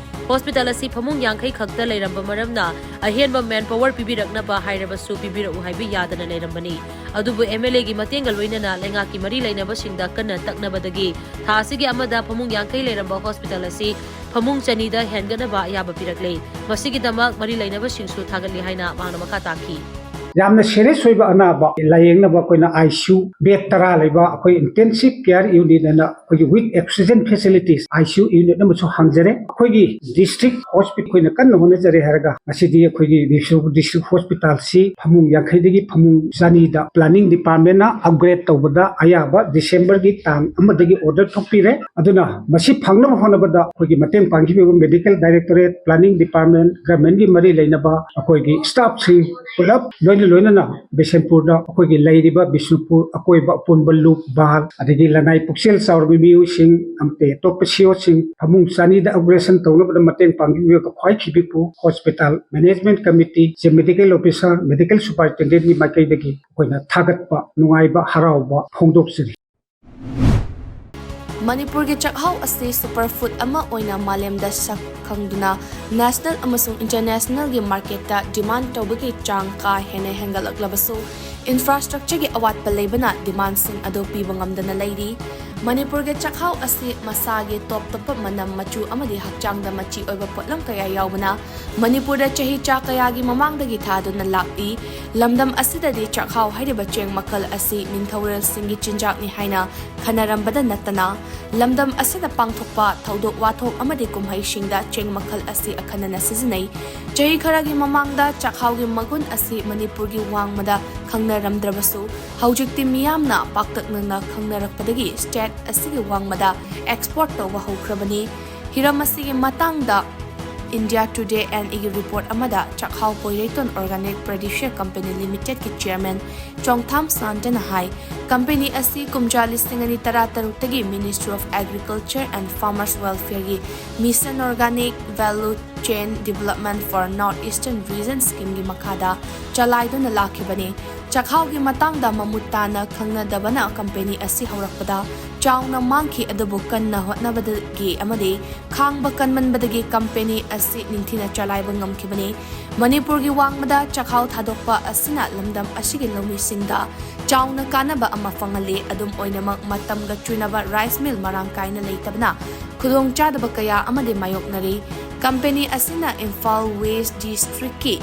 ꯍꯣꯁꯄꯤꯇꯥꯜ ꯑꯁꯤ ꯐꯃꯨꯡ ꯌꯥꯡꯈꯩ ꯈꯛꯇ ꯂꯩꯔꯝꯕ ꯃꯔꯝꯅ ꯑꯍꯦꯟꯕ ꯃꯦꯟ ꯄꯥꯋꯔ ꯄꯤꯕꯤꯔꯛꯅꯕ ꯍꯥꯏꯔꯕꯁꯨ ꯄꯤꯕꯤꯔꯛꯎ ꯍꯥꯏꯕ ꯌꯥꯗꯅ ꯂꯩꯔꯝꯕꯅꯤ꯫ ꯑꯗꯨꯕꯨ ꯑꯦꯝ ꯑꯦꯜ ꯑꯦꯒꯤ ꯃꯇꯦꯡꯒ ꯂꯣꯏꯅꯅ ꯂꯩꯉꯥꯛꯀꯤ ꯃꯔꯤ ꯂꯩꯅꯕꯁꯤꯡꯗ ꯀꯟꯅ ꯇꯛꯅꯕꯗꯒꯤ ꯊꯥ ꯑꯁꯤꯒꯤ ꯑꯃꯗ ꯐꯃꯨꯡ ꯌꯥꯡꯈꯩ ꯂꯩꯔꯝꯕ ꯍꯣꯁꯄꯤꯇꯥꯜ ꯑꯁꯤ ꯐꯃꯨꯡ ꯆꯅꯤꯗ ꯍꯦꯟꯒꯠꯅꯕ ꯑꯌꯥꯕ ꯄꯤꯔꯛꯂꯦ꯫ ꯃꯁꯤꯒꯤꯗꯃꯛ ꯃꯔꯤ ꯂꯩꯅꯕꯁꯤꯡꯁꯨ ꯊꯥꯒꯠꯂꯤ ꯍꯥꯏꯅ ꯃꯍꯥꯛꯅ ꯃꯈꯥ ꯇꯥꯈꯤ꯫ ꯌꯥꯝꯅ serious ꯑꯣꯏꯕ ꯑꯅꯥꯕ ꯂꯥꯌꯦꯡꯅꯕ ꯑꯩꯈꯣꯏꯅ ICU bed ꯇꯔꯥ ꯂꯩꯕ ꯑꯩꯈꯣꯏ intensive care unit ꯑꯅ ꯑꯩꯈꯣꯏꯒꯤ with oxygen facilities ICU unit ꯑꯃꯁꯨ ꯍꯥꯡꯖꯔꯦ꯫ ꯑꯩꯈꯣꯏꯒꯤ district hospital ꯑꯩꯈꯣꯏꯅ ꯀꯟꯅ ꯍꯣꯠꯅꯖꯔꯦ ꯍꯥꯏꯔꯒ ꯉꯁꯤꯗꯤ ꯑꯩꯈꯣꯏꯒꯤ ꯕꯤꯁꯅꯨꯄꯨꯔ district hospitalꯁꯤ ꯐꯃꯨꯡ ꯌꯥꯡꯈꯩꯗꯒꯤ ꯐꯃꯨꯡ ꯆꯅꯤꯗ planning departmentꯅ upgrade ꯇꯧꯕꯗ ꯑꯌꯥꯕ Decemberꯒꯤ ꯇꯥꯡ ꯑꯃꯗꯒꯤ order ꯊꯣꯛꯄꯤꯔꯦ꯫ ꯑꯗꯨꯅ ꯃꯁꯤ ꯐꯪꯅꯕ ꯍꯣꯠꯅꯕꯗ ꯑꯩꯈꯣꯏꯒꯤ ꯃꯇꯦꯡ ꯄꯥꯡꯈꯤꯕ medical directorate, planning department, governmentꯀꯤ ꯃꯔꯤ ꯂꯩꯅꯕ ꯑꯩꯈꯣꯏꯒꯤ staffꯁꯤꯡ ꯄꯨꯂꯞ ꯂꯣꯏꯅ ꯂꯣꯏꯅꯅ ꯕꯤꯁꯦꯝꯄꯨꯔꯗ ꯑꯩꯈꯣꯏꯒꯤ ꯂꯩꯔꯤꯕ ꯕꯤꯁꯅꯨꯄꯨꯔ ꯑꯀꯣꯏꯕ ꯑꯄꯨꯟꯕ ꯂꯨꯞ ꯕꯥꯜ ꯑꯗꯒꯤ ꯂꯅꯥꯏ ꯄꯨꯛꯆꯦꯜ ꯆꯥꯎꯔꯕ ꯃꯤꯑꯣꯏꯁꯤꯡ ꯑꯃꯗꯤ ꯑꯇꯣꯞꯄ CEOꯁꯤꯡ ꯐꯃꯨꯡ ꯆꯅꯤꯗ upgradation ꯇꯧꯅꯕꯗ ꯃꯇꯦꯡ ꯄꯥꯡꯕꯤꯕ ꯈ꯭ꯋꯥꯏ ꯈꯤꯕꯤꯛꯄꯨ hospital management committee, chief medical officer, medical superintendentꯀꯤ ꯃꯥꯏꯀꯩꯗꯒꯤ ꯑꯩꯈꯣꯏꯅ ꯊꯥꯒꯠꯄ, ꯅꯨꯡꯉꯥꯏꯕ, ꯍꯔꯥꯎꯕ ꯐꯣꯡꯗꯣꯛꯆꯔꯤ꯫ ꯃꯅꯤꯄꯨꯔꯒꯤ ꯆꯥꯛꯍꯥꯎ ꯑꯁꯤ super food ꯑꯃ ꯑꯣꯏꯅ ꯃꯥꯂꯦꯝꯗ ꯁꯛ ꯈꯪꯗꯨꯅ national ꯑꯃꯁꯨꯡ internationalꯒꯤ marketꯇ demand ꯇꯧꯕꯒꯤ ꯆꯥꯡ ꯀꯥ ꯍꯦꯟꯅ ꯍꯦꯟꯒꯠꯂꯛꯂꯕꯁꯨ, infrastructureꯒꯤ ꯑꯋꯥꯠꯄ ꯂꯩꯕꯅ demandꯁꯤꯡ ꯑꯗꯨ ꯄꯤꯕ ꯉꯝꯗꯅ ꯂꯩꯔꯤ꯫ ꯃꯅꯤꯄꯨꯔꯒꯤ ꯆꯥꯛꯍꯥꯎ ꯑꯁꯤ ꯃꯁꯥꯒꯤ top ꯇꯣꯞꯄ ꯃꯅꯝ, ꯃꯆꯨ ꯑꯃꯗꯤ ꯍꯛꯆꯥꯡꯗ ꯃꯆꯤ ꯑꯣꯏꯕ ꯄꯣꯠꯂꯝ ꯀꯌꯥ ꯌꯥꯎꯕꯅ ꯃꯅꯤꯄꯨꯔꯗ ꯆꯍꯤ ꯆꯥ ꯀꯌꯥꯒꯤ ꯃꯃꯥꯡꯗꯒꯤ ꯊꯥꯗꯨꯅ ꯂꯥꯛꯂꯤ꯫ ꯂꯝꯗꯝ ꯑꯁꯤꯗꯗꯤ ꯆꯥꯛꯍꯥꯎ ꯍꯥꯏꯔꯤꯕ ꯆꯦꯡ ꯃꯈꯜ ꯑꯁꯤ ꯅꯤꯡꯊꯧꯔꯦꯜꯁꯤꯡꯒꯤ ꯆꯤꯟꯖꯥꯛꯅꯤ ꯍꯥꯏꯅ ꯈꯟꯅꯔꯝꯕꯗ ꯅꯠꯇꯅ, ꯂꯝꯗꯝ ꯑꯁꯤꯗ ꯄꯥꯡꯊꯣꯛꯄ ꯊꯧꯗꯣꯛ ꯋꯥꯊꯣꯛ ꯑꯃꯗꯤ ꯀꯨꯝꯍꯩꯁꯤꯡꯗ ꯆꯦꯡ ꯃꯈꯜ ꯑꯁꯤ ꯑꯈꯟꯅꯅ ꯁꯤꯖꯤꯟꯅꯩ꯫ ꯆꯍꯤ ꯈꯔꯒꯤ ꯃꯃꯥꯡꯗ ꯆꯥꯛꯍꯥꯎꯒꯤ ꯃꯒꯨꯟ ꯑꯁꯤ ꯃꯅꯤꯄꯨꯔꯒꯤ ꯋꯥꯡꯃꯗ ꯈꯪꯅꯔꯝꯗ꯭ꯔꯕꯁꯨ, ꯍꯧꯖꯤꯛꯇꯤ ꯃꯤꯌꯥꯝꯅ ꯄꯥꯛꯇꯛꯅꯅ ꯈꯪꯅꯔꯛꯄꯗꯒꯤ state ꯑꯁꯤꯒꯤ ꯋꯥꯡꯃꯗ export ꯇꯧꯕ ꯍꯧꯈ꯭ꯔꯕꯅꯤ꯫ ꯍꯤꯔꯝ ꯑꯁꯤꯒꯤ ꯃꯇꯥꯡꯗ India Today and ꯏꯒꯤ report ꯑꯃꯗ ꯆꯥꯛꯍꯥꯎ Poireiton Organic Producer Company Limitedꯀꯤ chairman ꯆꯣꯡꯊꯥꯝ ꯁꯥꯟꯇꯅ ꯍꯥꯏ, company ꯑꯁꯤ ꯀꯨꯝꯖꯥ ꯂꯤꯁꯤꯡ ꯑꯅꯤ ꯇꯔꯥ ꯇꯔꯨꯛꯇꯒꯤ Ministry of Agriculture and Farmers Welfareꯒꯤ Mission Organic Value Chain Development for North Eastern Region schemeꯒꯤ ꯃꯈꯥꯗ ꯆꯂꯥꯏꯗꯨꯅ ꯂꯥꯛꯈꯤꯕꯅꯤ꯫ ꯆꯥꯛꯍꯥꯎꯒꯤ ꯃꯇꯥꯡꯗ ꯃꯃꯨꯠ ꯇꯥꯅ ꯈꯪꯅꯗꯕꯅ company ꯑꯁꯤ ꯍꯧꯔꯛꯄꯗ ꯆꯥꯎꯅ ꯃꯥꯡꯈꯤ, ꯑꯗꯨꯕꯨ ꯀꯟꯅ ꯍꯣꯠꯅꯕꯗꯒꯤ ꯑꯃꯗꯤ ꯈꯥꯡꯕ ꯀꯟꯃꯟꯕꯗꯒꯤ company ꯑꯁꯤ ꯅꯤꯡꯊꯤꯅ ꯆꯂꯥꯏꯕ ꯉꯝꯈꯤꯕꯅꯤ꯫ ꯃꯅꯤꯄꯨꯔꯒꯤ ꯋꯥꯡꯃꯗ ꯆꯥꯛꯍꯥꯎ ꯊꯥꯗꯣꯛꯄ ꯑꯁꯤꯅ ꯂꯝꯗꯝ ꯑꯁꯤꯒꯤ ꯂꯧꯃꯤꯁꯤꯡꯗ ꯆꯥꯎꯅ ꯀꯥꯟꯅꯕ ꯑꯃ ꯐꯪꯍꯜꯂꯤ꯫ ꯑꯗꯨꯝ ꯑꯣꯏꯅꯃꯛ, ꯃꯇꯝꯒ ꯆꯨꯅꯕ rice mill ꯃꯔꯥꯡ ꯀꯥꯏꯅ ꯂꯩꯇꯕꯅ ꯈꯨꯗꯣꯡꯆꯥꯗꯕ ꯀꯌꯥ ꯑꯃꯗꯤ ꯃꯥꯌꯣꯛꯅꯔꯤ꯫ Company ꯑꯁꯤꯅ ꯏꯝꯐꯥꯜ West districtꯀꯤ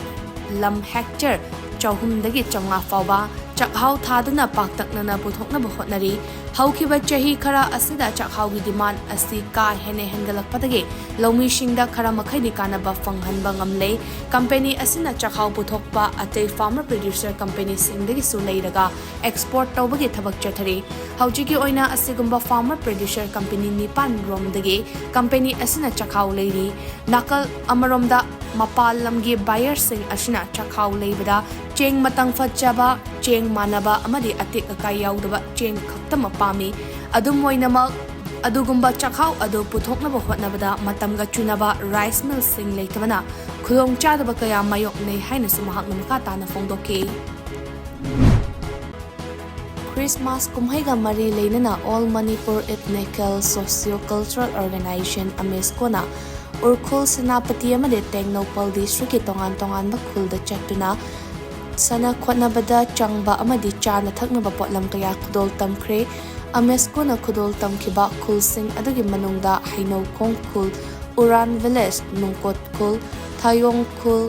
ꯂꯝ hectare ꯆꯍꯨꯝꯗꯒꯤ ꯆꯥꯝꯃꯉꯥ ꯐꯥꯎꯕ ꯆꯥꯛꯍꯥꯎ ꯊꯥꯗꯨꯅ ꯄꯥꯛꯇꯛꯅꯅ ꯄꯨꯊꯣꯛꯅꯕ ꯍꯣꯠꯅꯔꯤ꯫ ꯍꯧꯈꯤꯕ ꯆꯍꯤ ꯈꯔ ꯑꯁꯤꯗ ꯆꯥꯛꯍꯥꯎꯒꯤ demand ꯑꯁꯤ ꯀꯥ ꯍꯦꯟꯅ ꯍꯦꯟꯒꯠꯂꯛꯄꯗꯒꯤ ꯂꯧꯃꯤꯁꯤꯡꯗ ꯈꯔ ꯃꯈꯩꯗꯤ ꯀꯥꯟꯅꯕ ꯐꯪꯍꯟꯕ ꯉꯝꯂꯦ꯫ ꯀꯝꯄꯦꯅꯤ ꯑꯁꯤꯅ ꯆꯥꯛꯍꯥꯎ ꯄꯨꯊꯣꯛꯄ ꯑꯇꯩ farmer producer ꯀꯝꯄꯦꯅꯤꯁꯤꯡꯗꯒꯤꯁꯨ ꯂꯩꯔꯒ export ꯇꯧꯕꯒꯤ ꯊꯕꯛ ꯆꯠꯊꯔꯤ꯫ ꯍꯧꯖꯤꯛꯀꯤ ꯑꯣꯏꯅ ꯑꯁꯤꯒꯨꯝꯕ farmer producer ꯀꯝꯄꯦꯅꯤ ꯅꯤꯄꯥꯟ ꯔꯣꯝꯗꯒꯤ ꯀꯝꯄꯦꯅꯤ ꯑꯁꯤꯅ ꯆꯥꯛꯍꯥꯎ ꯂꯩꯔꯤ꯫ ꯅꯥꯀꯜ ꯑꯃꯔꯣꯝꯗ ꯃꯄꯥꯟ ꯂꯝꯒꯤ buyerꯁꯤꯡ ꯑꯁꯤꯅ ꯆꯥꯛꯍꯥꯎ ꯂꯩꯕꯗ ꯆꯦꯡ ꯃꯇꯝ ꯐꯠꯆꯕ, ꯆꯦꯡ ꯃꯥꯟꯅꯕ ꯑꯃꯗꯤ ꯑꯇꯦꯛ ꯑꯀꯥꯏ ꯌꯥꯎꯗꯕ ꯆꯦꯡ ꯈꯛꯇꯃꯛ ꯄꯥꯝꯃꯤ꯫ ꯑꯗꯨꯝ ꯑꯣꯏꯅꯃꯛ, ꯑꯗꯨꯒꯨꯝꯕ ꯆꯥꯛꯍꯥꯎ ꯑꯗꯨ ꯄꯨꯊꯣꯛꯅꯕ ꯍꯣꯠꯅꯕꯗ ꯃꯇꯝꯒ ꯆꯨꯅꯕ rice millꯁꯤꯡ ꯂꯩꯇꯕꯅ ꯈꯨꯗꯣꯡꯆꯥꯗꯕ ꯀꯌꯥ ꯃꯥꯌꯣꯛꯅꯩ ꯍꯥꯏꯅꯁꯨ ꯃꯍꯥꯛꯅ ꯃꯈꯥ ꯇꯥꯅ ꯐꯣꯡꯗꯣꯛꯈꯤ꯫ ꯈ꯭ꯔꯤꯁꯃꯥꯁ ꯀꯨꯝꯍꯩꯒ ꯃꯔꯤ ꯂꯩꯅꯅ All Manipur Ethnical Socio-Cultural Organization, ꯑꯃꯦꯁꯀꯣꯅ Ukhrul, Senapati ꯑꯃꯗꯤ ꯇꯦꯡꯅꯧꯄꯜ districtꯀꯤ ꯇꯣꯉꯥꯟ ꯇꯣꯉꯥꯟꯕ ꯈꯨꯜꯗ ꯆꯠꯇꯨꯅ ꯁꯥꯟꯅ ꯈꯣꯠꯅꯕꯗ ꯆꯪꯕ ꯑꯃꯗꯤ ꯆꯥꯅ ꯊꯛꯅꯕ ꯄꯣꯠꯂꯝ ꯀꯌꯥ ꯈꯨꯗꯣꯜ ꯇꯝꯈ꯭ꯔꯦ꯫ ꯑꯃꯦꯁꯀꯣꯅ ꯈꯨꯗꯣꯜ ꯇꯝꯈꯤꯕ ꯈꯨꯜꯁꯤꯡ ꯑꯗꯨꯒꯤ ꯃꯅꯨꯡꯗ ꯍꯩꯅꯧꯈꯣꯡ ꯈꯨꯜ, ꯎꯔꯥꯟ village, ꯅꯨꯡꯀꯣꯠ ꯈꯨꯜ, ꯊꯥꯌꯣꯡ ꯈꯨꯜ,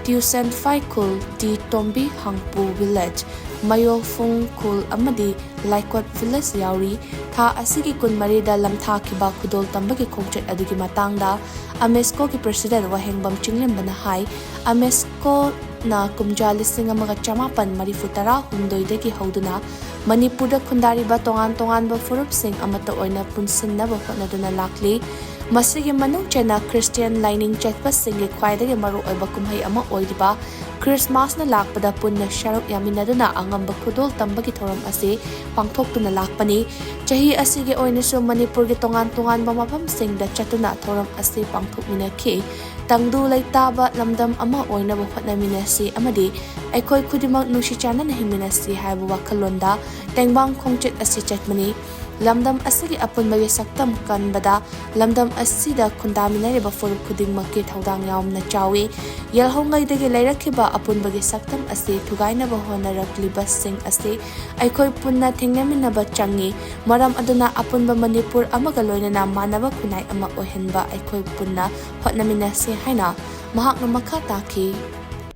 ꯇ꯭ꯌꯨꯁꯦꯟꯐꯥꯏ ꯈꯨꯜ, ꯇꯤ ꯇꯣꯝꯕꯤ ꯍꯥꯡꯄꯨ village, ꯃꯌꯣꯜꯐꯨꯡ ꯈꯨꯜ ꯑꯃꯗꯤ ꯂꯥꯏꯀꯣꯠ village ꯌꯥꯎꯔꯤ꯫ ꯊꯥ ꯑꯁꯤꯒꯤ ꯀꯨꯟꯃꯔꯤꯗ ꯂꯝꯊꯥꯈꯤꯕ ꯈꯨꯗꯣꯜ ꯇꯝꯕꯒꯤ ꯈꯣꯡꯆꯠ ꯑꯗꯨꯒꯤ ꯃꯇꯥꯡꯗ ꯑꯃꯦꯁꯀꯣꯒꯤ president ꯋꯥꯍꯦꯡꯕꯝ ꯆꯤꯡꯂꯦꯝꯕꯅ ꯍꯥꯏ, ꯑꯃꯦꯁꯀꯣꯅ ꯀꯨꯝꯖꯥ ꯂꯤꯁꯤꯡ ꯑꯃꯒ ꯆꯃꯥꯄꯟ ꯃꯔꯤꯐꯨ ꯇꯔꯥꯍꯨꯝꯗꯣꯏꯗꯒꯤ ꯍꯧꯗꯨꯅ ꯃꯅꯤꯄꯨꯔꯗ ꯈꯨꯟꯗꯥꯔꯤꯕ ꯇꯣꯉꯥꯟ ꯇꯣꯉꯥꯟꯕ ꯐꯨꯔꯨꯞꯁꯤꯡ ꯑꯃꯠꯇ ꯑꯣꯏꯅ ꯄꯨꯟꯁꯤꯟꯅꯕ ꯍꯣꯠꯅꯗꯨꯅ ꯂꯥꯛꯂꯤ꯫ ꯃꯁꯤꯒꯤ ꯃꯅꯨꯡ ꯆꯟꯅ ꯈ꯭ꯔꯤꯁꯇꯤꯌꯥꯟ ꯂꯥꯏꯅꯤꯡ ꯆꯠꯄꯁꯤꯡꯒꯤ ꯈ꯭ꯋꯥꯏꯗꯒꯤ ꯃꯔꯨꯑꯣꯏꯕ ꯀꯨꯝꯍꯩ ꯑꯃ ꯑꯣꯏꯔꯤꯕ ꯈ꯭ꯔꯤꯁꯃꯥꯁꯅ ꯂꯥꯛꯄꯗ ꯄꯨꯟꯅ ꯁꯔꯨꯛ ꯌꯥꯃꯤꯟꯅꯗꯨꯅ ꯑꯉꯝꯕ ꯈꯨꯗꯣꯜ ꯇꯝꯕꯒꯤ ꯊꯧꯔꯝ ꯑꯁꯤ ꯄꯥꯡꯊꯣꯛꯇꯨꯅ ꯂꯥꯛꯄꯅꯤ꯫ ꯆꯍꯤ ꯑꯁꯤꯒꯤ ꯑꯣꯏꯅꯁꯨ ꯃꯅꯤꯄꯨꯔꯒꯤ ꯇꯣꯉꯥꯟ ꯇꯣꯉꯥꯟꯕ ꯃꯐꯝꯁꯤꯡꯗ ꯆꯠꯇꯨꯅ ꯊꯧꯔꯝ ꯑꯁꯤ ꯄꯥꯡꯊꯣꯛꯃꯤꯟꯅꯈꯤ꯫ ꯇꯪꯗꯨ ꯂꯩꯇꯥꯕ ꯂꯝꯗꯝ ꯑꯃ ꯑꯣꯏꯅꯕ ꯍꯣꯠꯅꯃꯤꯟꯅꯁꯤ ꯑꯃꯗꯤ ꯑꯩꯈꯣꯏ ꯈꯨꯗꯤꯡꯃꯛ ꯅꯨꯡꯁꯤ ꯆꯥꯟꯅꯅ ꯍꯤꯡꯃꯤꯟꯅꯁꯤ ꯍꯥꯏꯕ ꯋꯥꯈꯜꯂꯣꯟꯗ ꯇꯦꯡꯕꯥꯡ ꯈꯣꯡꯆꯠ ꯑꯁꯤ ꯆꯠꯄꯅꯤ꯫ ꯂꯝꯗꯝ ꯑꯁꯤꯒꯤ ꯑꯄꯨꯟꯕꯒꯤ ꯁꯛꯇꯝ ꯀꯟꯕꯗ ꯂꯝꯗꯝ ꯑꯁꯤꯗ ꯈꯨꯟꯗꯥꯃꯤꯟꯅꯔꯤꯕ ꯐꯨꯔꯨꯞ ꯈꯨꯗꯤꯡꯃꯛꯀꯤ ꯊꯧꯗꯥꯡ ꯌꯥꯎꯅ ꯆꯥꯎꯏ꯫ ꯌꯦꯜꯍꯧꯉꯩꯗꯒꯤ ꯂꯩꯔꯛꯈꯤꯕ ꯑꯄꯨꯟꯕꯒꯤ ꯁꯛꯇꯝ ꯑꯁꯤ ꯊꯨꯒꯥꯏꯅꯕ ꯍꯣꯠꯅꯔꯛꯂꯤꯕꯁꯤꯡ ꯑꯁꯤ ꯑꯩꯈꯣꯏ ꯄꯨꯟꯅ ꯊꯦꯡꯅꯃꯤꯟꯅꯕ ꯆꯪꯏ꯫ ꯃꯔꯝ ꯑꯗꯨꯅ ꯑꯄꯨꯟꯕ ꯃꯅꯤꯄꯨꯔ ꯑꯃꯒ ꯂꯣꯏꯅꯅ ꯃꯥꯟꯅꯕ ꯈꯨꯟꯅꯥꯏ ꯑꯃ ꯑꯣꯏꯍꯟꯕ ꯑꯩꯈꯣꯏ ꯄꯨꯟꯅ ꯍꯣꯠꯅꯃꯤꯟꯅꯁꯤ ꯍꯥꯏꯅ ꯃꯍꯥꯛꯅ ꯃꯈꯥ ꯇꯥꯈꯤ꯫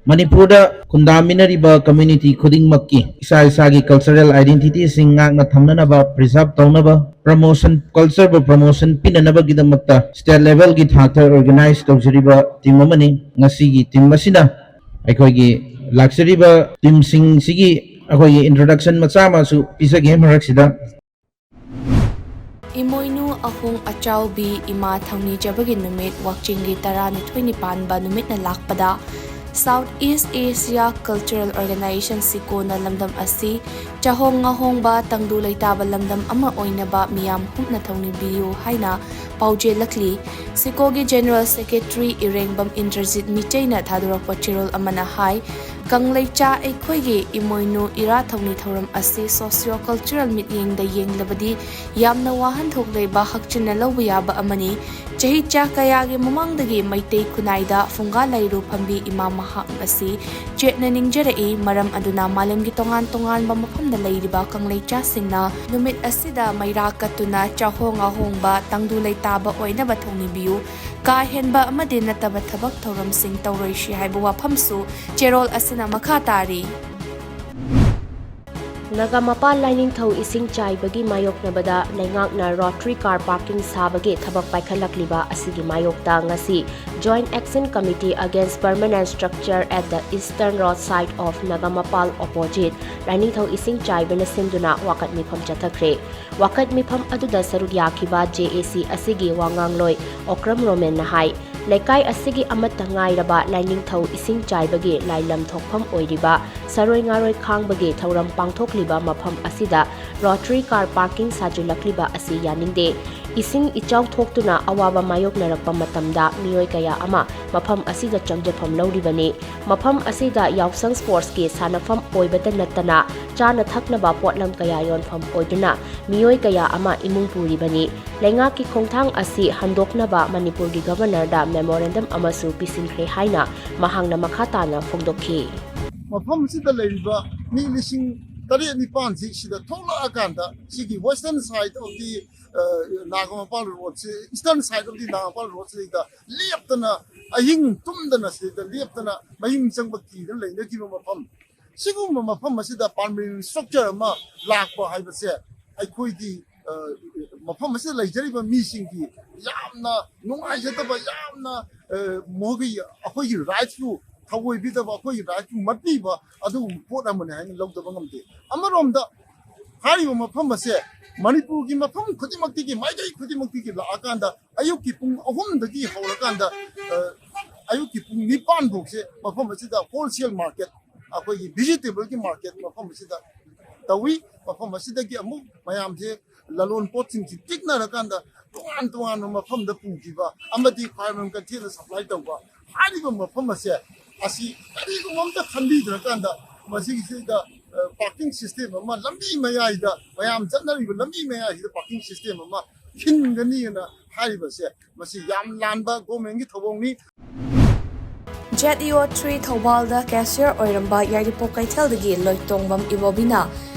ꯃꯅꯤꯄꯨꯔꯗ ꯈꯨꯟꯗꯥꯃꯤꯟꯅꯔꯤꯕ community ꯈꯨꯗꯤꯡꯃꯛꯀꯤ ꯏꯁꯥ ꯏꯁꯥꯒꯤ cultural identityꯁꯤꯡ ꯉꯥꯛꯅ ꯊꯝꯅꯅꯕ, preserve ꯇꯧꯅꯕ, promotion, cultureꯕꯨ promotion ꯄꯤꯅꯅꯕꯒꯤꯗꯃꯛꯇ state levelꯒꯤ ꯊꯥꯛꯇ organize ꯇꯧꯖꯔꯤꯕ team ꯑꯃꯅꯤ꯫ ꯉꯁꯤꯒꯤ team ꯑꯁꯤꯅ ꯑꯩꯈꯣꯏꯒꯤ ꯂꯥꯛꯆꯔꯤꯕ teamꯁꯤꯡꯁꯤꯒꯤ ꯑꯩꯈꯣꯏꯒꯤ introduction ꯃꯆꯥ ꯑꯃꯁꯨ ꯄꯤꯖꯒꯦ ꯃꯔꯛꯁꯤꯗ꯫ ꯏꯃꯣꯏꯅꯨ ꯑꯍꯣꯡ ꯑꯆꯥꯎꯕꯤ ꯏꯃꯥ ꯊꯧꯅꯤꯖꯕꯒꯤ ꯅꯨꯃꯤꯠ ꯋꯥꯛꯆꯤꯡꯒꯤ ꯇꯔꯥꯅꯤꯊꯣꯏꯅꯤ ꯄꯥꯟꯕ ꯅꯨꯃꯤꯠꯅ ꯂꯥꯛꯄꯗ South East Asia Cultural Organization ꯁꯤꯀꯣꯅ ꯂꯝꯗꯝ ꯑꯁꯤ ꯆꯥꯍꯣꯡ ꯉꯥꯍꯣꯡꯕ ꯇꯪꯗꯨ ꯂꯩꯇꯥꯕ ꯂꯝꯗꯝ ꯑꯃ ꯑꯣꯏꯅꯕ ꯃꯤꯌꯥꯝ ꯍꯨꯞꯅ ꯊꯧꯅꯤꯕꯤꯌꯨ ꯍꯥꯏꯅ ꯄꯥꯎꯖꯦꯜꯂꯛꯂꯤ꯫ ꯁꯤꯀꯣꯒꯤ General Secretary ꯏꯔꯦꯡꯕꯝ ꯏꯟꯗ꯭ꯔꯖꯤꯠ ꯃꯤꯆꯩꯅ ꯊꯥꯗꯣꯔꯛꯄ ꯆꯦꯔꯣꯜ ꯑꯃꯅ ꯍꯥꯏ, ꯀꯪꯂꯩꯆꯥ ꯑꯩꯈꯣꯏꯒꯤ ꯏꯃꯣꯏꯅꯨ ꯏꯔꯥ ꯊꯧꯅꯤ ꯊꯧꯔꯝ ꯑꯁꯤ socio cultural ꯃꯤꯠꯌꯦꯡꯗ ꯌꯦꯡꯂꯕꯗꯤ ꯌꯥꯝꯅ ꯋꯥꯍꯟꯊꯣꯛ ꯂꯩꯕ ꯍꯛꯆꯤꯟꯅ ꯂꯧꯕ ꯌꯥꯕ ꯑꯃꯅꯤ꯫ ꯆꯍꯤꯆꯥ ꯀꯌꯥꯒꯤ ꯃꯃꯥꯡꯗꯒꯤ ꯃꯩꯇꯩ ꯈꯨꯟꯅꯥꯏꯗ ꯐꯨꯡꯒꯥ ꯂꯥꯏꯔꯨ ꯐꯝꯕꯤ ꯏꯃꯥ ꯃꯍꯥꯛ ꯑꯁꯤ ꯆꯦꯠꯅ ꯅꯤꯡꯖꯔꯛꯏ꯫ ꯃꯔꯝ ꯑꯗꯨꯅ ꯃꯥꯂꯦꯝꯒꯤ ꯇꯣꯉꯥꯟ ꯇꯣꯉꯥꯟꯕ ꯃꯐꯝꯗ ꯂꯩꯔꯤꯕ ꯀꯪꯂꯩꯆꯥꯁꯤꯡꯅ ꯅꯨꯃꯤꯠ ꯑꯁꯤꯗ ꯃꯩꯔꯥ ꯀꯠꯇꯨꯅ ꯆꯥꯍꯣꯡ ꯑꯍꯣꯡꯕ ꯇꯪꯗꯨ ꯂꯩꯇꯥꯕ ꯑꯣꯏꯅꯕ ꯊꯧꯅꯤꯕꯤꯌꯨ꯫ ꯀꯥ ꯍꯦꯟꯕ ꯑꯃꯗꯤ ꯅꯠꯇꯕ ꯊꯕꯛ ꯊꯧꯔꯝꯁꯤꯡ ꯇꯧꯔꯣꯏꯁꯤ ꯍꯥꯏꯕ ꯋꯥꯐꯝꯁꯨ ꯆꯦꯔꯣꯜ ꯑꯁꯤꯅ ꯃꯈꯥ ꯇꯥꯔꯤ꯫ ꯅꯒꯥꯃꯄꯥꯜ ꯂꯥꯏꯅꯤꯡꯊꯧ ꯏꯁꯤꯡ ꯆꯥꯏꯕꯒꯤ ꯃꯥꯌꯣꯛꯅꯕꯗ ꯂꯩꯉꯥꯛꯅ rotary car parking ꯁꯥꯕꯒꯤ ꯊꯕꯛ ꯄꯥꯏꯈꯠꯂꯛꯂꯤꯕ ꯑꯁꯤꯒꯤ ꯃꯥꯌꯣꯛꯇ ꯉꯁꯤ Joint Action Committee Against Permanent Structure at the Eastern Road Side of Nagamapal opposite ꯂꯥꯏꯅꯤꯡꯊꯧ ꯏꯁꯤꯡ ꯆꯥꯏꯕꯅ ꯁꯤꯟꯗꯨꯅ ꯋꯥꯀꯠ ꯃꯤꯐꯝ ꯆꯠꯊꯈ꯭ꯔꯦ꯫ ꯋꯥꯀꯠ ꯃꯤꯐꯝ ꯑꯗꯨꯗ ꯁꯔꯨꯛ ꯌꯥꯈꯤꯕ J A C ꯑꯁꯤꯒꯤ ꯋꯥꯉꯥꯡꯂꯣꯏ ꯑꯣꯀ꯭ꯔꯝ ꯔꯣꯃꯦꯟꯅ ꯍꯥꯏ, ꯂꯩꯀꯥꯏ ꯑꯁꯤꯒꯤ ꯑꯃꯠꯇ ꯉꯥꯏꯔꯕ ꯂꯥꯏꯅꯤꯡꯊꯧ ꯏꯁꯤꯡ ꯆꯥꯏꯕꯒꯤ ꯂꯥꯏꯂꯝ ꯊꯣꯛꯐꯝ ꯑꯣꯏꯔꯤꯕ ꯁꯔꯣꯏ ꯉꯥꯔꯣꯏ ꯈꯥꯡꯕꯒꯤ ꯊꯧꯔꯝ ꯄꯥꯡꯊꯣꯛꯂꯤꯕ ꯃꯐꯝ ꯑꯁꯤꯗ rotary car parking ꯁꯥꯖꯤꯜꯂꯛꯂꯤꯕ ꯑꯁꯤ ꯌꯥꯅꯤꯡꯗꯦ꯫ ꯏꯁꯤꯡ ꯏꯆꯥꯎ ꯊꯣꯛꯇꯨꯅ ꯑꯋꯥꯕ ꯃꯥꯌꯣꯛꯅꯔꯛꯄ ꯃꯇꯝꯗ ꯃꯤꯑꯣꯏ ꯀꯌꯥ ꯑꯃ ꯃꯐꯝ ꯑꯁꯤꯗ ꯆꯪꯖꯐꯝ ꯂꯧꯔꯤꯕꯅꯤ꯫ ꯃꯐꯝ ꯑꯁꯤꯗ ꯌꯥꯎꯁꯪ sportsꯀꯤ ꯁꯥꯟꯅꯐꯝ ꯑꯣꯏꯕꯇ ꯅꯠꯇꯅ ꯆꯥꯅ ꯊꯛꯅꯕ ꯄꯣꯠꯂꯝ ꯀꯌꯥ ꯌꯣꯟꯐꯝ ꯑꯣꯏꯗꯨꯅ ꯃꯤꯑꯣꯏ ꯀꯌꯥ ꯑꯃ ꯏꯃꯨꯡ ꯄꯨꯔꯤꯕꯅꯤ꯫ ꯂꯩꯉꯥꯛꯀꯤ ꯈꯣꯡꯊꯥꯡ ꯑꯁꯤ ꯍꯟꯗꯣꯛꯅꯕ ꯃꯅꯤꯄꯨꯔꯒꯤ Governorꯗ memorandum ꯑꯃꯁꯨ ꯄꯤꯁꯤꯟꯈ꯭ꯔꯦ ꯍꯥꯏꯅ ꯃꯍꯥꯛꯅ ꯃꯈꯥ ꯇꯥꯅ ꯐꯣꯡꯗꯣꯛꯈꯤ꯫ ꯃꯐꯝ ꯑꯁꯤꯗ ꯂꯩꯔꯤꯕ ꯃꯤ ꯂꯤꯁꯤꯡ ꯇꯔꯦꯠ ꯅꯤꯄꯥꯟꯁꯤ ꯁꯤꯗ ꯊꯣꯛꯂꯛꯑꯀꯥꯟꯗ ꯁꯤꯒꯤ western side of the, ꯑ, Nagampal roadꯁꯤ, eastern side of the Nagampal roadꯁꯤꯗ ꯂꯦꯞꯇꯅ ꯑꯍꯤꯡ ꯇꯨꯝꯗꯅ ꯁꯤꯗ ꯂꯦꯞꯇꯅ ꯃꯌꯨꯝ ꯆꯪꯕ ꯀꯤꯗꯅ ꯂꯩꯅꯈꯤꯕ ꯃꯐꯝ, ꯁꯤꯒꯨꯝꯕ ꯃꯐꯝ ꯑꯁꯤꯗ permanent structure ꯑꯃ ꯂꯥꯛꯄ ꯍꯥꯏꯕꯁꯦ ꯑꯩꯈꯣꯏꯒꯤ, ꯑ, ꯃꯐꯝ ꯑꯁꯤꯗ ꯂꯩꯖꯔꯤꯕ ꯃꯤꯁꯤꯡꯒꯤ ꯌꯥꯝꯅ ꯅꯨꯡꯉꯥꯏꯖꯗꯕ, ꯌꯥꯝꯅ, ꯑ, ꯃꯈꯣꯏꯒꯤ, ꯑꯩꯈꯣꯏꯒꯤ rightsꯄꯨ ꯊꯑꯣꯏꯕꯤꯗꯕ, ꯑꯩꯈꯣꯏꯒꯤ rightsꯄꯨ ꯃꯠꯄꯤꯕ ꯑꯗꯨꯒꯨꯝꯕ ꯄꯣꯠ ꯑꯃꯅꯤ ꯍꯥꯏꯅ ꯂꯧꯗꯕ ꯉꯝꯗꯦ꯫ ꯑꯃꯔꯣꯝꯗ ꯍꯥꯏꯔꯤꯕ ꯃꯐꯝ ꯑꯁꯦ ꯃꯅꯤꯄꯨꯔꯒꯤ ꯃꯐꯝ ꯈꯨꯗꯤꯡꯃꯛꯇꯒꯤ, ꯃꯥꯏꯀꯩ ꯈꯨꯗꯤꯡꯃꯛꯇꯒꯤ ꯂꯥꯛꯑꯀꯥꯟꯗ ꯑꯌꯨꯛꯀꯤ ꯄꯨꯡ ꯑꯍꯨꯝꯗꯒꯤ ꯍꯧꯔꯀꯥꯟꯗ, ꯑ, ꯑꯌꯨꯛꯀꯤ ꯄꯨꯡ ꯅꯤꯄꯥꯟ ꯐꯥꯎꯁꯦ ꯃꯐꯝ ꯑꯁꯤꯗ wholesale market, ꯑꯩꯈꯣꯏꯒꯤ vegetableꯒꯤ market ꯃꯐꯝ ꯑꯁꯤꯗ ꯇꯧꯏ꯫ ꯃꯐꯝ ꯑꯁꯤꯗꯒꯤ ꯑꯃꯨꯛ ꯃꯌꯥꯝꯁꯦ ꯂꯂꯣꯟ ꯄꯣꯠꯁꯤꯡꯁꯤ ꯇꯤꯛꯅꯔꯀꯥꯟꯗ ꯇꯣꯉꯥꯟ ꯇꯣꯉꯥꯟꯕ ꯃꯐꯝꯗ ꯄꯨꯈꯤꯕ ꯑꯃꯗꯤ ꯈ꯭ꯋꯥꯏꯔꯝꯕꯟ ꯀꯩꯊꯦꯜꯗ supply ꯇꯧꯕ꯫ ꯍꯥꯏꯔꯤꯕ ꯃꯐꯝ ꯑꯁꯦ, ꯑꯁꯤ ꯀꯔꯤꯒꯨꯝꯕ ꯑꯝꯇ ꯈꯟꯕꯤꯗ꯭ꯔꯀꯥꯟꯗ ꯃꯁꯤꯒꯤꯁꯤꯗ, ꯑ, parking system ꯑꯃ, ꯂꯝꯕꯤ ꯃꯌꯥꯏꯗ, ꯃꯌꯥꯝ ꯆꯠꯅꯔꯤꯕ ꯂꯝꯕꯤ ꯃꯌꯥꯏꯁꯤꯗ parking system ꯑꯃ ꯈꯤꯟꯒꯅꯤꯅ ꯍꯥꯏꯔꯤꯕꯁꯦ, ꯃꯁꯤ ꯌꯥꯝ ꯂꯥꯟꯕ governmentꯀꯤ ꯊꯧꯑꯣꯡꯅꯤ꯫ ZEO three ꯊꯧꯕꯥꯜꯗ cashier ꯑꯣꯏꯔꯝꯕ ꯌꯥꯏꯔꯤꯄꯣꯛ ꯀꯩꯊꯦꯜꯗꯒꯤ ꯂꯣꯏꯇꯣꯡꯕꯝ ꯏꯕꯣꯕꯤꯅ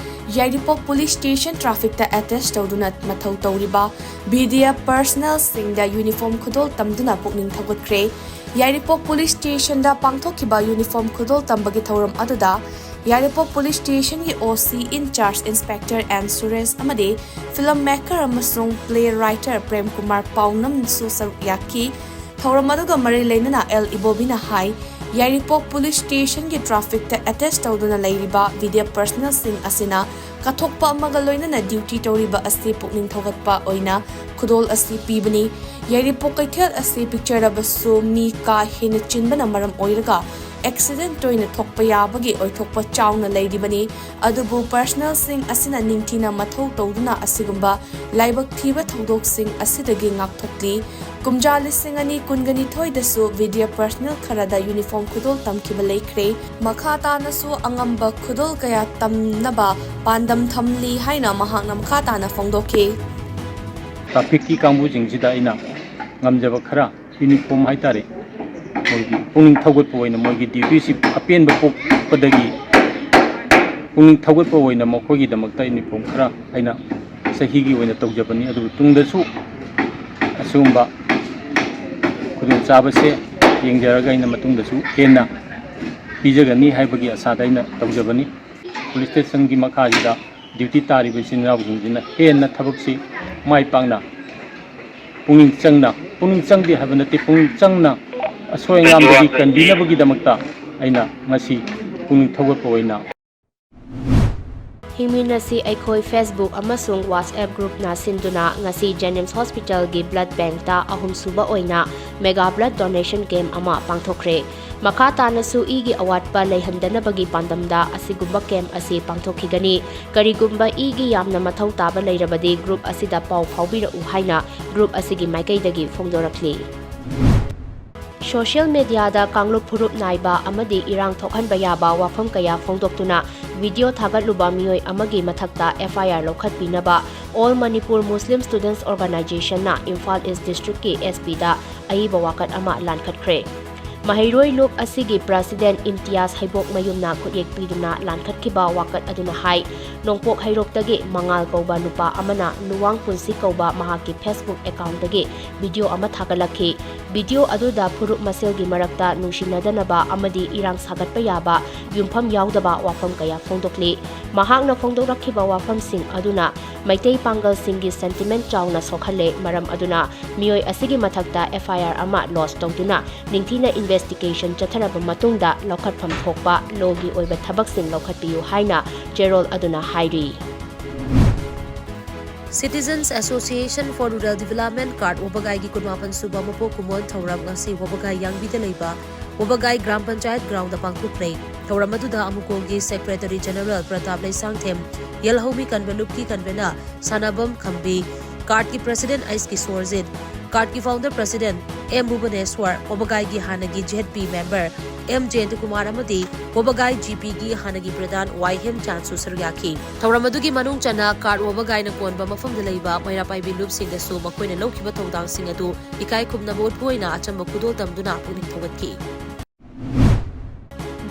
ꯌꯥꯏꯔꯤꯄꯣꯛ police station trafficꯇ attach ꯇꯧꯗꯨꯅ ꯃꯊꯧ ꯇꯧꯔꯤꯕ BDF personnelꯁꯤꯡꯗ uniform ꯈꯨꯗꯣꯜ ꯇꯝꯗꯨꯅ ꯄꯨꯛꯅꯤꯡ ꯊꯧꯒꯠꯈ꯭ꯔꯦ꯫ ꯌꯥꯏꯔꯤꯄꯣꯛ police stationꯗ ꯄꯥꯡꯊꯣꯛꯈꯤꯕ uniform ꯈꯨꯗꯣꯜ ꯇꯝꯕꯒꯤ ꯊꯧꯔꯝ ꯑꯗꯨꯗ ꯌꯥꯏꯔꯤꯄꯣꯛ police stationꯒꯤ OC in charge Inspector N Suresh ꯑꯃꯗꯤ film maker ꯑꯃꯁꯨꯡ play writer ꯄ꯭ꯔꯦꯝ ꯀꯨꯃꯥꯔ ꯄꯥꯎꯅꯝꯁꯨ ꯁꯔꯨꯛ ꯌꯥꯈꯤ꯫ ꯊꯧꯔꯝ ꯑꯗꯨꯒ ꯃꯔꯤ ꯂꯩꯅꯅ ꯑꯦꯜ ꯏꯕꯣꯕꯤꯅ ꯍꯥꯏ, ꯌꯥꯏꯔꯤꯄꯣꯛ police stationꯒꯤ trafficꯇ attach ꯇꯧꯗꯨꯅ ꯂꯩꯔꯤꯕ BDF personnelꯁꯤꯡ ꯑꯁꯤꯅ ꯀꯠꯊꯣꯛꯄ ꯑꯃꯒ ꯂꯣꯏꯅꯅ duty ꯇꯧꯔꯤꯕ ꯑꯁꯤ ꯄꯨꯛꯅꯤꯡ ꯊꯧꯒꯠꯄ ꯑꯣꯏꯅ ꯈꯨꯗꯣꯜ ꯑꯁꯤ ꯄꯤꯕꯅꯤ꯫ ꯌꯥꯏꯔꯤꯄꯣꯛ ꯀꯩꯊꯦꯜ ꯑꯁꯤ ꯄꯤꯛꯆꯔꯕꯁꯨ ꯃꯤ ꯀꯥ ꯍꯦꯟꯅ ꯆꯤꯟꯕꯅ ꯃꯔꯝ ꯑꯣꯏꯔꯒ accident ꯇꯣꯏꯅ ꯊꯣꯛꯄ ꯌꯥꯕꯒꯤ ꯑꯣꯏꯊꯣꯛꯄ ꯆꯥꯎꯅ ꯂꯩꯔꯤꯕꯅꯤ꯫ ꯑꯗꯨꯕꯨ personnelꯁꯤꯡ ꯑꯁꯤꯅ ꯅꯤꯡꯊꯤꯅ ꯃꯊꯧ ꯇꯧꯗꯨꯅ ꯑꯁꯤꯒꯨꯝꯕ ꯂꯥꯏꯕꯛ ꯊꯤꯕ ꯊꯧꯗꯣꯛꯁꯤꯡ ꯑꯁꯤꯗꯒꯤ ꯉꯥꯛꯊꯣꯛꯂꯤ꯫ ꯀꯨꯝꯖꯥ ꯂꯤꯁꯤꯡ ꯑꯅꯤ ꯀꯨꯟꯒꯅꯤꯊꯣꯏꯗꯁꯨ BDF personnel ꯈꯔꯗ uniform ꯈꯨꯗꯣꯜ ꯇꯝꯈꯤꯕ ꯂꯩꯈ꯭ꯔꯦ꯫ ꯃꯈꯥ ꯇꯥꯅꯁꯨ ꯑꯉꯝꯕ ꯈꯨꯗꯣꯜ ꯀꯌꯥ ꯇꯝꯅꯕ ꯄꯥꯟꯗꯝ ꯊꯝꯂꯤ ꯍꯥꯏꯅ ꯃꯍꯥꯛꯅ ꯃꯈꯥ ꯇꯥꯅ ꯐꯣꯡꯗꯣꯛꯈꯤ꯫ Trafficꯀꯤ ꯀꯥꯡꯕꯨꯁꯤꯡꯁꯤꯗ ꯑꯩꯅ ꯉꯝꯖꯕ ꯈꯔ uniform ꯍꯥꯏꯇꯥꯔꯦ, ꯃꯣꯏꯒꯤ ꯄꯨꯛꯅꯤꯡ ꯊꯧꯒꯠꯄ ꯑꯣꯏꯅ ꯃꯣꯏꯒꯤ dutyꯁꯤ ꯑꯄꯦꯟꯕ ꯄꯣꯛꯄꯗꯒꯤ ꯄꯨꯛꯅꯤꯡ ꯊꯧꯒꯠꯄ ꯑꯣꯏꯅ ꯃꯈꯣꯏꯒꯤꯗꯃꯛꯇ uniform ꯈꯔ ꯑꯩꯅ ꯆꯍꯤꯒꯤ ꯑꯣꯏꯅ ꯇꯧꯖꯕꯅꯤ꯫ ꯑꯗꯨꯕꯨ ꯇꯨꯡꯗꯁꯨ ꯑꯁꯤꯒꯨꯝꯕ ꯈꯨꯗꯣꯡꯆꯥꯕꯁꯦ ꯌꯦꯡꯖꯔꯒ ꯑꯩꯅ ꯃꯇꯨꯡꯗꯁꯨ ꯍꯦꯟꯅ ꯄꯤꯖꯒꯅꯤ ꯍꯥꯏꯕꯒꯤ ꯑꯁꯥꯗ ꯑꯩꯅ ꯇꯧꯖꯕꯅꯤ꯫ ꯄꯨꯂꯤꯁ ꯁ꯭ꯇꯦꯁꯟꯒꯤ ꯃꯈꯥꯁꯤꯗ ꯗ꯭ꯌꯨꯇꯤ ꯇꯥꯔꯤꯕ ꯏꯆꯤꯟ ꯏꯅꯥꯎꯁꯤꯡꯁꯤꯅ ꯍꯦꯟꯅ ꯊꯕꯛꯁꯤ ꯃꯥꯏ ꯄꯥꯛꯅ ꯄꯨꯛꯅꯤꯡ ꯆꯪꯅ, ꯄꯨꯛꯅꯤꯡ ꯆꯪꯗꯦ ꯍꯥꯏꯕ ꯅꯠꯇꯦ, ꯄꯨꯛꯅꯤꯡ ꯆꯪꯅ ꯑꯁꯣꯏ ꯑꯉꯥꯝꯗꯒꯤ ꯀꯟꯕꯤꯅꯕꯒꯤꯗꯃꯛꯇ ꯑꯩꯅ ꯉꯁꯤ ꯄꯨꯛꯅꯤꯡ ꯊꯧꯒꯠꯄ ꯑꯣꯏꯅ ꯍꯤꯡꯃꯤꯟꯅꯁꯤ ꯑꯩꯈꯣꯏ Facebook ꯑꯃꯁꯨꯡ WhatsApp groupꯅ ꯁꯤꯟꯗꯨꯅ ꯉꯁꯤ JNIMS Hospitalꯒꯤ blood bankꯇ ꯑꯍꯨꯝꯁꯨꯕ ꯑꯣꯏꯅ mega blood donation camp ꯑꯃ ꯄꯥꯡꯊꯣꯛꯈ꯭ꯔꯦ꯫ ꯃꯈꯥ ꯇꯥꯅꯁꯨ ꯏꯒꯤ ꯑꯋꯥꯠꯄ ꯂꯩꯍꯟꯗꯅꯕꯒꯤ ꯄꯥꯟꯗꯝꯗ ꯑꯁꯤꯒꯨꯝꯕ camp ꯑꯁꯤ ꯄꯥꯡꯊꯣꯛꯈꯤꯒꯅꯤ꯫ ꯀꯔꯤꯒꯨꯝꯕ ꯏꯒꯤ ꯌꯥꯝꯅ ꯃꯊꯧ ꯇꯥꯕ ꯂꯩꯔꯕꯗꯤ group ꯑꯁꯤꯗ ꯄꯥꯎ ꯐꯥꯎꯕꯤꯔꯛꯎ ꯍꯥꯏꯅ group ꯑꯁꯤꯒꯤ ꯃꯥꯏꯀꯩꯗꯒꯤ ꯐꯣꯡꯗꯣꯔꯛꯂꯤ꯫ Social mediaꯗ ꯀꯥꯡꯂꯨꯞ ꯐꯨꯔꯨꯞ ꯅꯥꯏꯕ ꯑꯃꯗꯤ ꯏꯔꯥꯡ ꯊꯣꯛꯍꯟꯕ ꯌꯥꯕ ꯋꯥꯐꯝ ꯀꯌꯥ ꯐꯣꯡꯗꯣꯛꯇꯨꯅ video ꯊꯥꯒꯠꯂꯨꯕ ꯃꯤꯑꯣꯏ ꯑꯃꯒꯤ ꯃꯊꯛꯇ FIR ꯂꯧꯈꯠꯄꯤꯅꯕ All Manipur Muslim Students Organizationꯅ Imphal East Districtꯀꯤ SPꯗ ꯑꯏꯕ ꯋꯥꯀꯠ ꯑꯃ ꯂꯥꯟꯈꯠꯈ꯭ꯔꯦ꯫ ꯃꯍꯩꯔꯣꯏ ꯂꯨꯞ ꯑꯁꯤꯒꯤ President ꯏꯝꯇꯤꯌꯥꯖ ꯍꯩꯕꯣꯛꯃꯌꯨꯝꯅ ꯈꯨꯠꯌꯦꯛ ꯄꯤꯗꯨꯅ ꯂꯥꯟꯈꯠꯈꯤꯕ ꯋꯥꯀꯠ ꯑꯗꯨꯅ ꯍꯥꯏ, ꯅꯣꯡꯄꯣꯛ ꯍꯩꯔꯣꯛꯇꯒꯤ ꯃꯉꯥꯜ ꯀꯧꯕ ꯅꯨꯄꯥ ꯑꯃꯅ ꯂꯨꯋꯥꯡ ꯄꯨꯟꯁꯤ ꯀꯧꯕ ꯃꯍꯥꯛꯀꯤ Facebook accountꯇꯒꯤ video ꯑꯃ ꯊꯥꯒꯠꯂꯛꯈꯤ꯫ Video ꯑꯗꯨꯗ ꯐꯨꯔꯨꯞ ꯃꯁꯦꯜꯒꯤ ꯃꯔꯛꯇ ꯅꯨꯡꯁꯤꯅꯗꯅꯕ ꯑꯃꯗꯤ ꯏꯔꯥꯡ ꯁꯥꯒꯠꯄ ꯌꯥꯕ ꯌꯨꯝꯐꯝ ꯌꯥꯎꯗꯕ ꯋꯥꯐꯝ ꯀꯌꯥ ꯐꯣꯡꯗꯣꯛꯂꯤ꯫ ꯃꯍꯥꯛꯅ ꯐꯣꯡꯗꯣꯛꯂꯛꯈꯤꯕ ꯋꯥꯐꯝꯁꯤꯡ ꯑꯗꯨꯅ ꯃꯩꯇꯩ ꯄꯥꯡꯒꯜꯁꯤꯡꯒꯤ sentiment ꯆꯥꯎꯅ ꯁꯣꯛꯍꯜꯂꯦ꯫ ꯃꯔꯝ ꯑꯗꯨꯅ ꯃꯤꯑꯣꯏ ꯑꯁꯤꯒꯤ ꯃꯊꯛꯇ FIR ꯑꯃ lodge ꯇꯧꯗꯨꯅ ꯅꯤꯡꯊꯤꯅ investigation ꯆꯠꯊꯔꯕ ꯃꯇꯨꯡꯗ ꯂꯧꯈꯠꯐꯝ ꯊꯣꯛꯄ lawꯒꯤ ꯑꯣꯏꯕ ꯊꯕꯛꯁꯤꯡ ꯂꯧꯈꯠꯄꯤꯌꯨ ꯍꯥꯏꯅ ꯆꯦꯔꯣꯜ ꯑꯗꯨꯅ ꯍꯥꯏꯔꯤ꯫ Citizens Association for Rural Development card ꯋꯥꯕꯒꯥꯏꯒꯤ ꯀꯨꯟꯃꯥꯄꯟ ꯁꯨꯕ ꯃꯄꯣꯛ ꯀꯨꯝꯑꯣꯟ ꯊꯧꯔꯝ ꯉꯁꯤ ꯋꯥꯕꯒꯥꯏ ꯌꯥꯡꯕꯤꯗ ꯂꯩꯕ ꯋꯥꯕꯒꯥꯏ ꯒ꯭ꯔꯥꯝ ꯄꯟꯆꯥꯌꯠ groundꯗ ꯄꯥꯡꯊꯣꯛꯈ꯭ꯔꯦ꯫ ꯊꯧꯔꯝ ꯑꯗꯨꯗ ꯑꯃꯨꯀꯣꯡꯒꯤ Secretary General ꯄ꯭ꯔꯇꯥꯞ ꯂꯩꯁꯥꯡꯊꯦꯝ, ꯌꯦꯜꯍꯧꯃꯤ ꯀꯟꯚꯦꯂꯨꯞꯀꯤ convener ꯁꯥꯅꯕꯝ ꯈꯝꯕꯤ, cardꯀꯤ President ꯑꯩꯆ ꯀꯤꯁꯣꯔꯖꯤꯠ, cardꯀꯤ founder President ꯑꯦꯝ ꯚꯨꯕꯅꯦꯁ꯭ꯋꯔ, ꯋꯥꯕꯒꯥꯏꯒꯤ ꯍꯥꯟꯅꯒꯤ ZP member ꯑꯦꯝ ꯖꯌꯟꯇꯀꯨꯃꯥꯔ ꯑꯃꯗꯤ ꯋꯥꯕꯒꯥꯏ GPꯒꯤ ꯍꯥꯟꯅꯒꯤ ꯄ꯭ꯔꯙꯥꯟ ꯋꯥꯏ ꯍꯦꯝꯆꯥꯟꯁꯨ ꯁꯔꯨꯛ ꯌꯥꯈꯤ꯫ ꯊꯧꯔꯝ ꯑꯗꯨꯒꯤ ꯃꯅꯨꯡ ꯆꯟꯅ card ꯋꯥꯕꯒꯥꯏꯅ ꯀꯣꯟꯕ ꯃꯐꯝꯗ ꯂꯩꯕ ꯃꯩꯔꯥ ꯄꯥꯏꯕꯤ ꯂꯨꯞꯁꯤꯡꯗꯁꯨ ꯃꯈꯣꯏꯅ ꯂꯧꯈꯤꯕ ꯊꯧꯗꯥꯡꯁꯤꯡ ꯑꯗꯨ ꯏꯀꯥꯏ ꯈꯨꯝꯅꯕ ꯎꯠꯄ ꯑꯣꯏꯅ ꯑꯆꯝꯕ ꯈꯨꯗꯣꯜ ꯇꯝꯗꯨꯅ ꯄꯨꯛꯅꯤꯡ ꯊꯧꯒꯠꯈꯤ꯫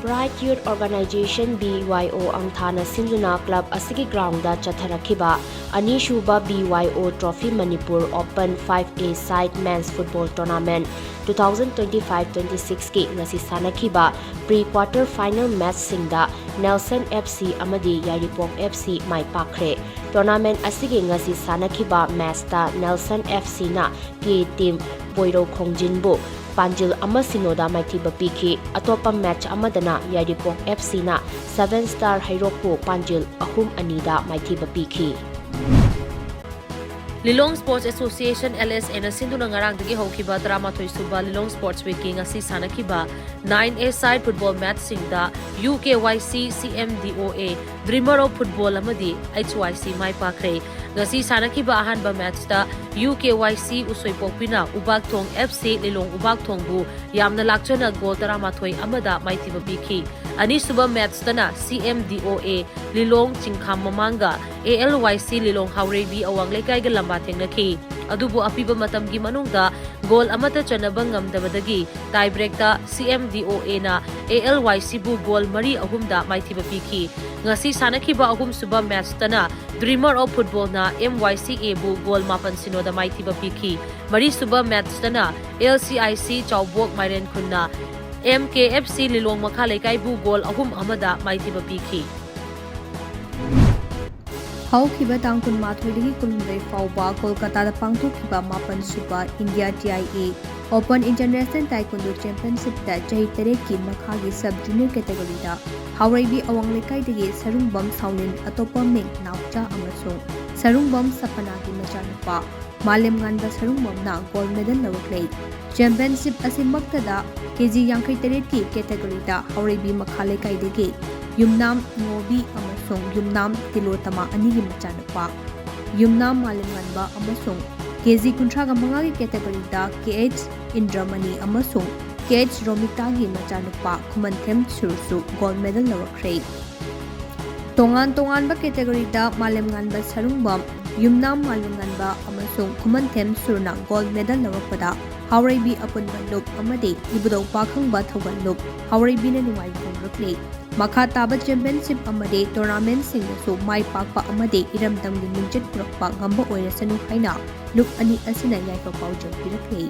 Bright Youth Organization, BYO, ꯑꯪꯊꯥꯅ ꯁꯤꯟꯗꯨꯅ club ꯑꯁꯤꯒꯤ groundꯗ ꯆꯠꯊꯔꯛꯈꯤꯕ ꯑꯅꯤꯁꯨꯕ BYO Trophy Manipur Open five-a-side Men's Football Tournament two thousand twenty five twenty ꯁꯤꯛꯁꯀꯤ ꯉꯁꯤ ꯁꯥꯟꯅꯈꯤꯕ pre quarter final matchꯁꯤꯡꯗ Nelson F C ꯑꯃꯗꯤ ꯌꯥꯏꯔꯤꯄꯣꯛ F C ꯃꯥꯏ ꯄꯥꯛꯈ꯭ꯔꯦ꯫ Tournament ꯑꯁꯤꯒꯤ ꯉꯁꯤ ꯁꯥꯟꯅꯈꯤꯕ matchꯇ Nelson F Cꯅ K team ꯕꯣꯏꯔꯧ ꯈꯣꯡꯖꯤꯟꯕꯨ ꯄꯥꯟꯖꯤꯜ ꯑꯃ ꯁꯤꯅꯣꯗ ꯃꯥꯏꯊꯤꯕ ꯄꯤꯈꯤ꯫ ꯑꯇꯣꯞꯄ match ꯑꯃꯗꯅ ꯌꯥꯏꯔꯤꯄꯣꯛ F Cꯅ Seven Star ꯍꯩꯔꯣꯛꯄꯨ ꯄꯥꯟꯖꯤꯜ ꯑꯍꯨꯝ ꯑꯅꯤꯗ ꯃꯥꯏꯊꯤꯕ ꯄꯤꯈꯤ꯫ ꯂꯤꯂꯣꯡ Sports Association, L S Aꯅ ꯁꯤꯟꯗꯨꯅ ꯉꯔꯥꯡꯗꯒꯤ ꯍꯧꯈꯤꯕ ꯇꯔꯥꯃꯥꯊꯣꯏ ꯁꯨꯕ ꯂꯤꯂꯣꯡ Sports Weekꯀꯤ ꯉꯁꯤ ꯁꯥꯟꯅꯈꯤꯕ nine-a-side football matchꯁꯤꯡꯗ U K Y C, C M D O A, Dreamer of Football ꯑꯃꯗꯤ H Y C ꯃꯥꯏ ꯄꯥꯛꯈ꯭ꯔꯦ꯫ ꯉꯁꯤ ꯁꯥꯟꯅꯈꯤꯕ ꯑꯍꯥꯟꯕ matchꯇ U K Y C ꯎꯁꯣꯏꯄꯣꯛꯄꯤꯅ ꯎꯕꯥꯛꯊꯣꯡ F C ꯂꯤꯂꯣꯡ ꯎꯕꯥꯛꯊꯣꯡꯕꯨ ꯌꯥꯝꯅ ꯂꯥꯛꯆꯅ goal ꯇꯔꯥꯃꯥꯊꯣꯏ ꯑꯃꯗ ꯃꯥꯏꯊꯤꯕ ꯄꯤꯈꯤ꯫ ꯑꯅꯤꯁꯨꯕ matchꯇꯅ C M D O A Lilong ꯆꯤꯡꯈꯥꯝ ꯃꯃꯥꯡꯒ A L Y C ꯂꯤꯂꯣꯡ ꯍꯥꯎꯔꯩꯕꯤ ꯑꯋꯥꯡ ꯂꯩꯀꯥꯏꯒ ꯂꯝꯕꯥ ꯊꯦꯡꯅꯈꯤ꯫ ꯑꯗꯨꯕꯨ ꯑꯄꯤꯕ ꯃꯇꯝꯒꯤ ꯃꯅꯨꯡꯗ goal ꯑꯃꯠꯇ ꯆꯟꯅꯕ ꯉꯝꯗꯕꯗꯒꯤ tie breakꯇ C M D O Aꯅ A L Y Cꯕꯨ goal ꯃꯔꯤ ꯑꯍꯨꯝꯗ ꯃꯥꯏꯊꯤꯕ ꯄꯤꯈꯤ꯫ ꯉꯁꯤ ꯁꯥꯟꯅꯈꯤꯕ ꯑꯍꯨꯝꯁꯨꯕ matchꯇꯅ Dreamer of Footballꯅ M Y C Aꯕꯨ goal ꯃꯥꯄꯟ ꯁꯤꯅꯣꯗ ꯃꯥꯏꯊꯤꯕ ꯄꯤꯈꯤ꯫ ꯃꯔꯤꯁꯨꯕ matchꯇꯅ L C I C ꯆꯥꯎꯕꯣꯛ ꯃꯥꯏꯔꯦꯟ ꯈꯨꯟꯅ M K F C ꯂꯤꯂꯣꯡ ꯃꯈꯥ ꯂꯩꯀꯥꯏꯕꯨ goal ꯑꯍꯨꯝ ꯑꯃꯗ ꯃꯥꯏꯊꯤꯕ ꯄꯤꯈꯤ꯫ ꯍꯧꯈꯤꯕ ꯇꯥꯡ ꯀꯨꯟꯃꯥꯊꯣꯏꯗꯒꯤ ꯀꯨꯟꯍꯨꯝꯗꯣꯏ ꯐꯥꯎꯕ ꯀꯣꯜꯀꯇꯥꯗ ꯄꯥꯡꯊꯣꯛꯈꯤꯕ ꯃꯥꯄꯟ ꯁꯨꯕ India T I A Open International Taekwondo Championshipꯇ ꯆꯍꯤ ꯇꯔꯦꯠꯀꯤ ꯃꯈꯥꯒꯤ sub junior categoryꯗ ꯍꯥꯎꯔꯩꯕꯤ ꯑꯋꯥꯡ ꯂꯩꯀꯥꯏꯗꯒꯤ ꯁꯔꯨꯡꯕꯝ ꯁꯥꯎꯅꯤꯟ, ꯑꯇꯣꯞꯄ ꯃꯤꯡ ꯅꯥꯎꯆꯥ, ꯑꯃꯁꯨꯡ ꯁꯔꯨꯡꯕꯝ ꯁꯄꯅꯥꯒꯤ ꯃꯆꯥꯅꯨꯄꯥ ꯃꯥꯂꯦꯝꯉꯥꯟꯕ ꯁꯔꯨꯡꯕꯝꯅ gold medal ꯂꯧꯔꯛꯂꯦ꯫ Championship ꯑꯁꯤꯃꯛꯇꯗ K G ꯌꯥꯡꯈꯩ ꯇꯔꯦꯠꯀꯤ categoryꯗ ꯍꯥꯎꯔꯩꯕꯤ ꯃꯈꯥ ꯂꯩꯀꯥꯏꯗꯒꯤ ꯌꯨꯝꯅꯥꯝ ꯉꯣꯕꯤ ꯑꯃꯁꯨꯡ ꯌꯨꯝꯅꯥꯝ ꯇꯤꯂꯣꯇꯃꯥ ꯑꯅꯤꯒꯤ ꯃꯆꯥꯅꯨꯄꯥ ꯌꯨꯝꯅꯥꯝ ꯃꯥꯂꯦꯝꯉꯥꯟꯕ ꯑꯃꯁꯨꯡ K G ꯀꯨꯟꯊ꯭ꯔꯥꯒ ꯃꯉꯥꯒꯤ categoryꯗ K H ꯏꯟꯗ꯭ꯔꯃꯅꯤ ꯑꯃꯁꯨꯡ K H ꯔꯣꯃꯤꯇꯥꯒꯤ ꯃꯆꯥꯅꯨꯄꯥ ꯈꯨꯃꯟꯊꯦꯝ ꯁꯨꯔꯁꯨ gold medal ꯂꯧꯔꯛꯈ꯭ꯔꯦ꯫ ꯇꯣꯉꯥꯟ ꯇꯣꯉꯥꯟꯕ categoryꯗ ꯃꯥꯂꯦꯝꯉꯥꯟꯕ ꯁꯔꯨꯡꯕꯝ, ꯌꯨꯝꯅꯥꯝ ꯃꯥꯂꯦꯝꯉꯥꯟꯕ ꯑꯃꯁꯨꯡ ꯈꯨꯃꯟꯊꯦꯝ ꯁꯨꯔꯅ gold medal ꯂꯧꯔꯛꯄꯗ ꯍꯥꯎꯔꯩꯕꯤ ꯑꯄꯨꯟꯕ ꯂꯨꯞ ꯑꯃꯗꯤ ꯏꯕꯨꯙꯧ ꯄꯥꯈꯪꯕ ꯊꯧꯒꯜ ꯂꯨꯞ ꯍꯥꯎꯔꯩꯕꯤꯅ ꯅꯨꯡꯉꯥꯏꯕ ꯐꯣꯡꯗꯣꯔꯛꯂꯤ꯫ ꯃꯈꯥ ꯇꯥꯕ championship ꯑꯃꯗꯤ tournamentꯁꯤꯡꯗꯁꯨ ꯃꯥꯏ ꯄꯥꯛꯄ ꯑꯃꯗꯤ ꯏꯔꯝꯗꯝꯒꯤ ꯃꯤꯡꯆꯠ ꯄꯨꯔꯛꯄ ꯉꯝꯕ ꯑꯣꯏꯔꯁꯅꯨ ꯍꯥꯏꯅ ꯂꯨꯞ ꯑꯅꯤ ꯑꯁꯤꯅ ꯌꯥꯏꯐ ꯄꯥꯎꯖꯦꯜ ꯄꯤꯔꯛꯂꯤ꯫